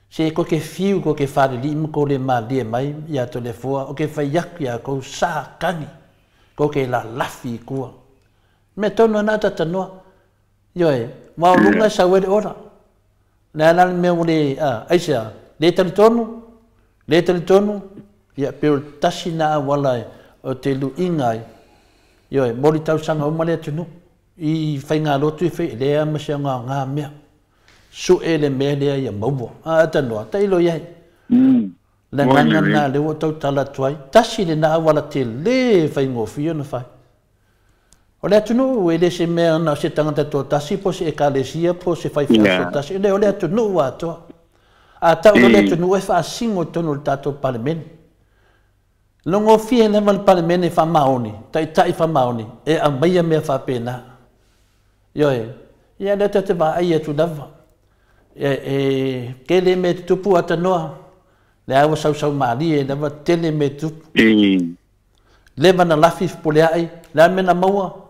Se ko ke fiu ko ke falelii ma ko le malie mai ia Toleafoa o ke fai atu ia kou sa kagi ko ke lalafi i tua. Mea tonu ana tatanoa. Ioe, maoluga sau ai le ola. Le a la le mea ua le, a, aisea, le talitonu, le talitonu, ia pe o le tasi na auala o te luiga ai. Ioe, moli tausaga uma le atunuu. I faigalotu i fai, lea ma se aogaoga mea. Sue le mea lea ia maua. A, tanoa, tailo i ai. Le agaga lena lea ua tautala atu ai. Tasi lena auala tele faigofie ona fai. O le atunuu e le se mea na o se tagata toatasi po o se ekalesia po o se faifeau toatasi. Le o le atunuu atoa. A tau loa le atunuu e faasino i totonu o le tatou Palemene. Logofie lava le Palemene faamaoni, taitai faamaoni, e aumaia mea faapena. Ioe, ia lea tatou te vaai atu lava. E tele mea tutupu atanoa, lea ua sausau malie lava tele mea tutupu. Leva na lafi fepuleai, le a le mea na maua?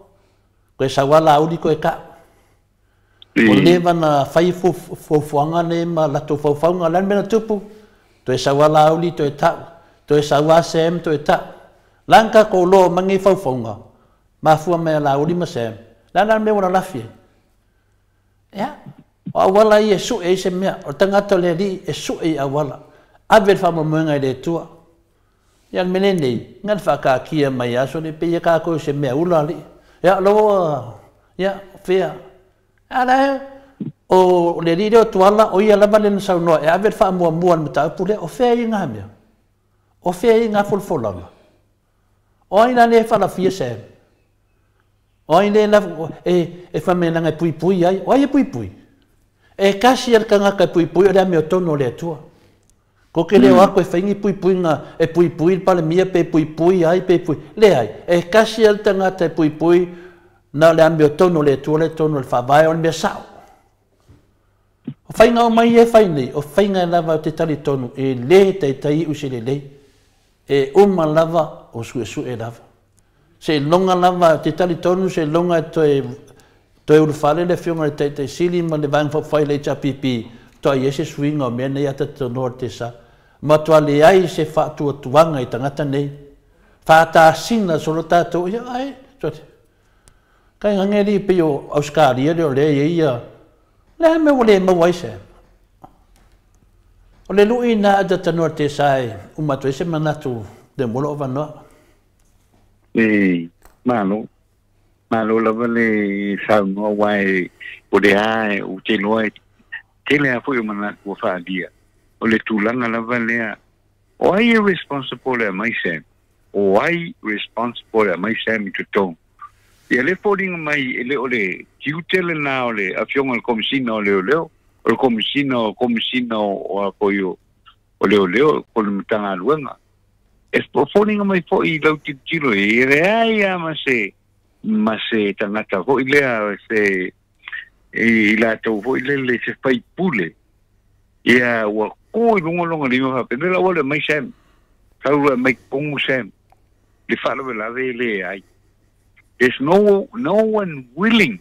Koe sau a Laauli koe ka'u. Ua leva na fai fuafuaga nei ma latou faufauga, o le a le mea na tupu? Toe sau a Laauli toe ta'u, toe sau a Sam toe ta'u. La na tatou loa mai nei faufauga, mafua mai a Laauli ma Sam. Le a la le mea ua lalafi ai? Ia, o auala ia e sue ai se mea. O le tagata o le Alii e sue i auala. Ave le faamoemoega i le Atua. Ia le mea lenei, na le faakaatia mai aso nei, pei ia tatou i se mea ula alii. Ia, loa, ia, fea. A la e, o le alii lea o Tuala, o ia lava lea na saunoa e ave le faamuamua i le mataupu lea. O fea ia ngā mea? O fea ia ngā folafolaga? O ai la lea e faalafia Sam? O ai lea e fai mai leaga e puipui ai? O ai e puipui? E tasi a le tagata e puipui o le amiotonu o le Atua. Ko ke leo ako e fai ni puipuiga e puipui le Palemia pe puipui ai pe pui. Leai, e tasi a le tagata e puipui na o le amiotonu o le Atua le tonu o le faavae o le mea sa'o. O faiga o mai e fai nei, o faiga lava o te talitonu e lē taitai iu se lelei. E uma lava o suesue lava. Seiloga lava te talitonu seiloga e toe ulufale le Afioga i le Taitaisili ma le Vaega Faaupufai o le HRPP toa i ai se suiga o mea nei a tatanoa le tesa. Matua leai se faatuatuaga i tagata nei. Faatasina solo tatou ia ai. Kai ngage li pei o Australia lea o lea e i ai ia le a mea ua le maua ai se. O le lui na a tatanoa le tesa e uma atu ai se manatu le mo lou avanoa. E malo, malo lava le saunoa aua e o le a ou te iloa e tele lava foi o manatu ua faaalia. O le tulaga lava lea, o ai e responsible e aumai Sam? O ai responsible e aumai Sam i totonu? Ia lea e foliga mai e le o le tiute lena o le Afioga i le Komesina o Leoleo, o le Komesina o Komesina o a foi o Leoleo po o le Matagaluega. E foliga mai foi i lau tilotilo e leai lava ma se tagata foi lea se i latou foi lele se faipule ia ua tu i luga o lona lima faapea me la ua le aumai Sam sau loa e aumai totonu Sam le faalavelave e leai. There's no one willing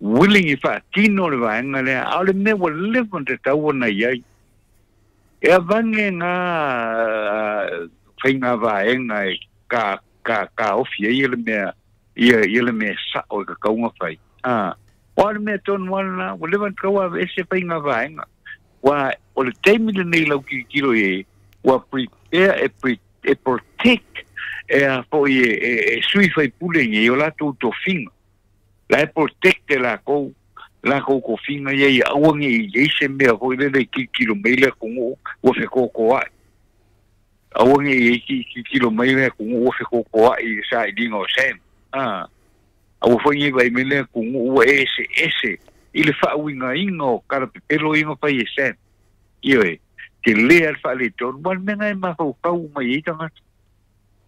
willing e faatino le vaega lea a o le mea ua leva ona tatau ona i ai. E avane ngā faiga vaega e ka ka taofi ai le mea ia ia le mea sa'o e tatau ona fai. A o a le mea tonu lava lena ua leva ona tatau aveese faiga vaega aua o le taimi lenei i lau tilotilo i ai Ua prepare e protect e a fo'i e sui faipule nei o latou tofiga la e protect e lakou lakou tofiga ia ia aua nei i ai se mea fo'i lele i tilotilo mai le atunuu ua fekokoa'i aua nei i ai tilotilo mai le atunuu ua fekokoa'i i le sailiga o Sam a aua fo'i nei vaai mai le atunuu ua eseese i le faauigaina o tala pepelo ia na fai e Sam. Ioe, tele lava le faaletonu, aua o le mea lena e mafaufau uma i ai tagata.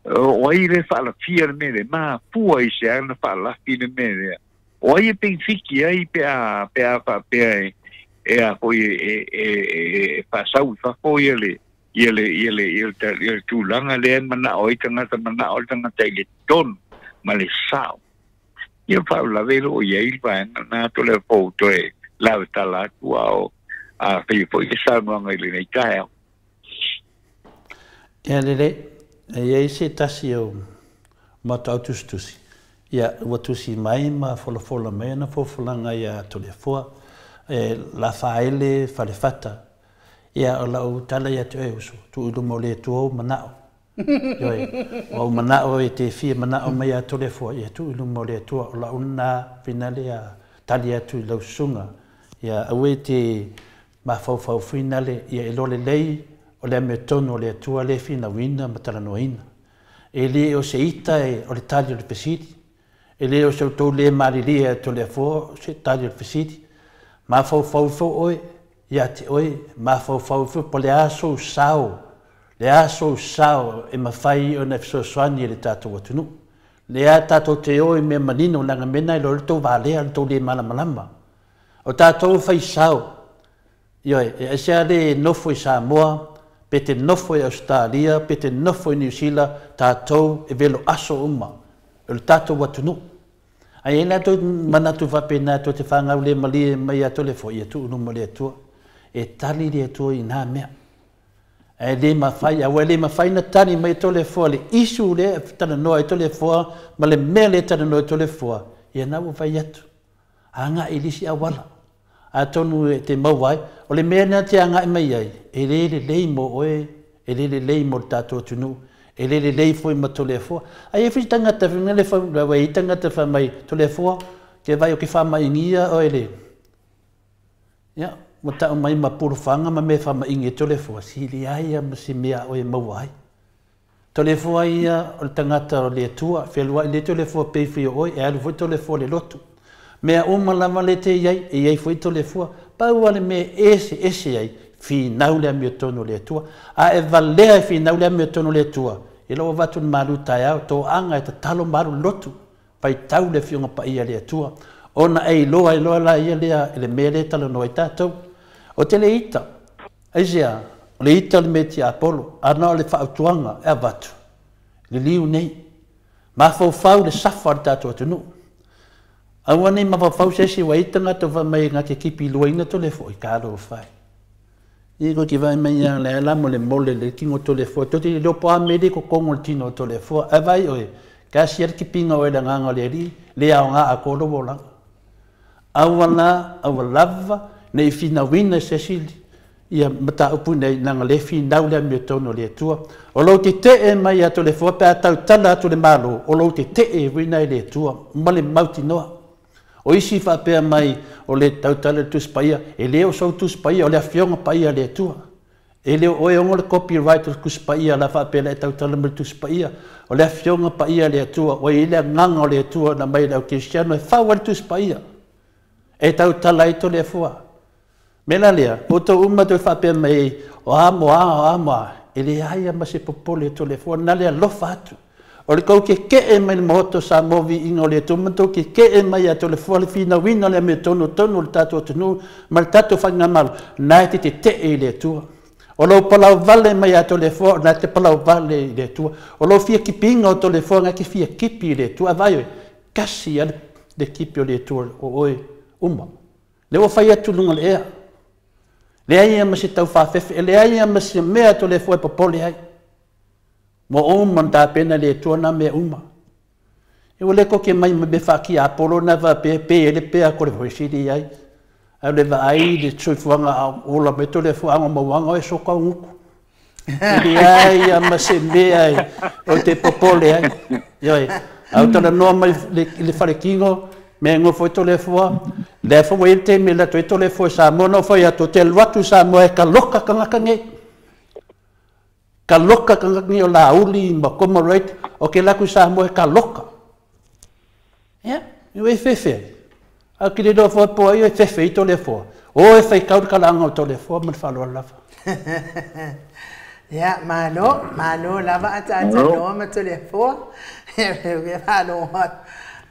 O ai lea e faalafia le mea lea? E mafua i se a ona faalafi le mea lea? O ai e penefiti ai pe a pe a faapea e e a foi e e e faasau i fafo ia le ia le ia le ia le ia le tulaga lea e manao ai tagata manao le tagata i le tonu ma le sao. Ia faalavelave o lo o i ai le vaega lena Toleafoa ua toe lavetala atu a o a faia foi le saunoaga i lenei taeao. Ia lelei, e i ai se tasi o matau tusitusi, ia ua tusi mai ma folafola mai ana folafolaga ia Toleafoa, e Lafaele Falefata. Ia o lau tala ia te oe uso, tuu i luma o le Atua ou manao. Ioe, ua ou manao e te fia manao mai ia Toleafoa, ia tuu i luma o le Atua, o lau lena finale a tali atu i lau susuga. Ia aua e te mafaufau finale, ia iloa lelei o le amiotonu o le Atua lea e finauina ma talanoaina. E le o se ita e o le tali o le fesili. E le o se outou le malilie ia Toleafoa o se tali o le fesili. Mafaufau ifo oe ia te oe, mafaufau ifo po o le a sou sao, le a sou sao e mafai ona e fesoasoani i le tatou atunuu. Lea tatou te o i mea manino leaga mea na iloa ai le tou valea, le tou le malamalama. O tatou e fai sao, ioe, e ese lava le nofo i Samoa, pe te nofo i Ausetalia, pe te nofo i Niu Sila, tatou e velo aso uma, o le tatou atunuu. A i ai la tou manatu faapena tou te fagaulemalie mai ia Toleafoa, ia tuu i luma o le Atua. E tali le Atua i na mea. Ae le mafai, aua e le mafai ona tali mai e Toleafoa le issue lea e talanoa ai Toleafoa ma le mea lea e talanoa ai Toleafoa, ia na ua fai atu. Agai i le isi auala. Atonu e te maua ai, o le mea lena e te agai mai ai, e le lelei mo oe, e le lelei mo le tatou atunuu, e le lelei foi ma Toleafoa. A i ai foi se tagata foi lele ua i ai tagata fai mai, Toleafoa, ke vaai o ke faamaingia oe le, ia, ua tau mai ma polofaga ma mea e faamaingi ai Toleafoa, si leai lava ma se mea a oe e maua ai. Toleafoa ia o le tagata o le Atua, fealuai lea Toleafoa pei foi o oe, e alu foi Toleafoa i le lotu. Mea uma lava lea te i ai, e i ai foi Toleafoa. Pau lava le mea e eseese ai, finau le amiotonu o le Atua. A e valea e finau le amiotonu o le Atua, ia ua avatu le malu taeao, toaga e tatalo ma alu i le lotu, faitau le Afioga Paia a le Atua, ona e iloa ai loa laia lea i le mea lea e talanoa ai tatou. O te le ita, Aisea, o le ita o le mea tiapolo, a na o le fautuaga e avatu, liliu nei. Mafaufau le safa o le tatou atunuu. Aua ne i mafaufau se isi ua i ai tagata fai mai na te tipi luaina Toleafoa, talofa e. Ia koe te vaai mai ia lea la molemole le tino o Toleafoa, toe te iloa po o a mea lea i totonu o le tino o Toleafoa. Ae vaai oe, kasi lava le tipiga o oe i le agaga o le Alii, le aoga atoa lou olaga. Aua la, aua lava ne i finauina e se isi ia mataupu nei, leaga o lea e finau le amiotonu o le Atua. O lou tetee mai ia Toleafoa pe a tautala atu le Malo, o lou tetee e uiga i le Atua ma le mautinoa. O isi faapea mai o le tautala i le Tusi Paia, e le o sou Tusi Paia, o le Afioga Paia a le Atua. E le o oe e ona le copyright o le Tusi Paia la faapea la e tautala mai le Tusi Paia. O le Afioga Paia a le Atua, ua i ai le agaga o le Atua na aumai i le au kerisiano e fau ai le Tusi Paia. E tautala ai Toleafoa. Mea la lea, outou uma toe faapea mai o a mo a, o a mo a, e leai lava ma se popole o Toleafoa, na le alofa atu. O le tou keke'e mai le Maota o Samoa viiga o le Atua ma tou keke'e mai ia Toleafoa le finauina o le amiotonu o tonu o le tatou atunuu ma le tatou faigamalo, na e te tete'e i le Atua. O lou palauvale mai ia Toleafoa, o na e te palauvale i le Atua. O lou fia kipiga o Toleafoa, na e te fia kipi i le Atua. A vaai oe, tasi lava le kipi o le Atua o oe uma. Lea ua fai atu i luga o le ea. Leai lava ma se taufaafefe, e leai lava ma se mea Toleafoa e popole ai. Ua uma ona tapena e le Atua na mea uma. E ua le koke mai ma mea faatiapolo na faapea pe ai le pea ko le foisili ai. Ae o le vaai i le soifuaga a ola mai Toleafoa ago mauaga oe soka o gutu. E leai ia ma se mea o te popole ai. Ioe, a ou talanoa mai i le falekino, mea e nofo ai Toleafoa, lea foi ua i ai le taimi e alu atu ai Toleafoa i Samoa, na ou fai atu, ou te alu atu i Samoa e kaloka tagata nei. Kaloka tagata nei o Laauli ma Comrade, ou te alu atu i Samoa e kaloka. Ia, e fefe ai. Ae ou te le iloa foi po o ai e fefe ai Toleafoa. O e faitau le talaaga o Toleafoa ma le faaaloalo lava. Ia, malo, malo lava ataatanoa ma Toleafoa. Ia, malo.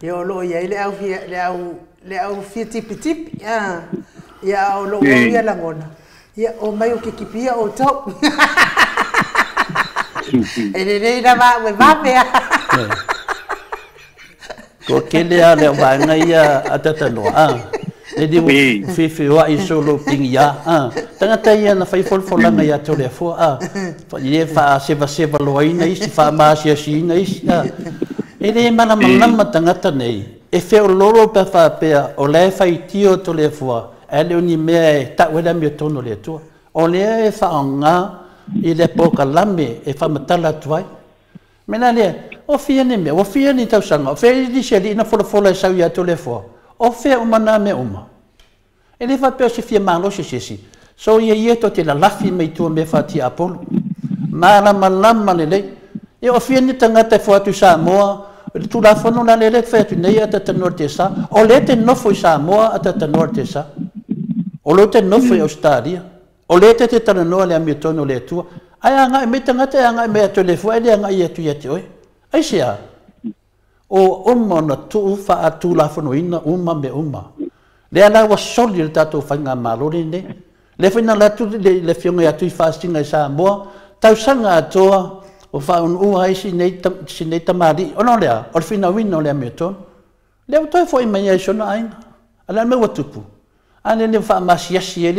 Ia, o lo o i ai le au fia, le au, le au fia tipitipi. Ia, o lo o au ia lagona. Ia, o mai o kikipia outou. E lelei lava au e vave a. Toatele lava le vaega ia a Tatanoa, a. Le le ua feofeoai solo pigia, a. Tagata ia na fai folafolaga ia Toleafoa, a. Ia faasevaseva loaina isi, faamaasiasiina isi, a. E le malamalama tagata nei, e feoloolo pe a faapea o la e faitio Toleafoa, ae le o ni mea e tau ai le amiotonu a le Atua. O lea e faaaoga i le polokalame e faamatala atu ai. Mea la lea, o fia ni mea, ua fia ni tausaga, o fea nisi alii na folafola e sau ia Toleafoa? O fea uma na mea uma? E le faapea o se fia malosi se isi, soia ia tou te lalafi mai tua mea faatiapolo. Malamalama lelei. Ia o fia ni tagata e fua atu i Samoa, le Tulafono la lea e fai atu nei a Tatanoa le Tesa, o lea e te nofo i Samoa a Tatanoa le Tesa. O lea e te nofo i Ausetalia. O lea e te talanoa le amiotonu o le Atua. Ae agai mai tagata e agai mai ia Toleafoa ae le agai atu ia te oe. Aisea? O uma ona tuu faatulafonoina uma mea uma. Lea la ua soli le tatou faigamalo lenei. Lea foi na alu atu le afioga ia Tuifaasisina i Samoa, tausaga atoa o faaunuua ai si nei tamalii. Ona o le a? O le finauina o le amiotonu. Lea ua toe foi mai ai i si ona aiga. A o le a le mea ua tupu? A lea ua faamasiasi ai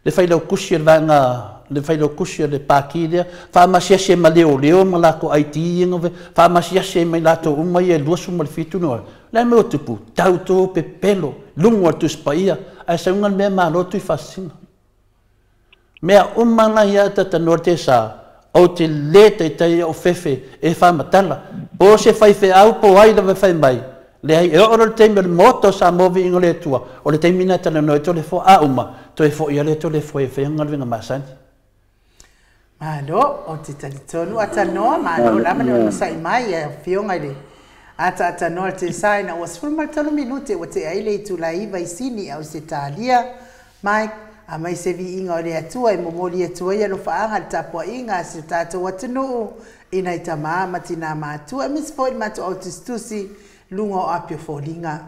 le failautusi o le vaega, le failautusi o le pati lea, faamasiasi ai ma leoleo ma latou ID ia na faamasiasi ai ma i latou uma ia e 27 na. O le a le mea ua tupu? Tau to pepelo, luga o le Tusi Paia, ae sauga le mea malo Tuifaasisina. Mea uma la ia Tatanoa le Tesa, ou te le taitai au fefe e faamatala. Po o se faifeau po o ai lava e fai mai, leai, e oo loa le taimi o le Maota o Samoa viiga o le Atua, o le taimi lena e talanoa ai Toleafoa, a uma, toe foi lava lea Toleafoa e fai ana galuega masani. Malo, ou te talitonu Atanoa, malo lava le onosai mai e afioga i le Ata Atanoa le Tesa ina ua 13 minute ua tea ai le itula 9 i Sini Ausetalia. Mike, aumai se viiga o le Atua e momoli atu ai alofaaga i le tapuaiga a si o tatou atunuu i nai tamā ma tinā matua aemaise foi le matou au tusitusi luga o apia foliga.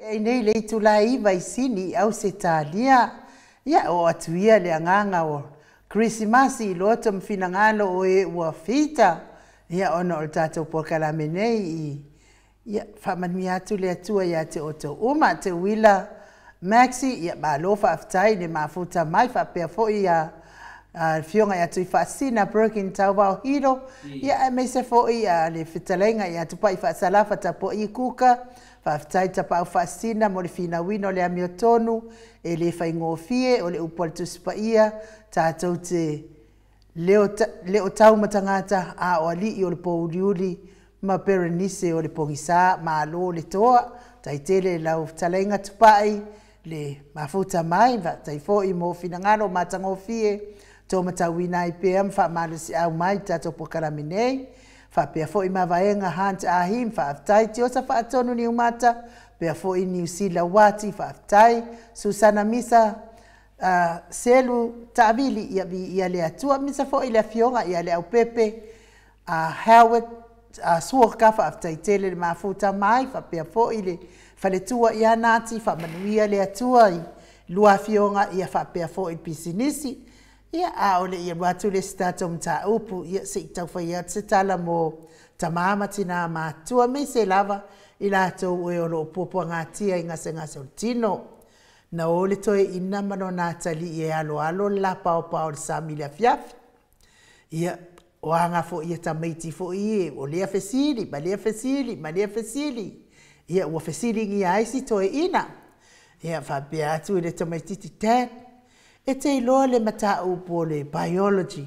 Ai nei le itula e 9 i Sini i Ausetalia. Ia o atu ia le agaga o Kerisimasi i loto ma finagalo o e ua fita. Ia ona o le tatou polokalame nei i ia faamanuia atu le Atua ia te outou uma. Teuila Maxi, ia malo faafetai le mafuta mai, faapea foi ia afioga ia Tuifaasisina Birkin Tauvao Hiro, ia aemaise foi le fetalaiga ia Tupai Faasalafa Tapuai Kuka. Faafetai Tapaau Faasisina mo le finauina o le amiotonu e le faigofie o le upu a le Tusi Paia, tatou te leo tau ma tagata a o alii o le pouliuli ma Berenice o le pogisa. Malo le toa, taitele lau fetalaiga Tupai le mafuta mai, faafetai foi mo finagalo matagofie tō matauina ai pea ma faamalosiau mai tatou polokalame nei. Faapea foi mavaega Hunt Ahim, faafetai Tiosa Faatonu Niumata, pea foi Niu Sila Wati, faafetai Susana Misa Selu Taavili, ia viia le Atua. Misa foi le afioga ia le Aupepe Howard Suoka, faafetai tele le mafuta mai, faapea foi le faletua ia Nati, faamanuia le Atua i lua afioga, ia faapea foi pisinisi. Ia a o le ia atu le si tatou mataupu, ia se i taufai atu se tala mo tamā ma tinā matua aemaise lava i latou e o loo puapuagatia i gasegase o le tino. Na o le toeaina ma lona atalii e aloalo le lapaopao o le sami i le afiafi. Ia o aga foi ia tamaiti foi e o lea fesili ma lea fesili ma lea fesili. Ia ua fesiligia ai si toeaina. Ia faapea atu i le tamaititi, "Dad, e te iloa le mataupu o le biology?"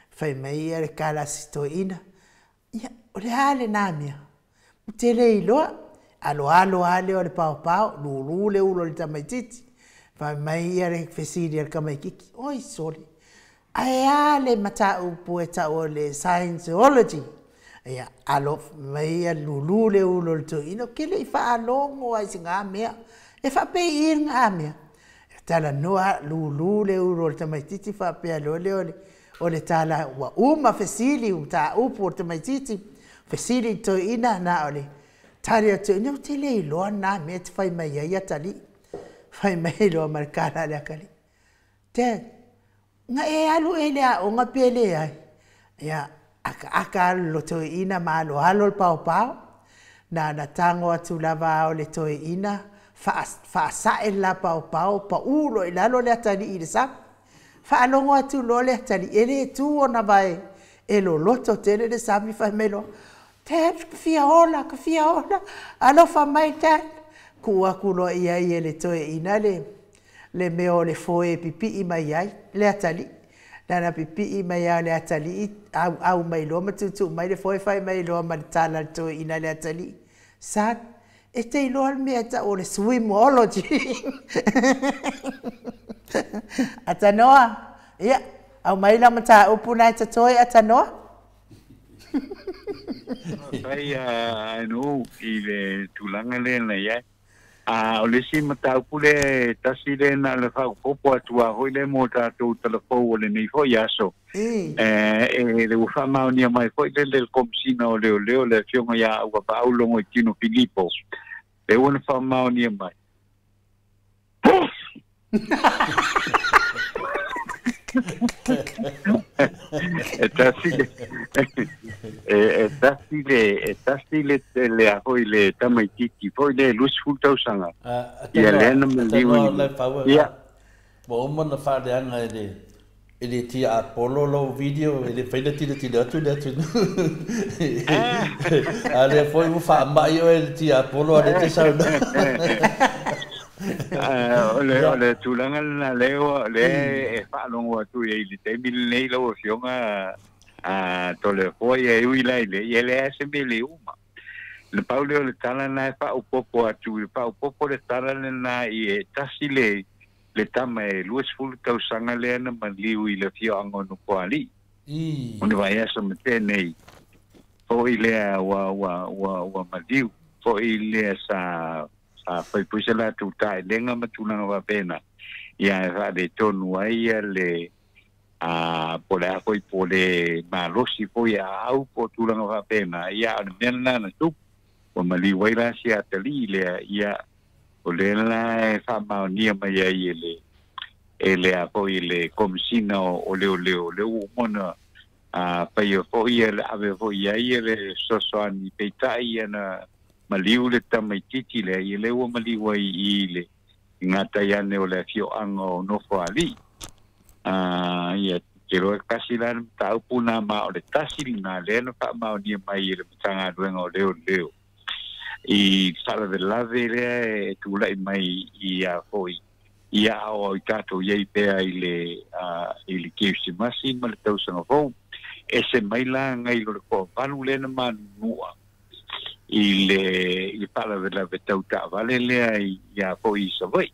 Fai mai ia le kala a si toeaina, "Ia o le a lena mea? Ou te le iloa." Aloalo lava lea o le paopao, lulu le ulo o le tamaititi. Fai mai ia le fesili a le tamaititi, "Oi sole, ae a le mataupu e tau o le Scientology?" Ia alo mai ia lulu le ulo o le toeaina, "Ou te le i faalogo lava i sina mea. E faapei i lena mea?" Talanoa lulu le ulo o le tamaititi, faapea loa lea o le tala ua uma fesili mataupu o le tamaititi. Fesili i le toeaina, na o le tali a le toeaina, "Ou te le iloa lena mea e te fai mai ai atalii." Fai mai loa ma le kala a le atalii, "Dad, na e alu ea i le aoga pe leai?" Ia akaaka le toeaina ma aloalo le paopao. Na na tago atu lava o le toeaina faasae le lapaopao, pau loa i lalo le atalii i le sami. Faalogo atu loa le atalii, e le tu ona vae e loloto tele le sami. Fai mai loa, "Dad, ka fia ola, ka fia ola, alofa mai Dad." Tuu atu loa i ai e le toeaina le mea o le foe e pipii mai ai le atalii. Nana pipii mai a le atalii, auau mai loa ma tuutuu mai le foe. Fai mai loa ma le tala a le toeaina le atalii, "Son, e te iloa le mea e tau o le swimology?" Atanoa, ia, aumai lau mataupu na e totoe Atanoa. Fai a no i le tulaga lea na i ai. A o le isi mataupu le tasi le na le faaopoopo atu a foi le mo tatou talafou o lenei foi aso. E le ua faamaonia mai foi le Komisina o Leoleo le afioga ia Auvaau Logoitino Filipo. Le ua na faamaonia mai. E tasi le e tasi le e tasi le le a foi le tamaititi foi le 20 tausaga. Ia lea na maliu i. Ia. Ua uma na faaleaga e le tia Apollo lau video, e le faila tilotilo atu le atunuu. A lea foi ua faamai oe le tia Apollo a le te saunoa. O le tulaga lena lea lea e faalogo atu i le taimi lenei lau afioga a Toleafoa, ia e ui la i le ia leai se mea le uma. Le pau lea o le tala lena e faaopoopo atu, faaopoopo le tala lena i e tasi le tama e 20 tausaga lea na maliu i le afioaga o Nofoalii. O le vaiaso ma tenei foi lea ua maliu foi lea sa faipui se latou taelega ma tulaga faapena. Ia e faaletonu ai ia le a po le a foi po le malosi foi a au po tulaga faapena. Ia o le mea lena na tupu ua maliu ai la si atalii lea ia. O le la e faamaonia mai ai e le a foi le komisina o leoleo le ua uma ona faia foi le ave foi ai le fesoasoani peitai ia na maliu le tamaititi lea ia le ua maliu ai i le gatai ane o le afioaga o Nofoalii. Ia te loa kasi la le mataupu na ma o le tasi lena lea na faamaonia mai e le Matagaluega o Leoleo i faalavelave lea e tulai mai i a foi ia ao i tatou iai pea i le Kerisimasi ma le tausaga fou. Ese mai la ngai lo le toavalu lea na manunua i le faalavelave tau taavale lea ia foi i Savaii.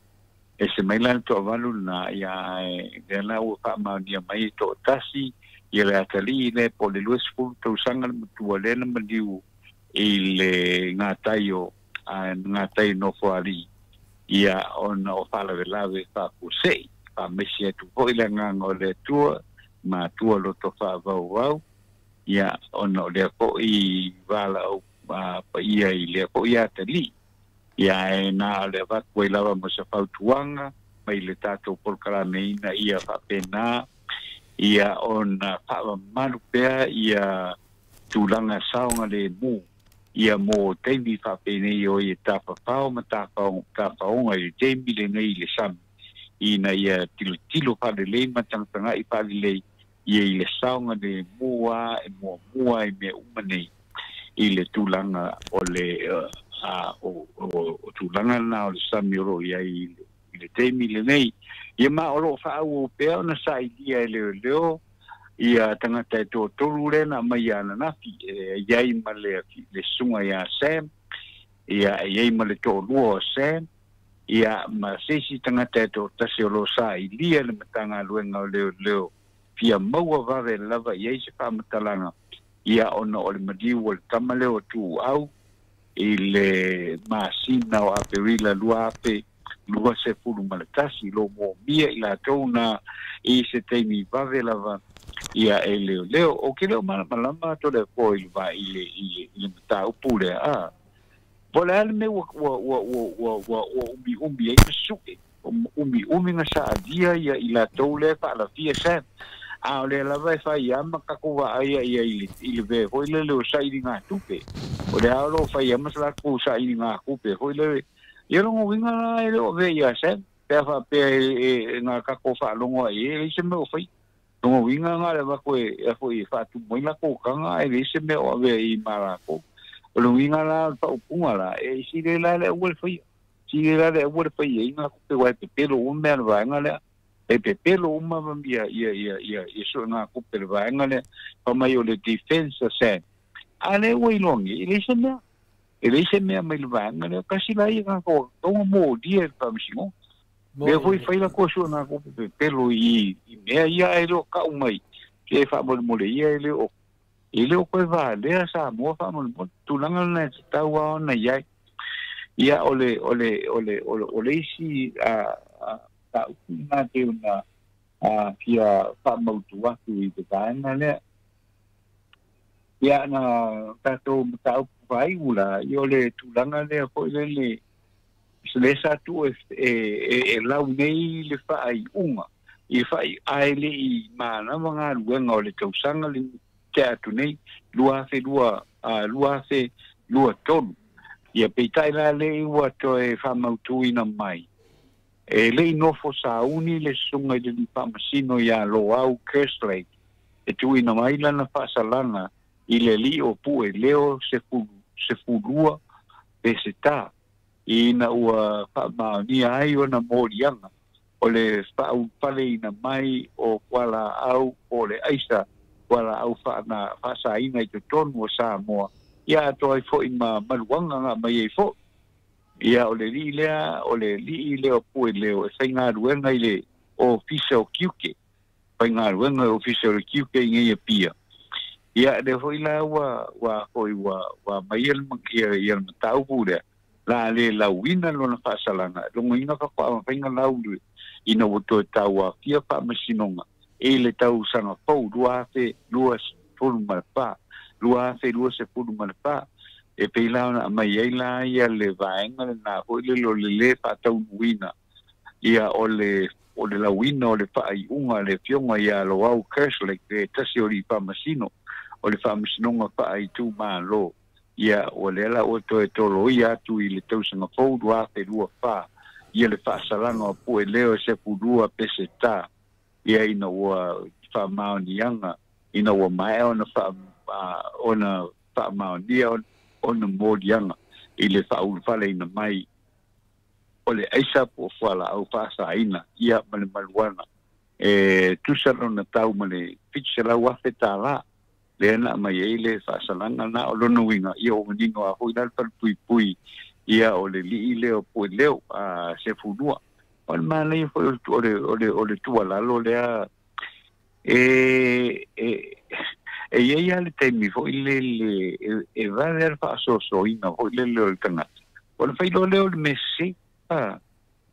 Ese mai la le toavalu na ia lea la ua faamaonia mai e toatasi ia le atalii lea po o le 20 tausaga le matua lea na maliu i le gatai o gatai Nofoalii ia ona o faalavelave faafuasei faamaisi atu foi le agaga o le Atua matua loto faavauvau ia ona o lea foi valaau paia i lea foi atalii ia e na o le avatu ai lava mo se fautuaga mai le tatou polokalameina ia faapena ia ona faamamalu pea ia tulaga saoga lemu ia mo taimi faapenei o ia tafafao ma tafaoga i le taimi lenei i le sami ina ia tilotilo faalelei ma tagatagai faalelei ia i le saoga lemu a e muamua i mea uma nei i le tulaga o le o tulaga lena o le sami o loo iai i le taimi lenei. Ia ma o loo faaauau pea ona sailia e leoleo ia tagata e toatolu lea na aumai ananafi e iai ma le susuga ia Sam ia e iai ma le toalua o Sam ia ma seisi tagata e toatasi o loo sailia le Matagaluega o Leoleo fia maua vave lava iai se faamatalaga ia ona o le maliu o le tama lea o Tuuau i le masina o Aperila 2021 lo moomia i latou na i se taimi vave lava ia e leoleo. O ke leo malamalama to le po i le i le mataupu lea po le a le mea ua umi umi ai ma su'e umi umi na saalia ia i latou lea faalafia Sam a o lea lava e fai ama tatou vaaia ia i le mea foi lele o sailiga tupe o lea o loo fai ama sa latou sailiga tupe foi lele ia logo uiga la e le o avea ia Sam pe a faapea e ga tatou faalogo ai e leai se mea o fai logo uiga ga le avatu e foi e faatumu ai latou taga ae leai se mea o avea i ma latou o le uiga la o le faaupuga la e sile la le aua le faia sile la le aua le faia ai ga tupe uae pepelo uma mea le vaega lea e pepelo uma ma ia ia ia ia ia suega tupe le vaega lea fa mai o le defense Sam a le ua iloagi e leai se mea e leai se mea mai le vaega lea kasi la ia ga tonga molia e le faamasinoga lea foi fai latou suega tupe pepelo i mea ia e le o ka'u mai ke faamolemole ia e le o koe valea Samoa faamolemole tulaga lena e tatau a ona iai ia o le isi mataupu lena pei ona fia faamautu atu i le vaega lea. Ia na tatou mataupu faaiu la ia o le tulaga lea foi lele le sa tuu e lau nei le faaiuga i ae le'i manava galuega o le tausaga le tea atu nei 2023 ia peitai la lei ua toe faamautuina mai e le'i nofo sauni le susuga i le faamasino ia Loau Kerslake e tuuina mai lana faasalaga i le alii o Pu'e leo sefulua peseta ina ua faamaonia ai ona moliaga o le faaulufaleina mai o fualaau po o le aisa fualaau faasaina i totonu o Samoa ia atoa ai foi ma maluaga ga mai ai fo'i ia o le alii lea o le alii lea o Pu'e leo e faigaluega i le ofisa o Kiuke faigaluega i ofisa o le Kiuke i nei Apia ia lea foi la ua foi ua mai ia le mataupu lea la le lauina lona faasalaga logoina faatoa lau ina ua toe tauafia faamasinoga i le tausaga fou 2024 2024. E pei la ona aumai ai la ia le vaega lenā foi lele o le lē faataunuuina ia o le o le lauina o le faaiuga a le afioga iā Loau Kerslake le tasi o alii faamasino o le faamasinoga faaitumālō ia ua lea la ua toe toloia atu i le tausaga fou 2024 ia le faasalaga o pu'e leo e sefulua pesetā ia ina ua faamaoniaga ina ua maea ona faa ona faamaonia ona moliaga i le faaulufaleina mai o le aisa po o fualaau faasaina ia ma le maluana e tusa lona tau ma le 700,000 tālā lea na aumai ai le faasalaga na o lona uiga ia ua manino a foi la le falepuipui ia o le lii lea o pueleo a sefulua o le manaia foi o le o le o le tuualalo lea e e e iai lava le taimi foi lele e vave a le faasoasoaina foi lele o le tagata ona fai loa lea o le mea sese a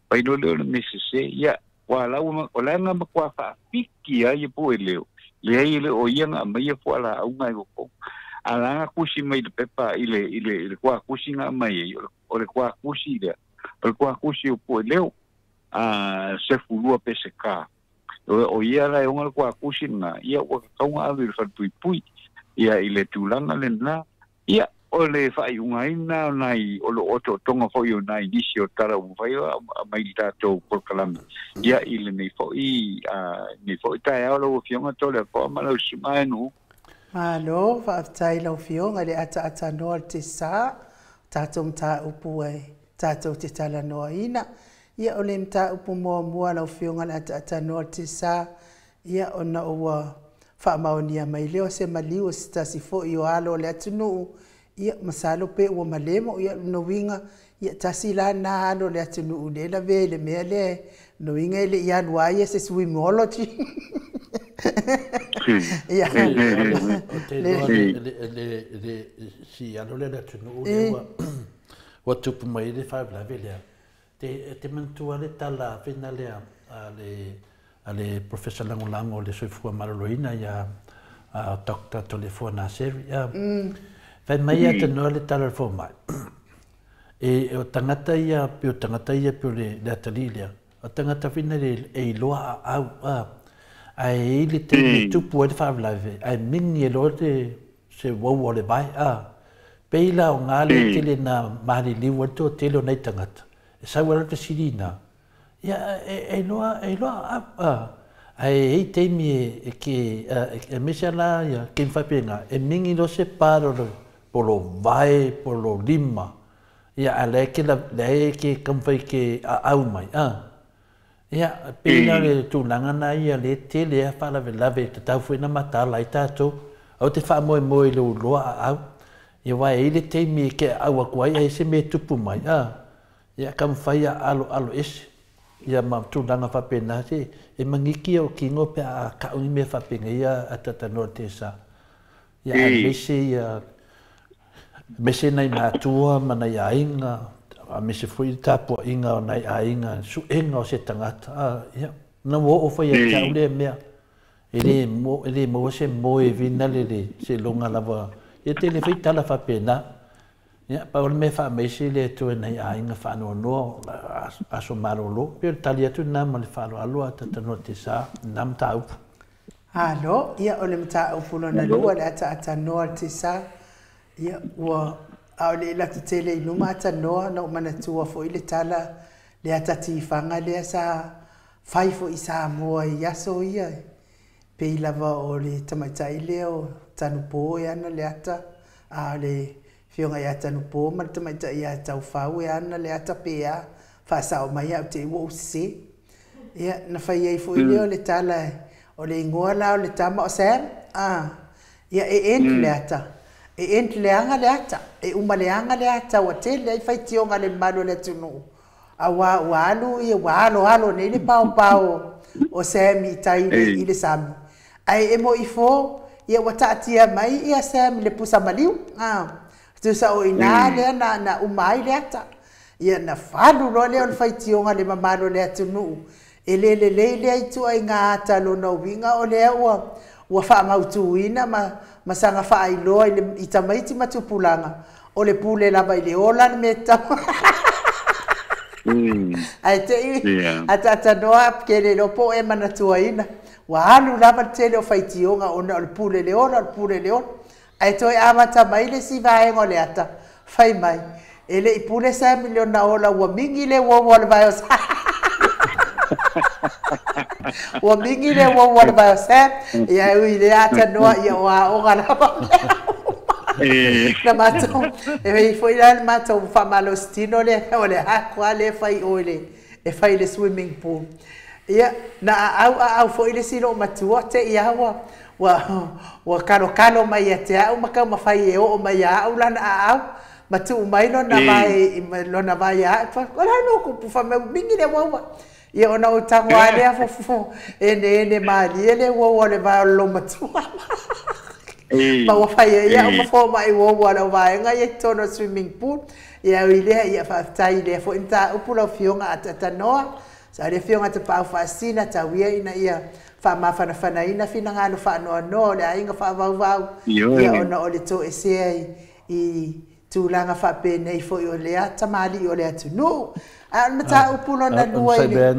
fai loa lea o le mea sese ia ua la ua o le aga matua faafiki ai ia pueleo leai e le o ia na aumaia fualaauga e loko a la kusi mai le pepa i le i le i le kuakusi na aumai ai o le kuakusi lea o le kuakusi o pueleo a sefulua pesetā o ia la e ona le kuakusi lena ia ua tatau ona ave i le falepuipui ia i le tulaga lenā ia o le faaiugaina o nai o lo otootoga foi o nai nisi o tala ua mafai ona aumai i le tatou polokalame ia i lenei foi a lenei foi taeao lau afioga Toleafoa ma lau susuga e nuu. Malo, faafetai i lau Afioga i le ataatanoa o le Tesā, o tatou mataupu e tatou te talanoaina. Ia, o le mataupu muamua lau Afioga i le ataatanoa o le Tesā, ia, ona ua faamaonia mai lea o se maliu o se tasi foi o alo o le atunuu, ia, masalo pe ua malemo, ia, lona uiga, ia, tasi la lena alo o le atunuu lea e lavea i le mea lea, lona uiga e le i alu lava ia se swimology. Ia. Ou te iloa le si alo lea o le atunuu lea ua tupu mai ai le faalavelave lea. Te manatua le tala fena lea a le Professor Lagolago o le Soifua Maloloina ia Dr. Toleafoa Naseri. Fai mai ia tanoa le tala o le fomai. E o tagata ia, pei o tagata ia pei o le atalii lea. O tagata fina le e iloa a au a. Ae e i ai le taimi e tupu ai le faalavelave, ae mingi e loa le se uaua o le vae a. Pei la o ngā le tele na maliliu ai le toatele o nai tagata. E sau ai la le fesili ina, ia e iloa e iloa a au a. Ae e i ai taimi e ke aemaise lava la ia taimi faapena, e mingi loa se pa po o lo vae po o lo lima. Ia a o la e ke la e ke taumafai ke aau mai a. Ia, pei la o le tulaga lena ia lea e tele lava faalavelave e tatau foi ona mataala ai tatou. Aua te faamoemoe i lou iloa aau, ia aua e i ai le taimi e te aau atu ai ae se mea e tupu mai, a, ia taumafai a aloalo ese, ia ma tulaga faapena, se e magiki ia o tino pe a tau ni mea faapenei a talanoa i le tesa. Ia aemaise ia aemaise nai matua ma nai aiga, aemaise foi le tapuaiga o nai aiga, suega o se tagata, a, ia, na ua oo foi ia te au lea mea, e le, e le maua se moe vinale le seiloga lava, ia tele foi tala faapena. Ia, pau o le mea e faamaise le Atua i nai aiga faanoanoa, aso malolo, pei o le tali atu lena ma le faaaloalo a Tatanoa Tesa, lena mataupu. Alo, ia o le mataupu lona lua le ataatanoa le Tesa, ia ua aole i latu tele i luma atanoa na ou manatua foi le tala le ata tifaga lea sa fai foi i Samoa i aso ia pei lava o le tamaitai lea o Tanupo e ana le ata a o le Afioga ia Tanupo ma le tamaitai ia Taufau e ana le ata pe a faasao mai au te i ua ou sese. Ia, na fai ai foi lea o le tala o le igoa la o le tama o Sam, a, ia e end le ata. E end leaga le ata, e uma leaga le ata ua tele ai faitioga a le mamalu o le atunuu, aua ua alu ia ua aloalo nei le paopao o Sam i tai i le sami. Ae e mo'i fo, ia ua taatia mai ia Sam i le pusa maliu, a, tusa o i ina lea na uma ai le ata. Ia na falu loa lea o le faitioga a le mamalu o le atunuu, e le lelei lea ituaiga ata lona uiga o lea ua faamautuina ma saga faailoa i tamaiti ma tupulaga O le pule lava i le ola le mea tatau. Ae te i ataatanoa ke le iloa po o e manatuaina. Ua alu lava le tele o faitioga ona o le pule le ola, o le pule le ola. Ae toe amata mai le isi vaega o le ata, fai mai, e le i pule Sam i lona ola ua mingi le uaua o le vae o Sam. Ua mingi le uaua o le vae o Sam, ia e ui i lea atanoa, ia o aoga lava mea uma. Na matou, e i ai foi la le matou faamalositino lea, o le haku lava lea e fai i o i le, e fai i le swimming pool. Ia, na aau aau foi le isi loomatua, te i lava ua, ua kalokalo mai ia te au ma taumafai e oo mai ia au lana aau, ma tuu mai lona vae, lona vae ia au. O le a le mea ua tupu? Fai mai, ua mingi le uaua. Ia ona ou tago lava lea fofo, eneene malie le uaua o le vae o le loomatua. Ma ua fai ai au ma fomai uaua o le auvaega ia i totonu o le swimming pool. Ia ui lea, ia faafetai i lea foi mataupu lau Afioga Ataatanoa. Sa le Afioga Tapaau Faasisina tau ia ina ia faamafanafanaina finagalo faanoanoa o le aiga faavauvau, ia ona o le toesea i tulaga faapenei foi o lea tamalii o le atunuu. A o le mataupu lona lua i le.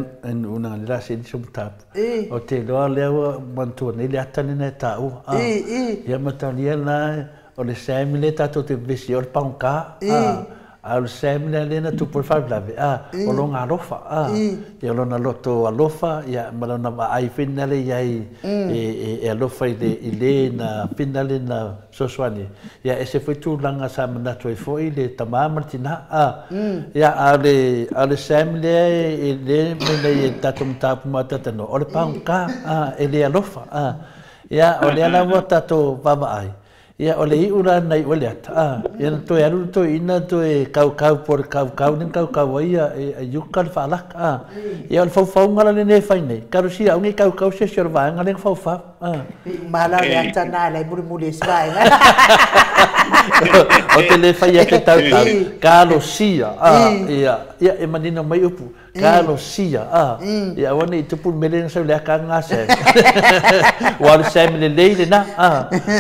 Ou te iloa lea ua manatua nei le ata lena e taua. Ia matalia la o le Sam lea tatou te vevesi ai o le pagota, a o le Sam lea lea na tupu ai le faalavelave, o lona alofa, ia lona loto alofa ma lona vaai foi lea i ai e alofa i le na fina le na fesoasoani. Ia ese foi tulaga sa manatu ai foi le tama ma le tina, ia a o le Sam lea e le mai nei e tatou mataupu ma tatanoa, o le pagota, e le alofa, ia o lea lava tatou vaavaai. Ia o le iu la na iu ai le ata, ia na toe alu le toeaina toe kaukau po o le kaukau lea na kaukau ai e iuka le faalaka. Ia o le faufauga la lenei e fai nei, kalosia au nei kaukau se isi o le vaega lea na faufau. E uma la o le ata na la e mulimuli ai se vaega. O te le fai atu e tautau, kalosia, ia, ia e manino mai upu. Kalosia, ia aua ne i tupu le mea lea na sau i le aka lena Sam. Ua o le Sam lelei lena,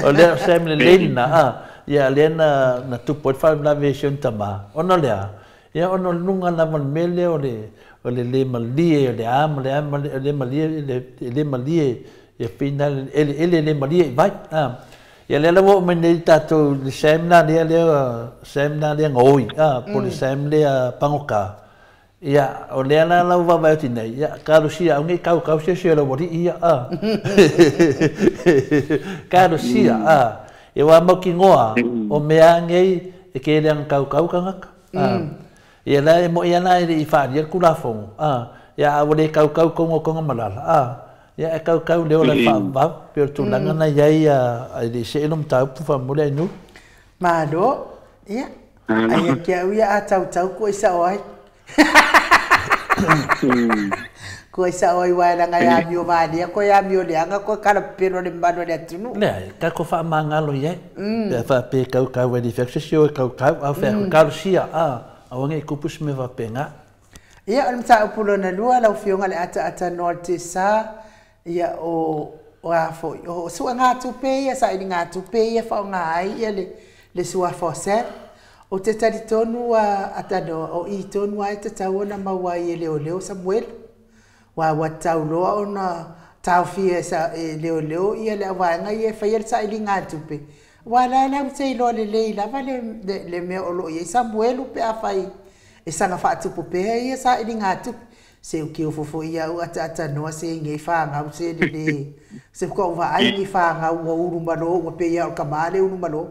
o lea Sam lelei lena, ia lea na tupu ai le faalavelave i si ona tama. Ona o le a? Ia ona o le luga lava o le mea lea o le le malie, o le a ma le a ma le malie, e le malie, ia pei na eleele le malie i vai. Ia lea la ua oo mai nei tatou i le Sam na lea lea Sam na lea gaoi, po o le Sam lea pagota. Ia, o lea la lau vaavaai atu nei, ia, kalosia au nei kaukau se isi o lau alii ia, Kalosia, Ia ua mautinoa, o mea nei e ke leaga kaukau tagata. Ia la e mo'i ana e le i faalia le Tulafono, ia a ua le kaukau tonu o toga malala, ia e kaukau le ola e faavavau, pei o le tulaga na i ai e le i see lo mataupu faamolemole Ainuu. Malo, ia, ai ia te au ia a tautau kua i sao ai. Kua i sao ai aua e leaga e amio valia koe amio leaga koe kalapepelo le mamalu o le atunuu. Leai, tatou faamagalo i ai, pe a faapea e kaukau ai le fai atu se isi o e kaukau, a o fai atu, talosia, aua ne i tupu se mea faapena. Ia, o le mataupu lona lua lau Afioga le ataatanoa o le TSA, ia o o a foi, o suegatupe ia, sailigatupe ia e faaaoga ai ia le suafa o SAP. Ou te talitonu a atanoa, o i tonu lava e tatau ona maua ai e leoleo Samuelu. Aua ua tatau loa ona taofia e leoleo ia le auvaega ia e faia le sailigatupe, aua la e latou te iloa lelei lava le mea o lo o i ai Samuelu pe afai e saga faatupu pea ia sailigatupe. Se u te ofo foi ia au ataatanoa se i nei fanau se lele se faatoa ou vaai ni fanau ua ulu malo ua pei lava o le tama le ulu malo.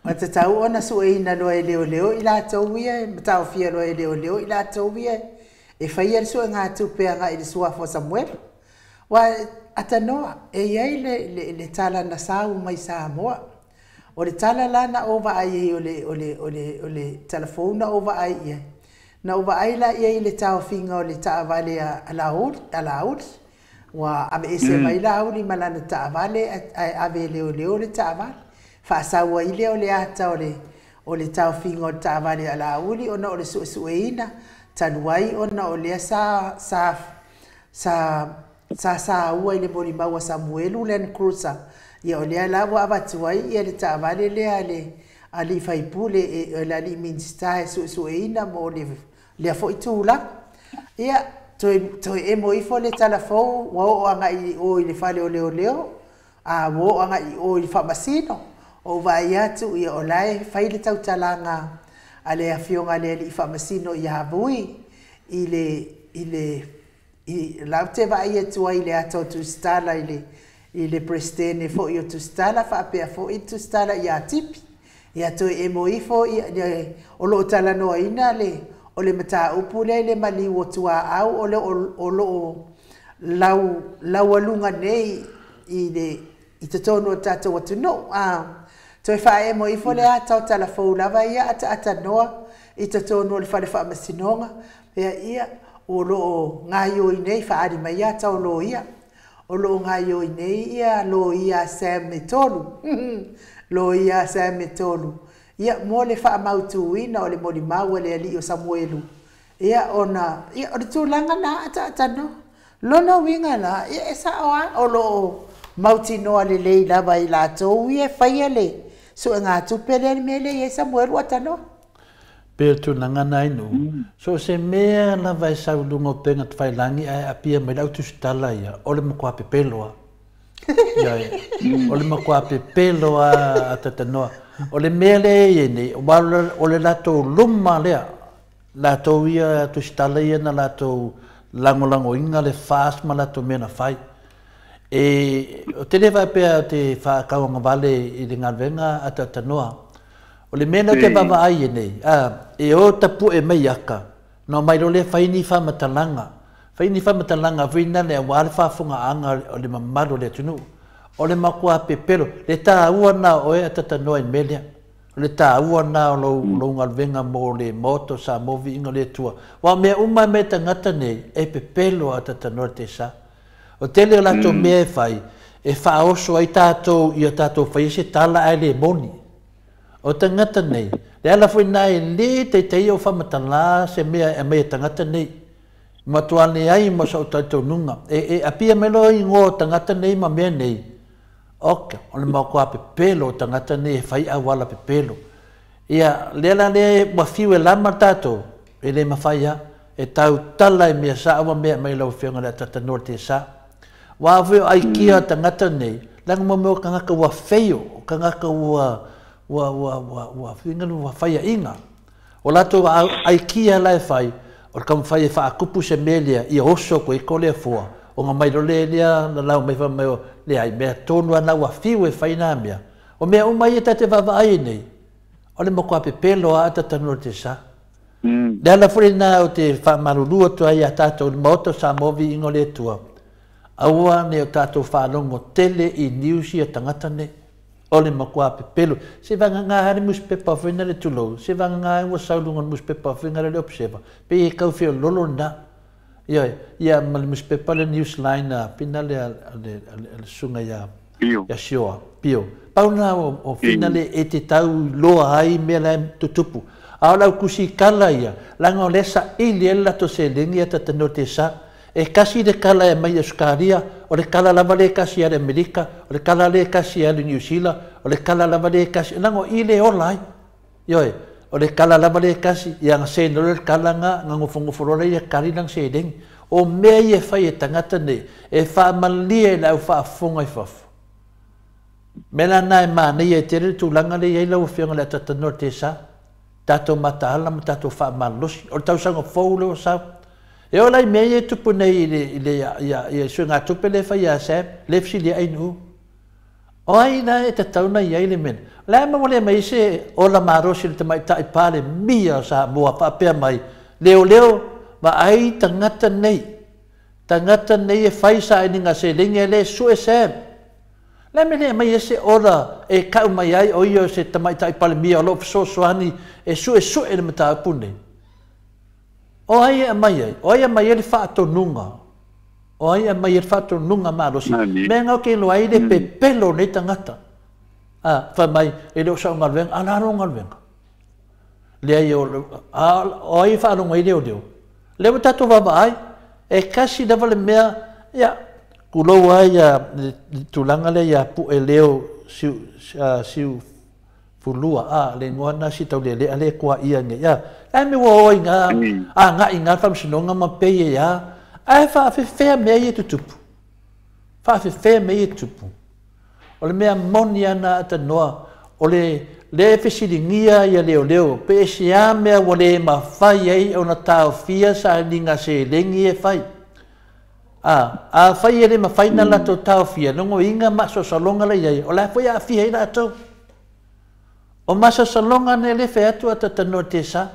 Ua tatau ona sueina loa e leoleo i latou ia e mataofia loa e leoleo i latou ia e faia le suegatupe agai i le suafa o Samuelu. Aua atanoa e i ai le tala na sau mai Samoa. O le tala la na ou vaai ai o le o le o le o le tala fou na ou vaai i ai, na ou vaai la i ai i le taofiga o le taavale a Laauli, a Laauli. Ua aveese mai Laauli ma lana taavale ae ave e leoleo le taavale. Faasau ai lea o le ata o le o le taofiga o le taavale a Laauli ona o le suesueina talu ai ona o lea sa sa sa Sa saua i le molimau a Samuelu Land Cruiser, ia o lea la ua avatu ai ia le taavale lea a le alii faipule, le alii Minisita e suesueina mo le lea foi tulaga. Ia, toe, toe emo ifo le tala fou, ua oo agai i o i le fale o leoleo, a ua oo agai i o i le faamasino. Ou vaai atu, ia o la e fai le tautalaga a le afioga a le alii faamasino ia Vui i le, i le, i, la ou te vaai atu ai i le ata o Tusitala i le, i le Peresetene foi o Tusitala faapea foi Tusitala ia Tipi. Ia toe emo ifo ia, le, o lo o talanoaina le, o le mataupu lea i le maliu o tuaau o, le, o, o lo o lau, laualuga nei i le, i totonu o le tatou atunuu. A toe faaemo ifo le ata o talafou lava ia ataatanoa i totonu o le fale faamasinoga, pea ia o lo o gaioi nei faaali mai ata o loia. O lo o gaioi nei ia loia a Sam e tolu. Loia a Sam e tolu. Ia mo le faamautuina o le molimau a le alii o Samuelu. Ia ona, ia o le tulaga na ataatanoa. Lona uiga la, ia e sao lava, o lo o mautinoa lelei lava i latou ia e faia le suegatupe lea le mea lea e i ai Samuelu atanoa. Pe o le tulaga na ai nuu, so o se mea lava e sau i luga o upega tafailagi ae aapia mai le au tusitala ia, o le matua pepelo lava. Ioe, o le matua pepelo lava a tatanoa. O le mea lea e i ai nei, aua o le latou luma lea, latou ia tusitala ia na latou lagolagoina le FAST ma latou mea na fai. E, ou te le faapea ou te faatauagavale i le galuega a tatanoa. O le mea lea ou te vaavaai ai nei, a, e o tapu'e mai ata, ona omai loa lea fai ni faamatalaga. Fai ni faamatalaga foi na le aua le faafofogaaga o le mamalu o le atunuu. O le matua pepelo, le taua lena o oe a tatanoa i le mea lea. O le taua lena o lou, lou galuega mo le Maota o Samoa, viiga o le Atua. Aua o mea uma e aumai e tagata nei, e pepelo a tatanoa le tesa. O le tele o latou mea e fai, e faaoso ai tatou ia tatou faia se tala ae le moni. O tagata nei, le ala foi lena e le taitai ou faamatala se mea e aumai e tagata nei. Matua leai ma sou talitonuga. E, e apia mai loa igoa o tagata nei ma mea nei, ok, o le matua pepelo o tagata nei e fai auala pepelo. Ia, lea la lea ua fiu e lama tatou, e le mafai lava. E tautala i mea sao ma mea e aumai lau Afioga i le Atatanoa le Tesa. Aua foi o aikia a tagata nei, leaga mo mea o tagata ua feio, o tagata ua, ua, ua, ua, ua, ua, ua faiaina. O latou aikia la e fai, o le taumafai e faatupu se mea lea, ia oso atu ai ko lea fua, ona mai loa lea lea lalau mai fai mai, leai, mea tonu lava na ua fiu e fai na mea. O mea uma ia ta te vaavaai ai nei, o le matua pepelo lava a tatanoa i le tesa. Le ala foi lena ou te faamalulu atu ai ia tatou i le Maota o Samoa Viiga o le Atua, aua ne i o tatou faalogo tele i news ia tagata nei. O le matua pepelo. Se vagana lava le nusipepa foi na le tulou, se vagana lava ua sau i luga o le nusipepa foi na le Observer, pei e tau feololo lena. Ioe, ia ma le nusipepa le Newsline a fina le a le a le susuga ia Pio. Ia Sioa, Pio. Pau lena o, o fina le e te tau iloa ai mea la e tutupu. A o le au tusitala ia, leaga o lea e saili ai le latou seleni ia tatanoa te sa. E tasi le kala e aumai i Ausetalia, o le kala lava lea e tasi ia le Amerika, o le kala lea e tasi ia le Niu Sila, o le kala lava lea e tasi, leaga o i lea e ola ai. Ioe, o le kala lava lea e tasi, ia na send loa le kala na, na nofonofo loa lea kali lana seleni. O mea ia e fai e tagata nei, e faamalie i le au faafofoga i fafo. O mea la na e manaia ai tele le tulaga lea e i ai lau Afioga i le Atatanoa i le Tesa. Tatou mataala ma tatou faamalosi. O le tausaga fou lea ua sau. E oo la i mea ia e tupu nei i le, i le, ia, ia suegatupe lea e fai ia Sam, lea e fesili ai Nu'u. O ai la e tatau ona i ai le mea lea? O le a ma ua le aumai ai se ola malosi o le tamaitai Palemia o Samoa faapea mai, leoleo, vaai tagata nei, tagata nei e fai sailiga seleni ae le sue Sam. O le a le mea le aumai ai se ola e tau mai ai o ia o se tamaitai Palemia o lo o fesoasoani e suesue le mataupu lenei? O ai e aumai ai? O ai e aumai ai le faatonuga? O ai e aumai ai le faatonuga malosi? Mea na ou te iloa ai le pepelo o nei tagata. A, fai mai, e le o sau galuega, a o le a lou galuega? Leai, o, a, o ai e faalogo ai leoleo? Lea ua tatou vaavaai, e tasi lava le mea, ia, Tulou ai le tulaga lea ia Pue Leo Siu Fulua, a le igoa na si taulelea le kua ia nei, a ae me ua o ina agai ina faamasinoga ma pei e a ae faafefea mea ia tutupu, faafefea mea ia tutupu. O le mea moni ana atanoa o le le fesiligia ia leoleo pe se a mea ua le mafai ai ona taofia sailiga seleni e fai. A fai e le mafai na latou taofia logoiga masoosaloga la iai o la foi aafia ai latou. O masasaloga ne le fai atu atatanoa te sa.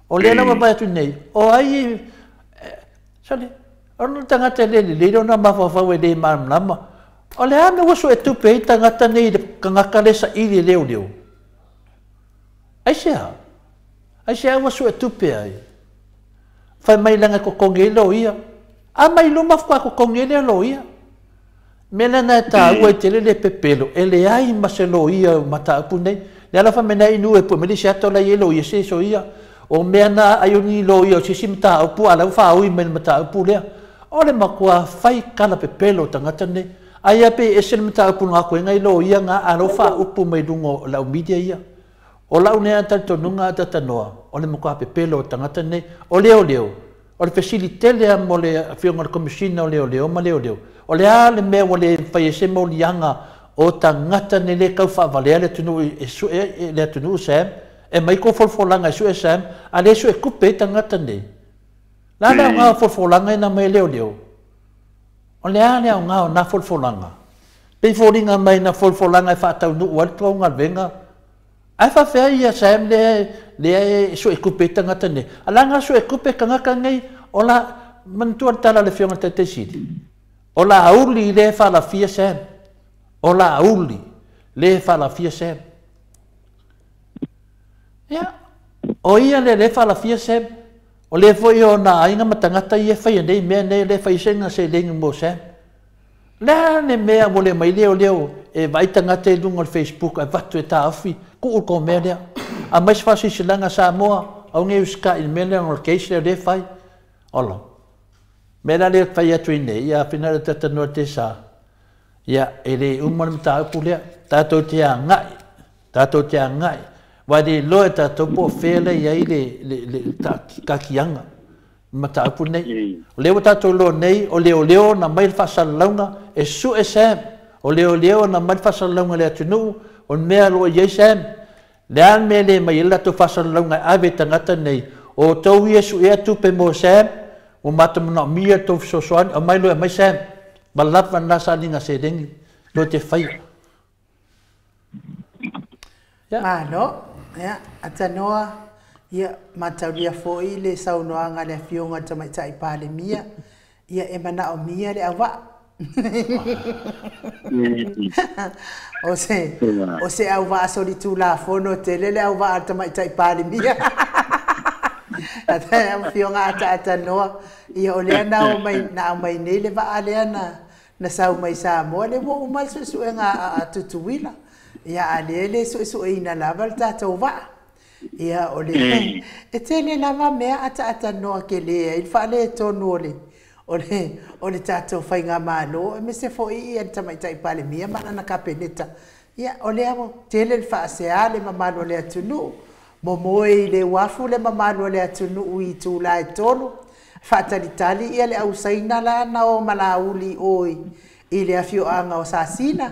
O lea lava vai atu nei, o ai, sole, o le tagata le lelei lona mafaufau e le malamalama. O le a mea ua suetupe ai tagata nei le tagata le saili e leoleo. Aisea? Aisea ua suetupe ai? Fai mai langa totogi ai loia. A mai luma faatoa totogi ai lea loia. Mea lea na e taua i tele le pepelo, e leai ma se loia o mataupu nei. Le ala faamena inu e pue mai le isi ata o la e i ai loia se soia. O mea na aai o ni loia o se isi mataupu a la ua faaui mai le mataupu lea. O le matua fai tala pepelo o tagata nei. Ai a pe ese le mataupu na koe ngai loia nga a lo faaupu mai luga o lau media ia. O lau nea talitonuga atatanoa, o le matua pepelo o tagata nei. O leoleo, o le fesili tele a mo le afioga o le Komesina o leoleo ma leoleo. O le a le mea ua le mafai ai se moliaga o tagata nei le tau faavalea le atunuu e sue le atunuu Sam, e mai kou folafolaga e sue Sam, a le sue tupe ai tagata nei. La le aoga o folafolaga e na mai e leoleo. O le a le aoga o na folafolaga. Pei foliga mai na folafolaga e faataunuu ai le tou galuega. Ae faafefea ia Sam lea lea e suetupe ai tagata nei. A la suetupe tagata nei o la manatua le tala a le afioga i le Taitaisili. O Laauli lea e faalafia Sam. O Laauli lea e faalafia Sam. Ia, o ia lea lea e faalafia Sam. O lea foi o nā aiga ma tagata ia e faia nei mea nei lea e fai se seleni mo Sam. Le a le mea ua le mai leoleo e vaai tagata i luga o le Facebook ae avatu e taofi tuu le tou mea lea. Aumai se faasilasilaga Samoa aua ne i usitai i le mea lea ona o le case lea o lea e fai. Ola. Mea la lea e fai atu ai nei, ia afina le tatanoa te sa. Ia, e le uma le mataupu lea. Tatou te agai, tatou te agai. Aua e le iloa e tatou po o fea la e i ai le takiaga i le mataupu lenei. O lea ua tatou iloa nei, o leoleo na aumai le faasalalauga e sue Sam. O leoleo na aumai le faasalalauga i le atunuu, o le mea o lo o i ai Sam. Le a le mea e le aumai ai le latou faasalalauga e ave i tagata nei. O outou ia e suea tupe mo Sam, ua matou manaomia le tou fesoasoani, aumai loa e aumai Sam. Ma lava lena sailiga seleni, toe te faia. Ia. Malo, ia, atanoa, ia, mataulia foi le saunoaga a le Afioga i le Tamaitai Palemia, ia, e manaomia le auvaa. O se, o se auvaa solitulafono tele le auvaa a le Tamaitai Palemia. Afioga ataatanoa, ia, o lea na aumai, na aumai nei le vaa lea na sau mai Samoa, lea ua uma le suesuega a Tutuila. Ia, a lea e le suesueina lava le tatou vaa. Ia, o le, e tele lava mea ataatanoa tele ai le faaletonu o le tatou faigamalo, aemaise foi ia le Tamaitai Palemia ma lana Kapeneta. Ia, o lea ua tele le faasea le mamalu o le atunuu, momoe i le uafu le mamalu o le atunuu i itulā e 3, faatalitali ia le au Saina la na o ma Laauli o i le afioaga o Sasina.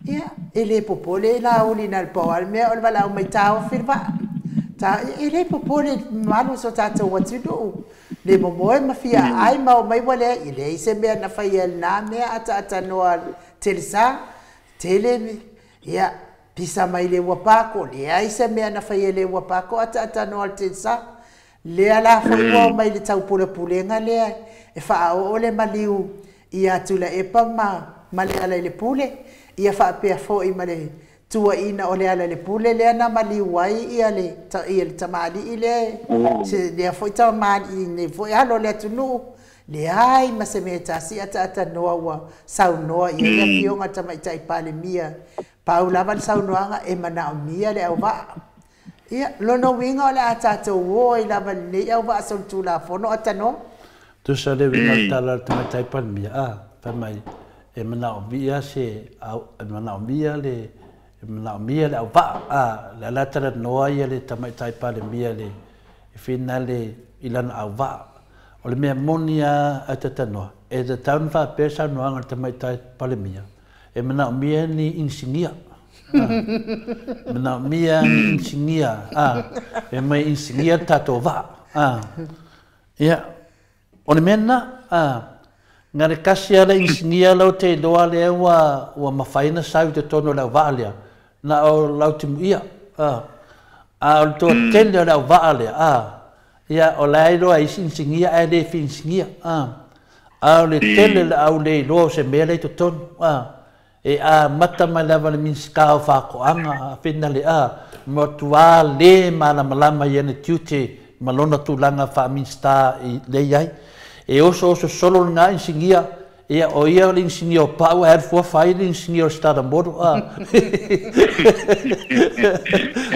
Ia, e le popole Laauli na o le pau lava le mea o le valaau mai taofi le vaa. E le popole i le mamalu o so tatou atunuu le momoe ma fia aai ma omai ua leai, e leai se mea na faia i lena mea ataatanoa telesa tele. Ia, pisa mai le ua pako, leai se mea na faia i le ua pako ataatanoa le telesa. Lea la foi ua omai le taupulepulega lea e faaoo le maliu ia Tuilaepa ma Lealailepule, ia faapea foi ma le tuuaiina o Lealailepule lea na maliu ai ia le tamalii lea, se lea foi tamalii nei foi alo o le atunuu. Leai ma se mea e tasi ataatanoa ua saunoa i ai le Afioga i le Tamaitai Palemia. Pau lava le saunoaga e manaomia le auvaa. Ia, lona uiga o le a tatou o ai lava i lenei auvaa solitulafono atanoa. Tusa le uiga o le tala a le Tamaitai Palemia, a. Fai mai e manaomia se au, e manaomia le e manaomia le auvaa, a, lea la talanoa ia le Tamaitai Palemia le finale i lana auvaa. O le mea moni lava a tatanoa, e tatau ona faapea le saunoaga a le Tamaitai Palemia, e manaomia ni inisinia. A, manaomia ni inisinia, a, e mai inisinia le tatou vaa. A, ia, o le mea lena, a, na le tasi lava le inisinia la ou te iloa lea ua mafai ona sau i totonu o le auvaa lea, na o Lautimuia, a, a o le toatele o le auvaa lea, a, ia, o la e iloa e isi inisinia ae le fia inisinia, a, a o le tele o le au le iloa o se mea la i totonu, a, e amata mai lava i le Minisita o Faatoaga, a finale, a, matua le malamalama i ana tiute ma lona tulaga faa-Minisita i lea i ai. E osooso solo lena inisinia, ia, o ia o le inisinia o pau ae alu fua fai le inisinia o le starter motor, a.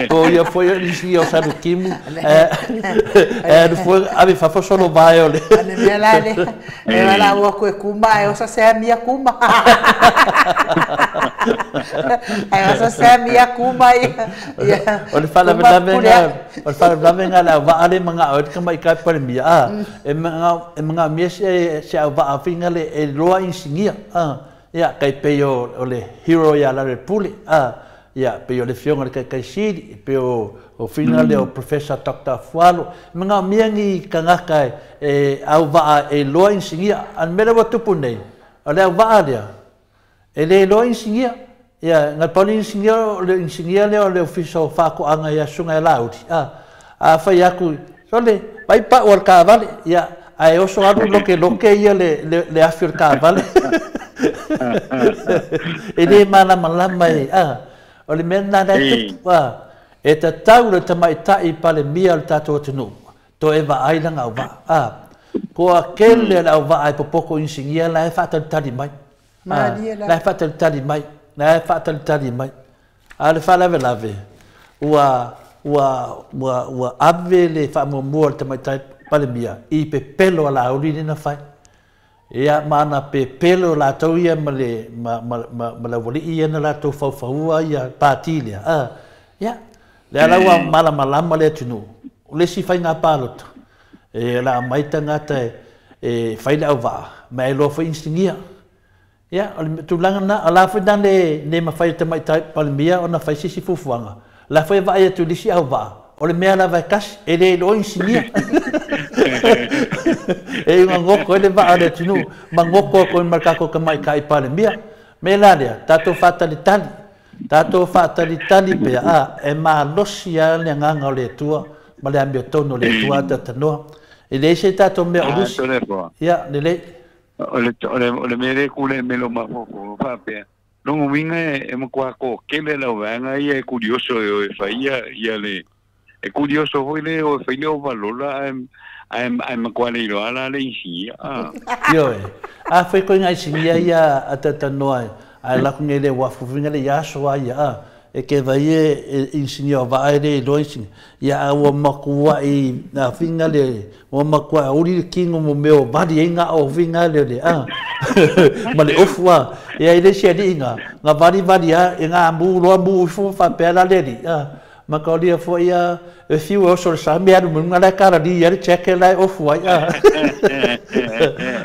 Po o ia foi o le inisinia o Salutimu, ae alu fua ave i fafo solo vae o le. O le mea la lea, e valaau atu e kuma ae oso se amia kuma. Ae oso se amia kuma ia. Ia. O le faalavelave lena, o le faalavelave lena o le auvaa lea e manao ai le Tamaitai Palemia, a, e manaomia se auvaa finale e iloa inisinia, a, ia, tai pei o le hero ia Lalolepule, a, ia, pei o le afioga i le Taitaisili, pei o finale o Professor Dr. Afualo. E manaomia ni tagata e auvaa e iloa inisinia. A o le mea lea ua tupu nei, o le auvaa lea, e le iloa inisinia. Ia, na pau le inisinia, o le inisinia lea o le Ofisa o Faatoaga ia Susuga ia Laauli, a, a fai atu, sole, vai pau a le taavale, ia, ae oso alu lokeloke ia le afi o le taavale. E le malamalama e, a, o le mea lena lea e tupu, a, e tatau le Tamaitai Palemia o le tatou atunuu, toe vaai lana auvaa, a, toa tele le auvaa e popoto inisinia la e faatalitali mai. Malie la. La e faatalitali mai, la e faatalitali mai. A o le faalavelave, ua, ua, ua, ua ave le faamuamua o le Tamaitai Palemia i pepelo a Laauli lea na fai. Ia, ma ana pepelo latou ia ma le, ma, ma, ma, ma le aualii ia na latou faufaua ia pati lea. A, ia, lea la ua malamalama le atunuu. O le isi faiga palota, e o le a aumai tagata e fai le auvaa, ma e iloa foi inisinia. Ia, o le tulaga lena, o la foi na le mafai e le Tamaitai Palemia ona fai se isi fuafuaga. O la foi e vaai atu i le isi auvaa, o le mea lava e tasi, e le iloa inisinia. E iuga goto ai le vaa o le atunuu, ma goto atu ai ma le tatou Tamaitai Palemia. Me la lea, tatou faatalitali, tatou faatalitali pea, a, e malosi lava le agaga o le Atua ma le amiotonu o le Atua a tatanoa. E leai se tatou mea o lusi. Ia, lelei. O le mea lea kule me lo mafaufau faapea logo uiga e matua toatele le auvaega ia e curioso e o e faia ia le e curioso foi le o e fai le ovalola ae matua le iloa la le inisinia a. Ioe. A foi koe ngai sinia ia a tatanoa e, ae lako nei le uafu finga le iaso a ia a. E ke vai e inisinia o vaa e le iloa inisinia. Ia a ua makuai a finga le, ua makuai uli le kino mo mea o vali ai ngā o finga le le a. Ma le ofu a. Ia i le si ali nga, nga vali vali a, e ngā mu loa mu ifo whapea la le li. A. Ma ka olia foi a, e fiu e oso le sa, me alu munga lai kara li, ia le cheque lai ofu ai a.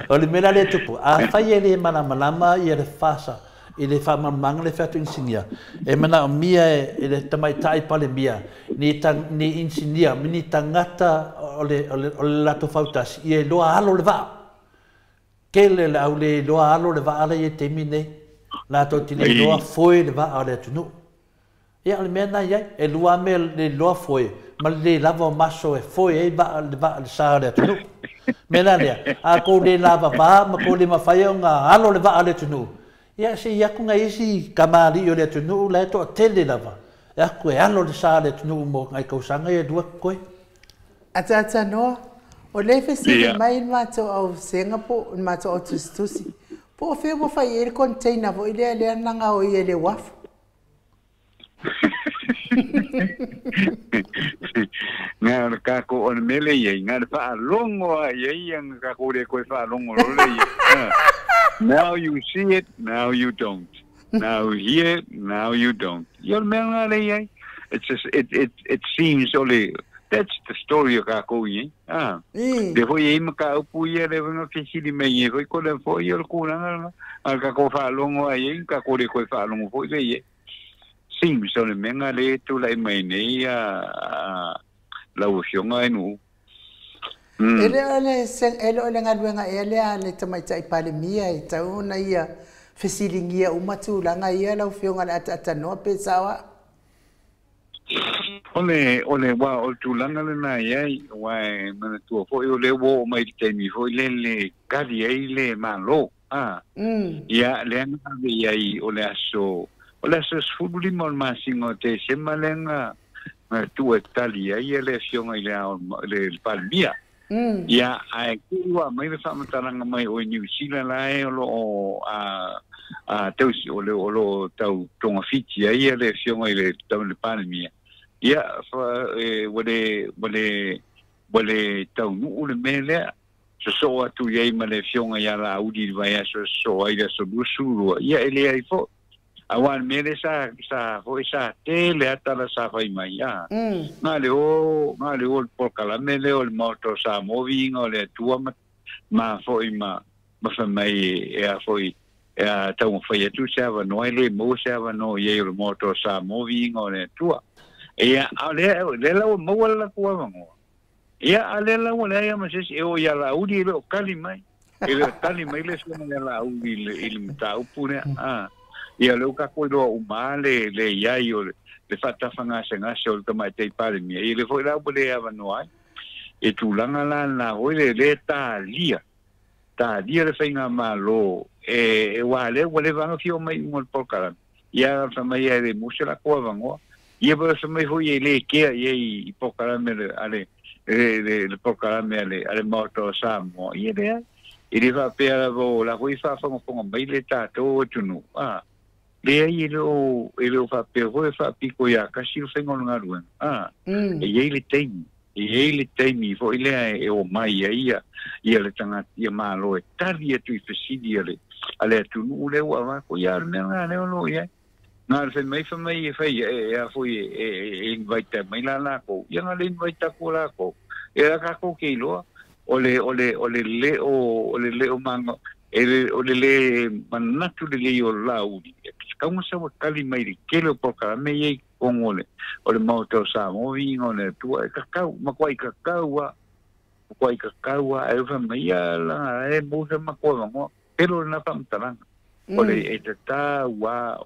O le mea la le tupu. A fai e le malamalama ia le fasa, i le faamalamalamaga le fai atu inisinia. E manaomia e le Tamaitai Palemia ni inisinia, ni tagata o le latou fautasi, ia iloa alo le vaa. Tele le au le iloa alo le vaa la i e taimi nei. Latou te le iloa foe le vaa o le atunuu. Ia, o le mea na i ai, e lua mea le iloa foe, ma le le lava o maso e foe ai vaa le vaa le sa o le atunuu. Mea la lea, a kou le lavavā ma kou le mafai ona alo le vaa o le atunuu, ia se i atu nai isi kamali'i o le atunuu la e toatele lava, e atu e alo le sa o le atunuu mo nai tausaga ia lua totoe. Atatanoa, o le fesili mai le matou au Singapore, le matou au tusitusi. Po o fea ua fai ai le container foi lea na gaoia i le uafu. Nga o le Kako o le mele ia i ngā le whaalongo a ia ia ngā kako le koe whaalongo lole ia. Now you see it, now you don't. Now you hear it, now you don't. Ia le mea ngā le ia. It's just, it seems only, that's the story o kako ia. Le hoi e ima ka upu ia le wenga fisili me ia hoi ko le foi o le kūlanga a kako whaalongo a ia, kako le koe whaalongo foi le ia. Seems o le mea ngā le tūlai mai nei a lau afioga e nuu. E le o le e le o le galuega ea lea a le tamaitai Palemia e tatau ona ia fesiligia uma tulaga ia lau afioga le ataaatanoa pe sao aa. O le, o le, ua, o le tulaga lena i ai, aua e manatua foi o lea ua oo mai i le taimi foi lea le kali ai le Malo, a. Ia, lea na ave i ai o le aso, o le aso 15 o le masina o Tesema lea na, na tuu e tali ai le afioga i le Ao le Palemia. Ia, ae tuu mai le faamatalaga mai o i Niu Sila la e o lo o a tausi o le o lo o tau togafiti ai le afioga i le le Palemia. Ia, fa, e, ua le taunuu le mea lea. Sosoo atu i ai ma le afioga ia Laauli i le vaiaso sosoo ai le aso 22. Ia, e leai foi. Aua le mea lea sa foi sa tele a tala sa fai mai a. Nga le o nga le o le polokalame lea o le Maota o Samoa viiga o le Atua ma ma foi ma fai mai e a foi e a taumafai atu se avanoa e le maua se avanoa i ai o le Maota o Samoa viiga o le Atua. Ia, a lea lea la ua maua le latou avanoa. Ia, a lea la ua leai ma se isi e o ia Laauli e le o kali mai. E le o tali mai le afioga ia Laauli i le mataupu lea. A. Ia lea ua tatou iloa uma le iai o le faatafagasegase o le tamaitai Palemia. Ia le foi la ua le avanoa ai. E tulaga la na foi le le talia. Talia le faigamalo e ua lea ua leva ona fia omai i luga o le polokalame. Ia fai mai e le maua se latou avanoa. Ia pa fai mai foi e le kea i ai i polokalame a le polokalame a le Maota o Samoa. Ia leai. E le faapea lava o la foi faafogafoga mai le tatou atunuu. A. Leai e le o faapea foi e faapiko ia kasi le faiga o le galuega. A. E i ai le taimi. E i ai le taimi foi lea e o mai ai ia le tagata ia Malo e tali atu i fesili a le atunuu lea ua avatu. Ia o le mea lena lea o lo o i ai. Na le fai mai e fai e a foi e invite mai la lakou. Ia na le invite atu lakou. E la tatou ke iloa o le le o o le le o manga e le o le le manatu le lei o Laauli. E kaunga sa ua tali mai le tele o polokalame ia i totonu o le Maota o Samoa viiga o le Atua e kakau makuai kakau a makuai kakau a e fai mai ia laga e maua se matou avanoa. Pelo lena faamatalaga. O le e tatau a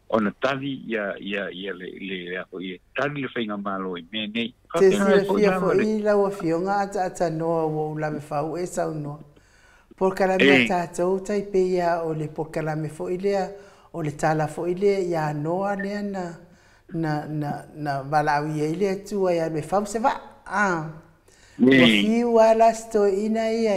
ona tali ia le a foi e tali le faigamalo i mea nei. Te Faapena foi silafia lava le foi lau afioga ataatanoa ua ou lave fau e saunoa. Polokalame a tatou tai pei o le polokalame foi lea o le tala foi lea ia Noa lea na valaau ai le Atua ia alu e fau se vaa. Ah. Ua fiu a la se toeaina ia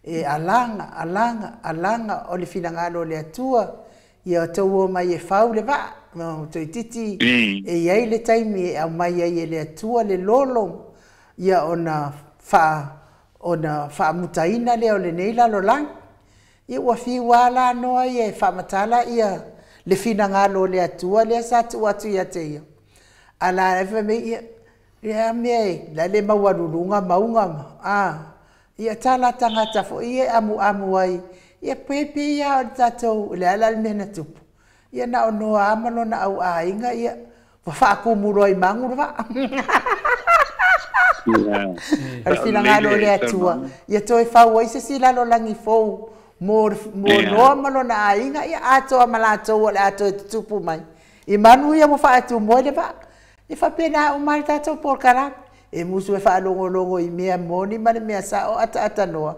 e alaga, alaga, alaga o le finagalo o le Atua ia outou o mai e fau le vaa. No, toeitiiti e i ai le taimi e aumai ai e le Atua le lolo ia ona faamutaina lea o lenei lalolagi. Ia ua fiu a la Noa ia e faamatala ia le finagalo o le Atua lea sa tuu atu ia te ia. A la e fai mai ia ia mea e la le maualuluga mauga ma a ia tala tagata foi ia e amuamu ai ia pepe ia o le tatou le ala le mea na tupu. Ia na o Noa ma lona au aiga ia ua faakumu loa i magu le vaa. O le finagalo o le Atua ia toe fau ai se isi lalolagi fou mo Noa ma lona aiga ia atoa ma latou o le a toe tutupu mai. I manu ia ua faatumu ai le vaa. E faapena uma le tatou polokalame. E musu e faalogologo i mea moni ma le mea sao ataatanoa.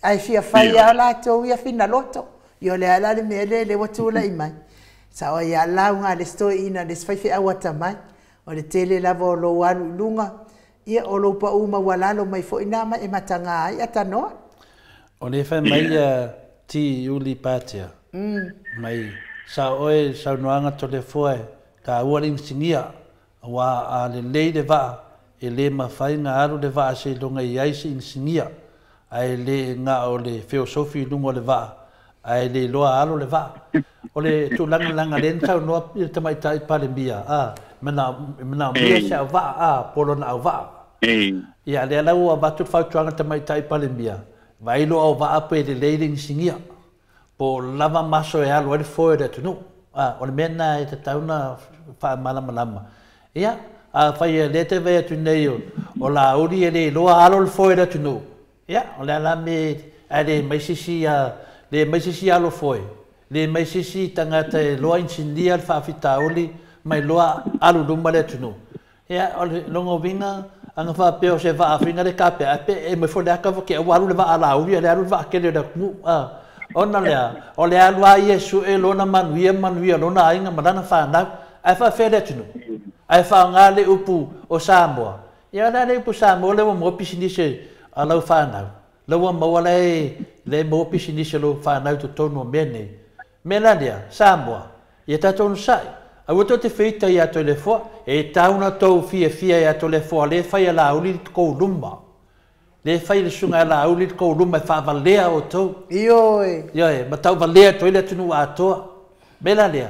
Ae fia fai lava latou ia finaloto. Ia o le ala le mea lea lea ua tulai mai. Sao ia lauga le isi toeaina le isi faifeau atamai. O le tele lava o lou alu i luga, ia o lou pau maualalo mai foi na ma e mataga ai atanoa. O le fai mai ia ti uli patia. Mai sa oe saunoaga Toleafoa e taua le inisinia aua a lelei le vaa E lē mafai ona alu le vaa seiloga e i ai se inisinia, ae le na o le feosofi i luga o le vaa, ae le iloa alo le vaa. O le tulaga leaga lea na saunoa le Tamaitai Palemia, a, e manaomia se auvaa, a, po o lona auvaa. Ia, lea la ua avatu le fautuaga a le Tamaitai Palemia, vaai lou auvaa pe lelei le inisinia, po o lava maso e alu ai le foe o le atunuu. A, o le mea lena e tatau ona faamalamalama. Ia, afai o lea e te vaai atu nei o Laauli e le iloa alo le foe o le atunuu, ia, o le a la le mea ae le mai se isi, le mai se isi alo foe, le mai se isi tagata e iloa inisinia le faafitauli ma iloa alu i luma le atunuu. Ia, o le lona uiga, ana faapea o se vaa foi lea kapea, ae pe e aumai foi le ata te i ua alu le vaa a Laauli, a o lea alu le vaa tele o le atunuu. A, ona lea, o le alu lava ia e sue lona manuia ma manuia o lona aiga ma lana fanau, ae faapefea le atunuu? Ae faaaoga le upu o Samoa. Ia o le a le upu Samoa lea ua maua pisinisi a lau fanau? La ua maua la e maua pisinisi a lau fanau i totonu o mea nei. Mea la lea, Samoa, ia tatou onosai. Aua tou te feita ia Toleafoa, e tau ona tou fiafia ia Toleafoa lea e fai a Laauli le tou luma. Lea e fai le susuga ia Laauli le tou luma e faavalea outou. Ioe. Ioe, ma tauvalea atu ai le atunuu atoa. Mea la lea,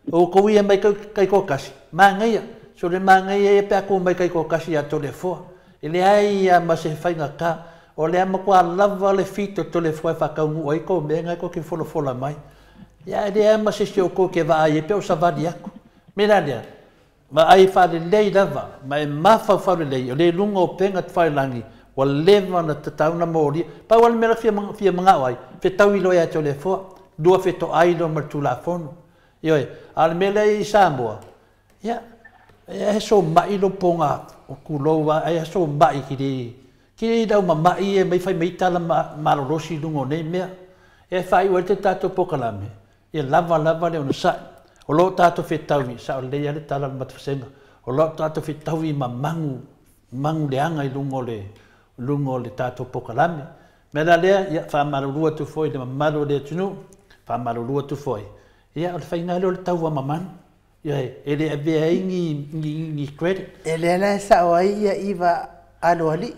o outou ia mai taitoatasi, manaia. So le manaia ia pe a tou mai taitoatasi ia Toleafoa. E leai lava ma se faigata. O lea matua lava le fito o Toleafoa e faataunuu ai tou mea na tou te folafola mai. Ia e leai ma se isi o outou te vaai ai pe o savali atu. Mea la lea, vaai faalelei lava, ma e mafaufau lelei, o lea i luga o upega tafailagi, ua leva ona tatau ona molia. Pau lava le mea la e fia manao ai, fetaui loa ia Toleafoa, lua fetoai loa ma le Tulafono. Ioe, a o le mea lea i Samoa, ia, e somai lou poga, tulou lava, ae somai ki le aumamai e mai fai mai tala malolosi i luga o nei mea. E faaiu ai le tatou polokalame, ia lava lava le onosai. O lo o tatou fetaui, sao lelei lava le tala a le Matafasega, o lo o tatou fetaui ma magu, magu leaga i luga o le tatou polokalame. Mea la lea, ia faamalulu atu foi i le mamalu o le atunuu, faamalulu atu foi. Ia o le faiga lea o le taua mamanu. Ia e le avea ai ni credit. E lea la e sao ai ia iva aloalii,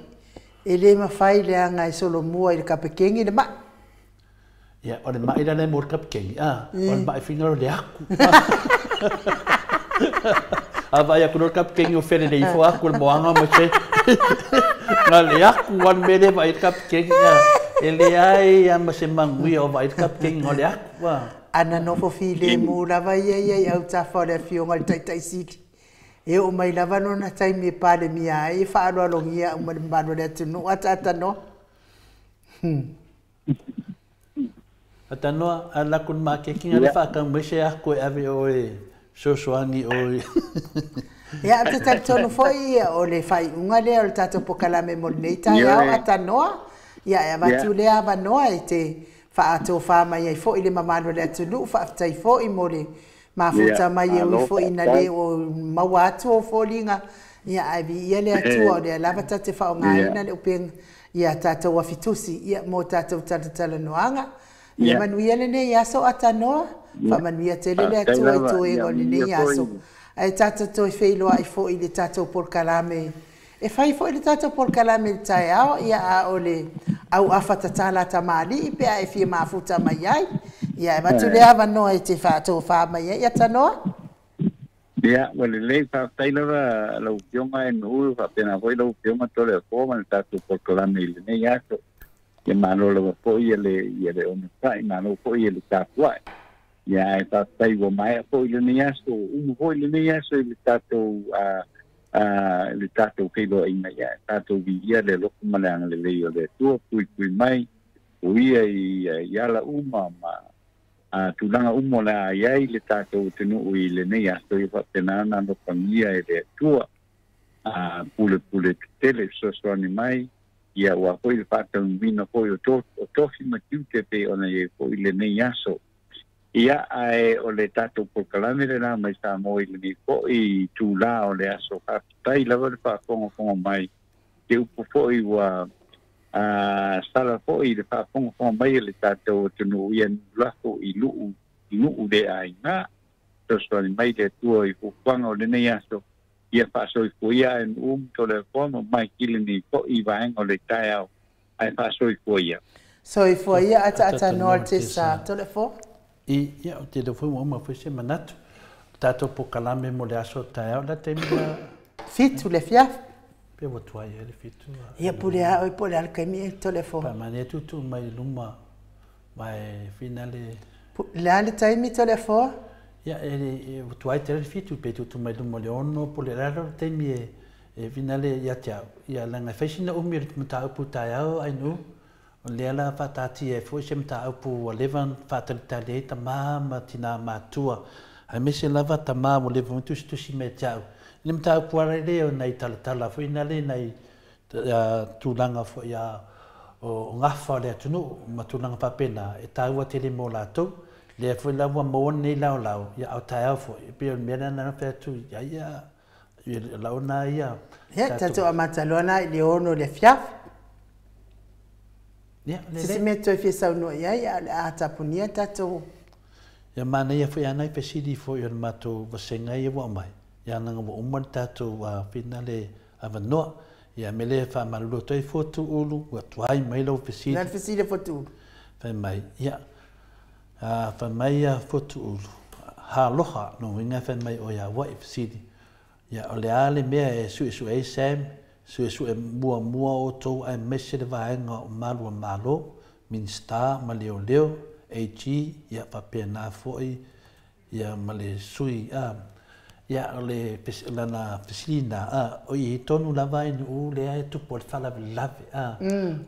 e lē mafai leaga e solomua i le kapekeni le mai. Ia, o le mai la le mo le kapekeni, a, o le mai fina o le aku. A vaai atu loa le kapekeni o felelei ifo aku le moaga ma se. Na le aku a le mea lea vaai le kapekeni, a, e leai lava ma se manuia o vaai le kapekeni o le aku, a. Ana nofo filemu lava ia ia i autafa o le afioga i le Taitaisili. E oo mai lava lona taimi e palemia ai e faaaloalogia uma le mamalu o le atunuu ataatanoa. Atanoa, a laku le maketi na le faatau mai se aku e ave oe fesoasoani oe. Ia, ou te talitonu foi o le faaiuga lea o le tatou polokalame mo lenei taeao atanoa. Ia, e avatu lea avanoa e te faatofā mai ai foi le mamalu o le atunuu. Faafetai foi mo le mafuta mai e ui foi ina le o maua atu o foliga. Ia, ae viia le Atua o lea lava tatou te faaaogaina le upega ia tatou afitusi ia mo tatou talatalanoaga. Ia manuia lenei aso atanoa, faamanuia tele le Atua i toega o lenei aso. Ae tatou toe feiloai foi i le tatou polokalame. E fai foi le tatou polokalame i le taeao, ia a o le auafa tatala tamalii pe a e fia mafuta mai ai. Ia e avatu lea avanoa e te faatofā mai ai atanoa. Ia, ua lelei, faafetai lava lau Afioga e Nu'u, faapena foi lau Afioga Toleafoa ma le tatou polokalame i lenei aso. Ia malo lava foi ia le onosai, malo foi ia le tapuai. Ia ae faafetai ua maea foi lenei aso, uma foi lenei aso i le tatou le tatou feiloaiga. Ia tatou viia le alofa ma le agalelei o le Atua, puipui mai, o ia i ala uma ma tulaga uma o le a i ai le tatou atunuu i lenei aso, ia faapena ona alofagia e le Atua, pulepule tetele fesoasoani mai, ia ua foi le faataunuuina foi o tofi ma tiute pei ona i ai foi lenei aso. Ia, ae o le tatou polokalame lena mai Samoa i lenei foi itulā o le aso. Faafetai lava le faafogafoga mai, te upu foi ua sala foi i le faafogafoga mai e le tatou atunuu, ia lafo i luu i nuu le aiga. Fesoasoani mai le Atua i fuafuaga o lenei aso. Ia faasoifua ia ae nuu ma Toleafoa ma Maikili nei fo'i i vaega o le taeao ae faasoifua ia. Soifua ia ataatanoa le tesa Toleafoa. I, ia, ou te iloa foi ua uma foi se manatu. O tatou polokalame mo le aso o taeao, la taimi la. 7 le afiafi. Pe ua tuai ai le 7. Ia pule a oe po o le a le taimi e Toleafoa. Faamanaia tuutuu mai i luma, ma e finale. Le a le taimi Toleafoa? Ia, e ua tuai tele le 7, pe tuutuu mai i luma o le 6, po o le a le taimi e finale ia te au. Ia, leaga e fai sina umi o le mataupu taeao ai nuu. O lea la faataatia ai foi se mataupu ua leva ona faatalitali ai tamā ma tinā matua, aemaise lava tamā ua leva ona tusitusi mai ia te au. I le mataupu lava lea o nai talatala foi nale nai tulaga foi a o gafa o le atunuu ma tulaga faapena e taua tele mo latou. Lea foi la ua maua lenei laolao, ia a o taeao foi, e pei o le mea lea na fai atu ia ia lau na ia. Ia, tatou amata loa la i le 6 i le afiafi. Ia, Se se mea toe fia saunoa i ai, a o le a tapunia tatou. Ia manaia foi a nai fesili foi o le matou vasega ia ua aumai, ia leaga ua uma le tatou finale avanoa. Ia me le faamalulu atu ai Fotuulu, ua tuai mai lau fesili. Le a le fesili a Fotuulu? Fai mai, ia, fai mai ia Fotuulu, haloha, lona uiga fai mai o ia Hawaii fesili. Ia, o le a le mea e suesue ai Sam, suesue muamua outou aemaise le vaega o malu a Malo, Minisita ma Leoleo, AG, ia faapena foi ia ma le sui, a, ia o le lana fesili na, a, o i tonu lava i nuu lea e tupu ai le faalavelave, a,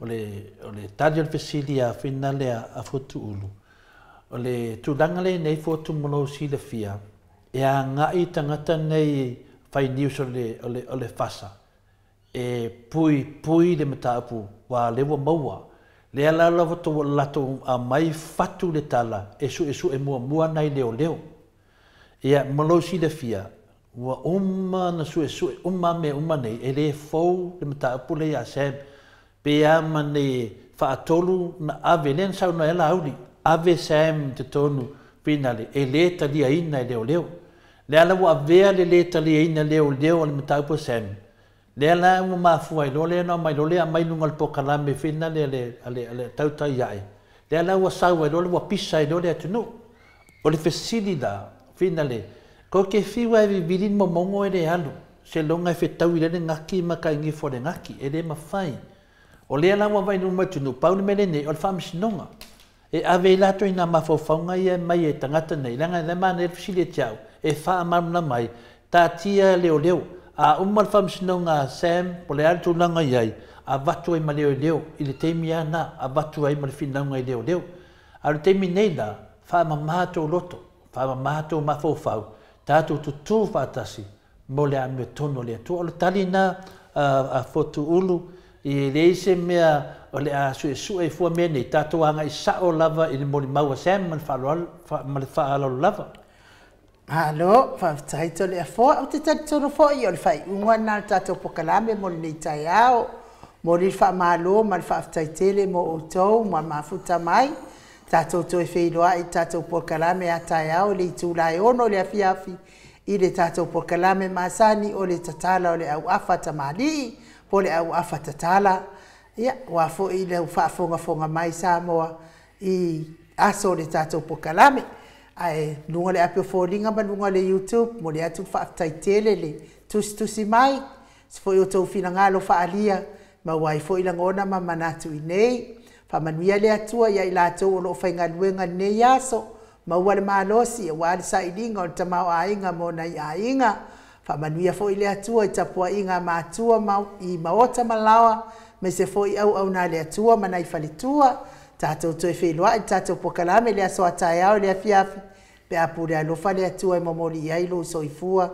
o le tali o le fesili a finale a Fotuulu, o le tulaga lenei Fotu mo lou silafia, e agai tagata nei fai news o le fasa, e puipui le mataupu, ua lea ua maua. Lea la lava latou aumai fatu le tala e suesue muamua nai leoleo. Ia, ma lou silafia, ua uma na suesue uma mea uma nei, e le fou le mataupu lea ia Sam. Pe a ma nei faatolu na ave, lea na saunoa ai Laauli, ave Sam i totonu finale, e le taliaina e leoleo. Lea la ua avea le le taliaina leoleo o le mataupu a Sam. Lea la ua mafua ai loa lea na aumai loa lea aumai luga o le polokalame finale a le tautai ae. Lea la ua sau ai loa ua pisa ai loa le atunuu. O le fesili la, finale, kou te fiu e vivili ni momogo e le alu, se loga e fetaui le gaki ma ka igifo le gaki, e le mafai. O lea la ua vai luma atunuu, pau le mea lenei o le faamasinoga. E ave i latou i nā mafaufauga ia mai e tagata nei, leaga le manaia le fesili e te au, e faamalamalama mai, taatia leoleo. A uma le faamasinoga a Sam, po o le a le tulaga i ai, avatu ai ma leoleo, i le taimi lava na, avatu ai ma le finauga i leoleo. A o le taimi nei la, faamama tou loto, faamama tou mafaufau, tatou tutū faatasi mo le amiotonu o le Atua. O le tali na a Fotuulu, e leai se mea o le a suesue ai fua mea nei, tatou agai sao lava i le molimau a Sam ma le faaaloalo lava. Malo, faafetai Toleafoa. Ou te talitonu foi o le faaiuga lena o le tatou polokalame mo lenei taeao. Momoli le faamalo ma le faafetai tele mo outou ma mafuta mai. Tatou toe feiloai i le tatou polokalame a taeao i le itula e 6 i le afiafi i le tatou polokalame masani o le tatala o le auafa tamalii po o le auafa tatala. Ia, ua foi le faafogafoga mai Samoa i aso o le tatou polokalame. Ae luga le api o foliga ma luga le YouTube, momoli atu le faafetai tele le tusitusi mai, se foi o tou finagalo faaalia, maua ai foi lagona ma manatu i nei. Faamanuia le Atua ia i latou o loo faigaluega lenei aso, maua le malosi aua le sailiga o le tamaoaiga mo nai aiga. Faamanuia foi le Atua i tapuaiga matua i maota ma laoa, me se foi auauna le Atua ma nai faletua. Tatou toe feiloai le tatou polokalame le aso a taeao i le afiafi, pe a pule alofa le Atua e momoli i ai lou soifua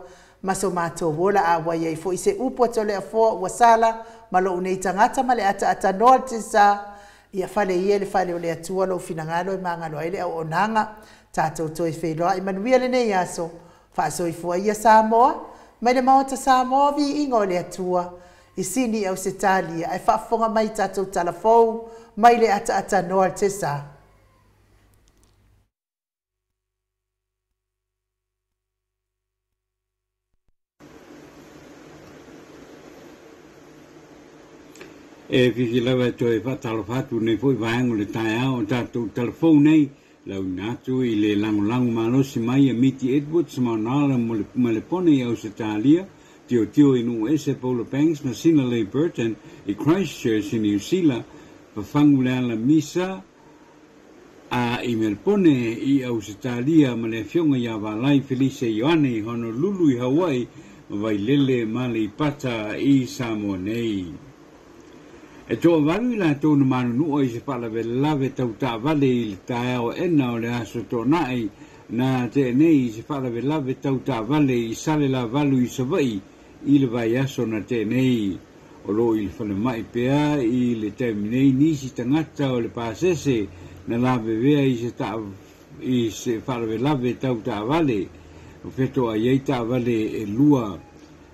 ma so matou ola, a ua iai foi se upu a Toleafoa ua sala ma lou nei tagata ma le ataatatanoa le tesa. Ia fale ia le fale o le Atua lou finagalo e magalo ai le auaunaga. Tatou toe feiloai manuia lenei aso. Faasoifua ia Samoa mai le Maota Samoa, viiga o le Atua i Sini Ausetalia, ae faafofoga mai tatou talafou mai le ataatatanoa le tesa. E fifi lava e toe faatalofa atu nei fo'i vaega o le taeao o tatou talafou nei lauina atu i le lagolago malosi mai a Miti Edwards ma ona ala ma le pone i Ausetalia, Tiotio i Nuuese Paula Banks ma Sina Leigh Burton i Christchurch i Niu Sila, fafagu le ala misa a i Melpone i Ausetalia ma le afioga ia Valai Felise Ioane i Honolulu i Hawaii ma Vailele ma Aleipata i Samoa nei. E toavalu i latou na manunua i se faalavelave tau taavale i le taeao aena o le aso Toonai na tea nei i se faalavelave tau taavale i Salelavalu i Savaii i le vaiaso na tea nei. O lo o i le falemai pea i le taimi nei nisi tagata o le pasese na lavevea i se i se faalavelave tau taavale. O fetoai ai taavale e lua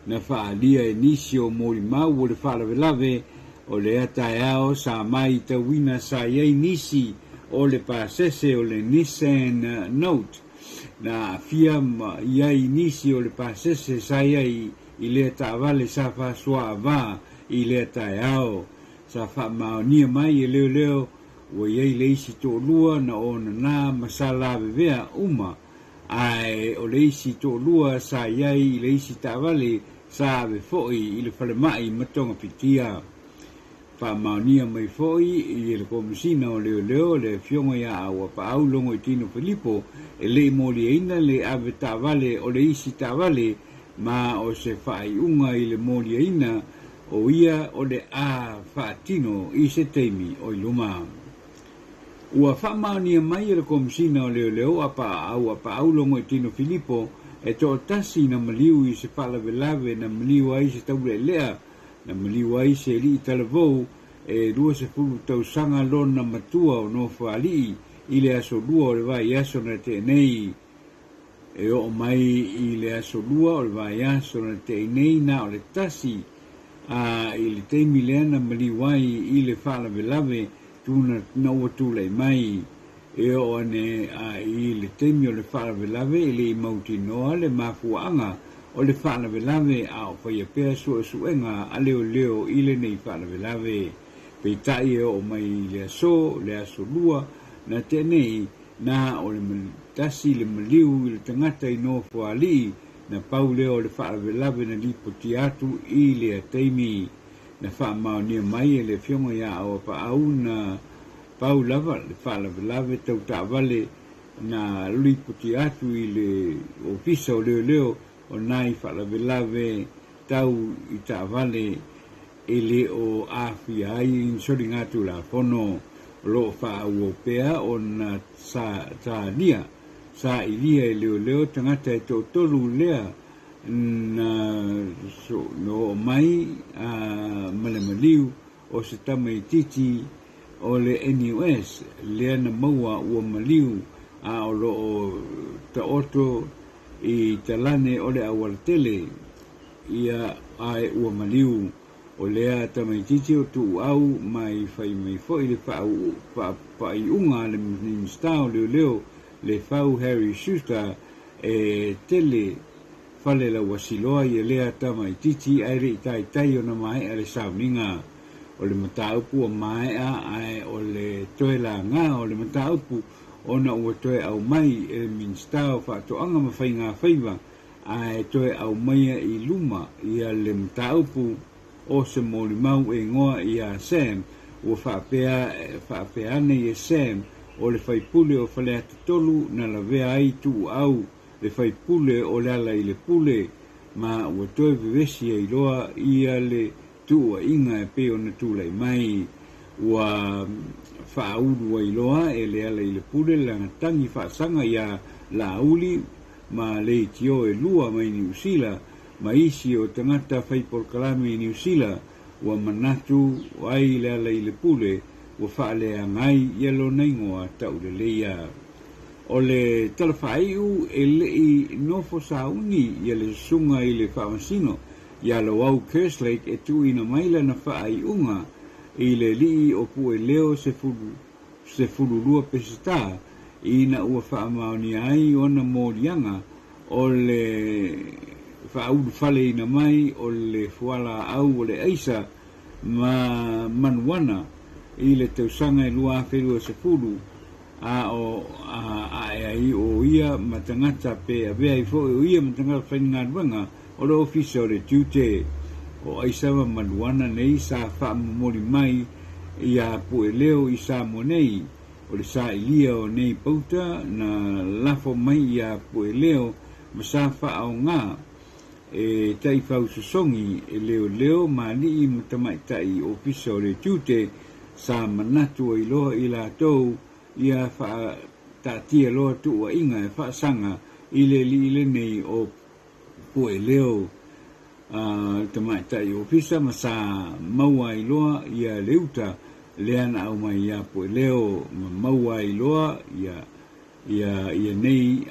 na faaalia e nisi o molimau o le faalavelave o lea taeao sa matauina sa i ai nisi o le pasese o le Nissan Note na aafia ma i ai nisi o le pasese sa i ai i lea taavale sa faasoaavā i lea taeao. Sa faamaonia mai e leoleo ua i ai le isi toalua na onanā ma sa lavevea uma, ae o le isi toalua sa i ai i le isi taavale sa ave fo'i i le falemai ma togafitia. Faamaonia mai fo'i i le Komesina o Leoleo le Afioga ia Auapaau Logoitino Filipo e le i moliaina le ave taavale o le isi taavale ma o se faaiuga i le moliaina o ia o le a faatino i se taimi o i luma. Ua faamaonia mai e le Komesina o Leoleo Auapaau Logoitino Filipo e toatasi na maliu i se faalavelave na maliu ai se taulealea na maliu ai se alii talavou e 20 tausaga lona matua o Nofoalii i le aso lua o le vaiaso na tea nei. E oo mai i le aso lua o le vaiaso na tea nei na o le tasi a i le taimi lea na maliu ai i le faalavelave tuna na ua tulai mai. E oo ane a i le taimi o le faalavelave e le i mautinoa le mafuaaga o le faalavelave a o faia pea suesuega a leoleo i lenei faalavelave. Peitai e oo mai i le aso, le aso lua na tea nei, na o le tasi le maliu i le tagata i Nofoalii na pau lea o le faalavelave na lipotia atu i lea taimi. Na faamaonia mai e le Afioga ia Auapaau na pau lava le faalavelave tau taavale na lipotia atu i le Ofisa o Leoleo o nai faalavelave tau i taavale e le o aafia ai i ni soligatulafono. O lo o faaauau pea ona sa talia sailia e leoleo tagata e toatolu lea na oo mai ma le maliu o se tamaitiiti o le NUS lea na maua ua maliu a o lo o taoto i talane o le aualatele ia ae ua maliu. O lea tamaitiiti o tuuau mai fai mai fo'i le faaiuga a le Minisita o Leoleo le Fau Harry Schuster e tele fale lauasiloa ia lea tamaitiiti ae le i taitai ona maea le sauniga. O le mataupu ua maea ae o le toe laga o le mataupu ona ua toe aumai e le Minisita o Faatoaga ma Faigafaiva ae toe aumaia i luma ia le mataupu o se molimau e igoa ia Sam. Ua faapea faapea ane ia Sam o le faipule o Faleata 3 na lavea ai tuuau le faipule o le ala i le pule ma ua toe vevesi ai loa ia le tuuaiga e pei ona tulai mai. Ua faaulu ai loa e le ala i le pule le lagatagi faasaga ia Laauli ma leitio e lua mai Niu Sila ma isi o tagata fai polokalame i Niu Sila. Ua manatu ai le ala i le pule ua faaleaga ai ia lona igoa tauleleia. O le talafaaiu e lei nofo sauni ia le susuga i le faamasino ia Loau Kerslake e tuuina mai lana faaiuga i le alii o Pueleo 12 Peseta ina ua faamaonia ai ona moliaga o le faaulufaleina mai o le fualaau o le aisa Ma Manuana i le tausaga e 2020, a o ae ai o ia ma tagata pe avea ai foi o ia ma tagata faigaluega o le Ofisa o le Tiute. O Aisa ma Manuana nei sa faamomoli mai iā Pueleo i Samoa nei. O le sailia o nei pauta na lafo mai iā Pueleo ma sa faaaogā e taifausosogi e leoleo ma alii ma tamaitai ofisa o le tiute, sa manatu ai loa i latou ia faataatia loa tuuaiga e faasaga i le alii lenei o Pueleo le tamaitai ofisa, ma sa maua ai loa ia le uta lea na aumai iā Pueleo ma maua ai loa ia ia ia nei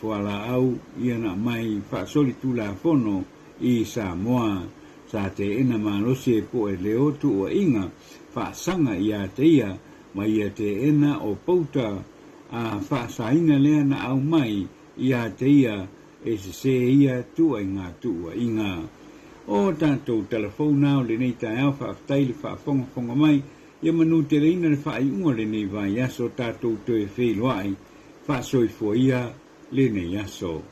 fualaau ia na aumai faasolitulafono i Samoa. Sa teena malosi e Pueleo tuuaiga faasaga iā te ia ma ia teena o pauta a faasaina lea na aumai iā te ia e sesē ia tuuaiga tuuaiga. O tatou talafou na o lenei taeao, faafetai le faafogafoga mai. Ia manuteleina le faaiuga o lenei vaiaso, tatou toe feiloai. Faasoifua ia lenei aso.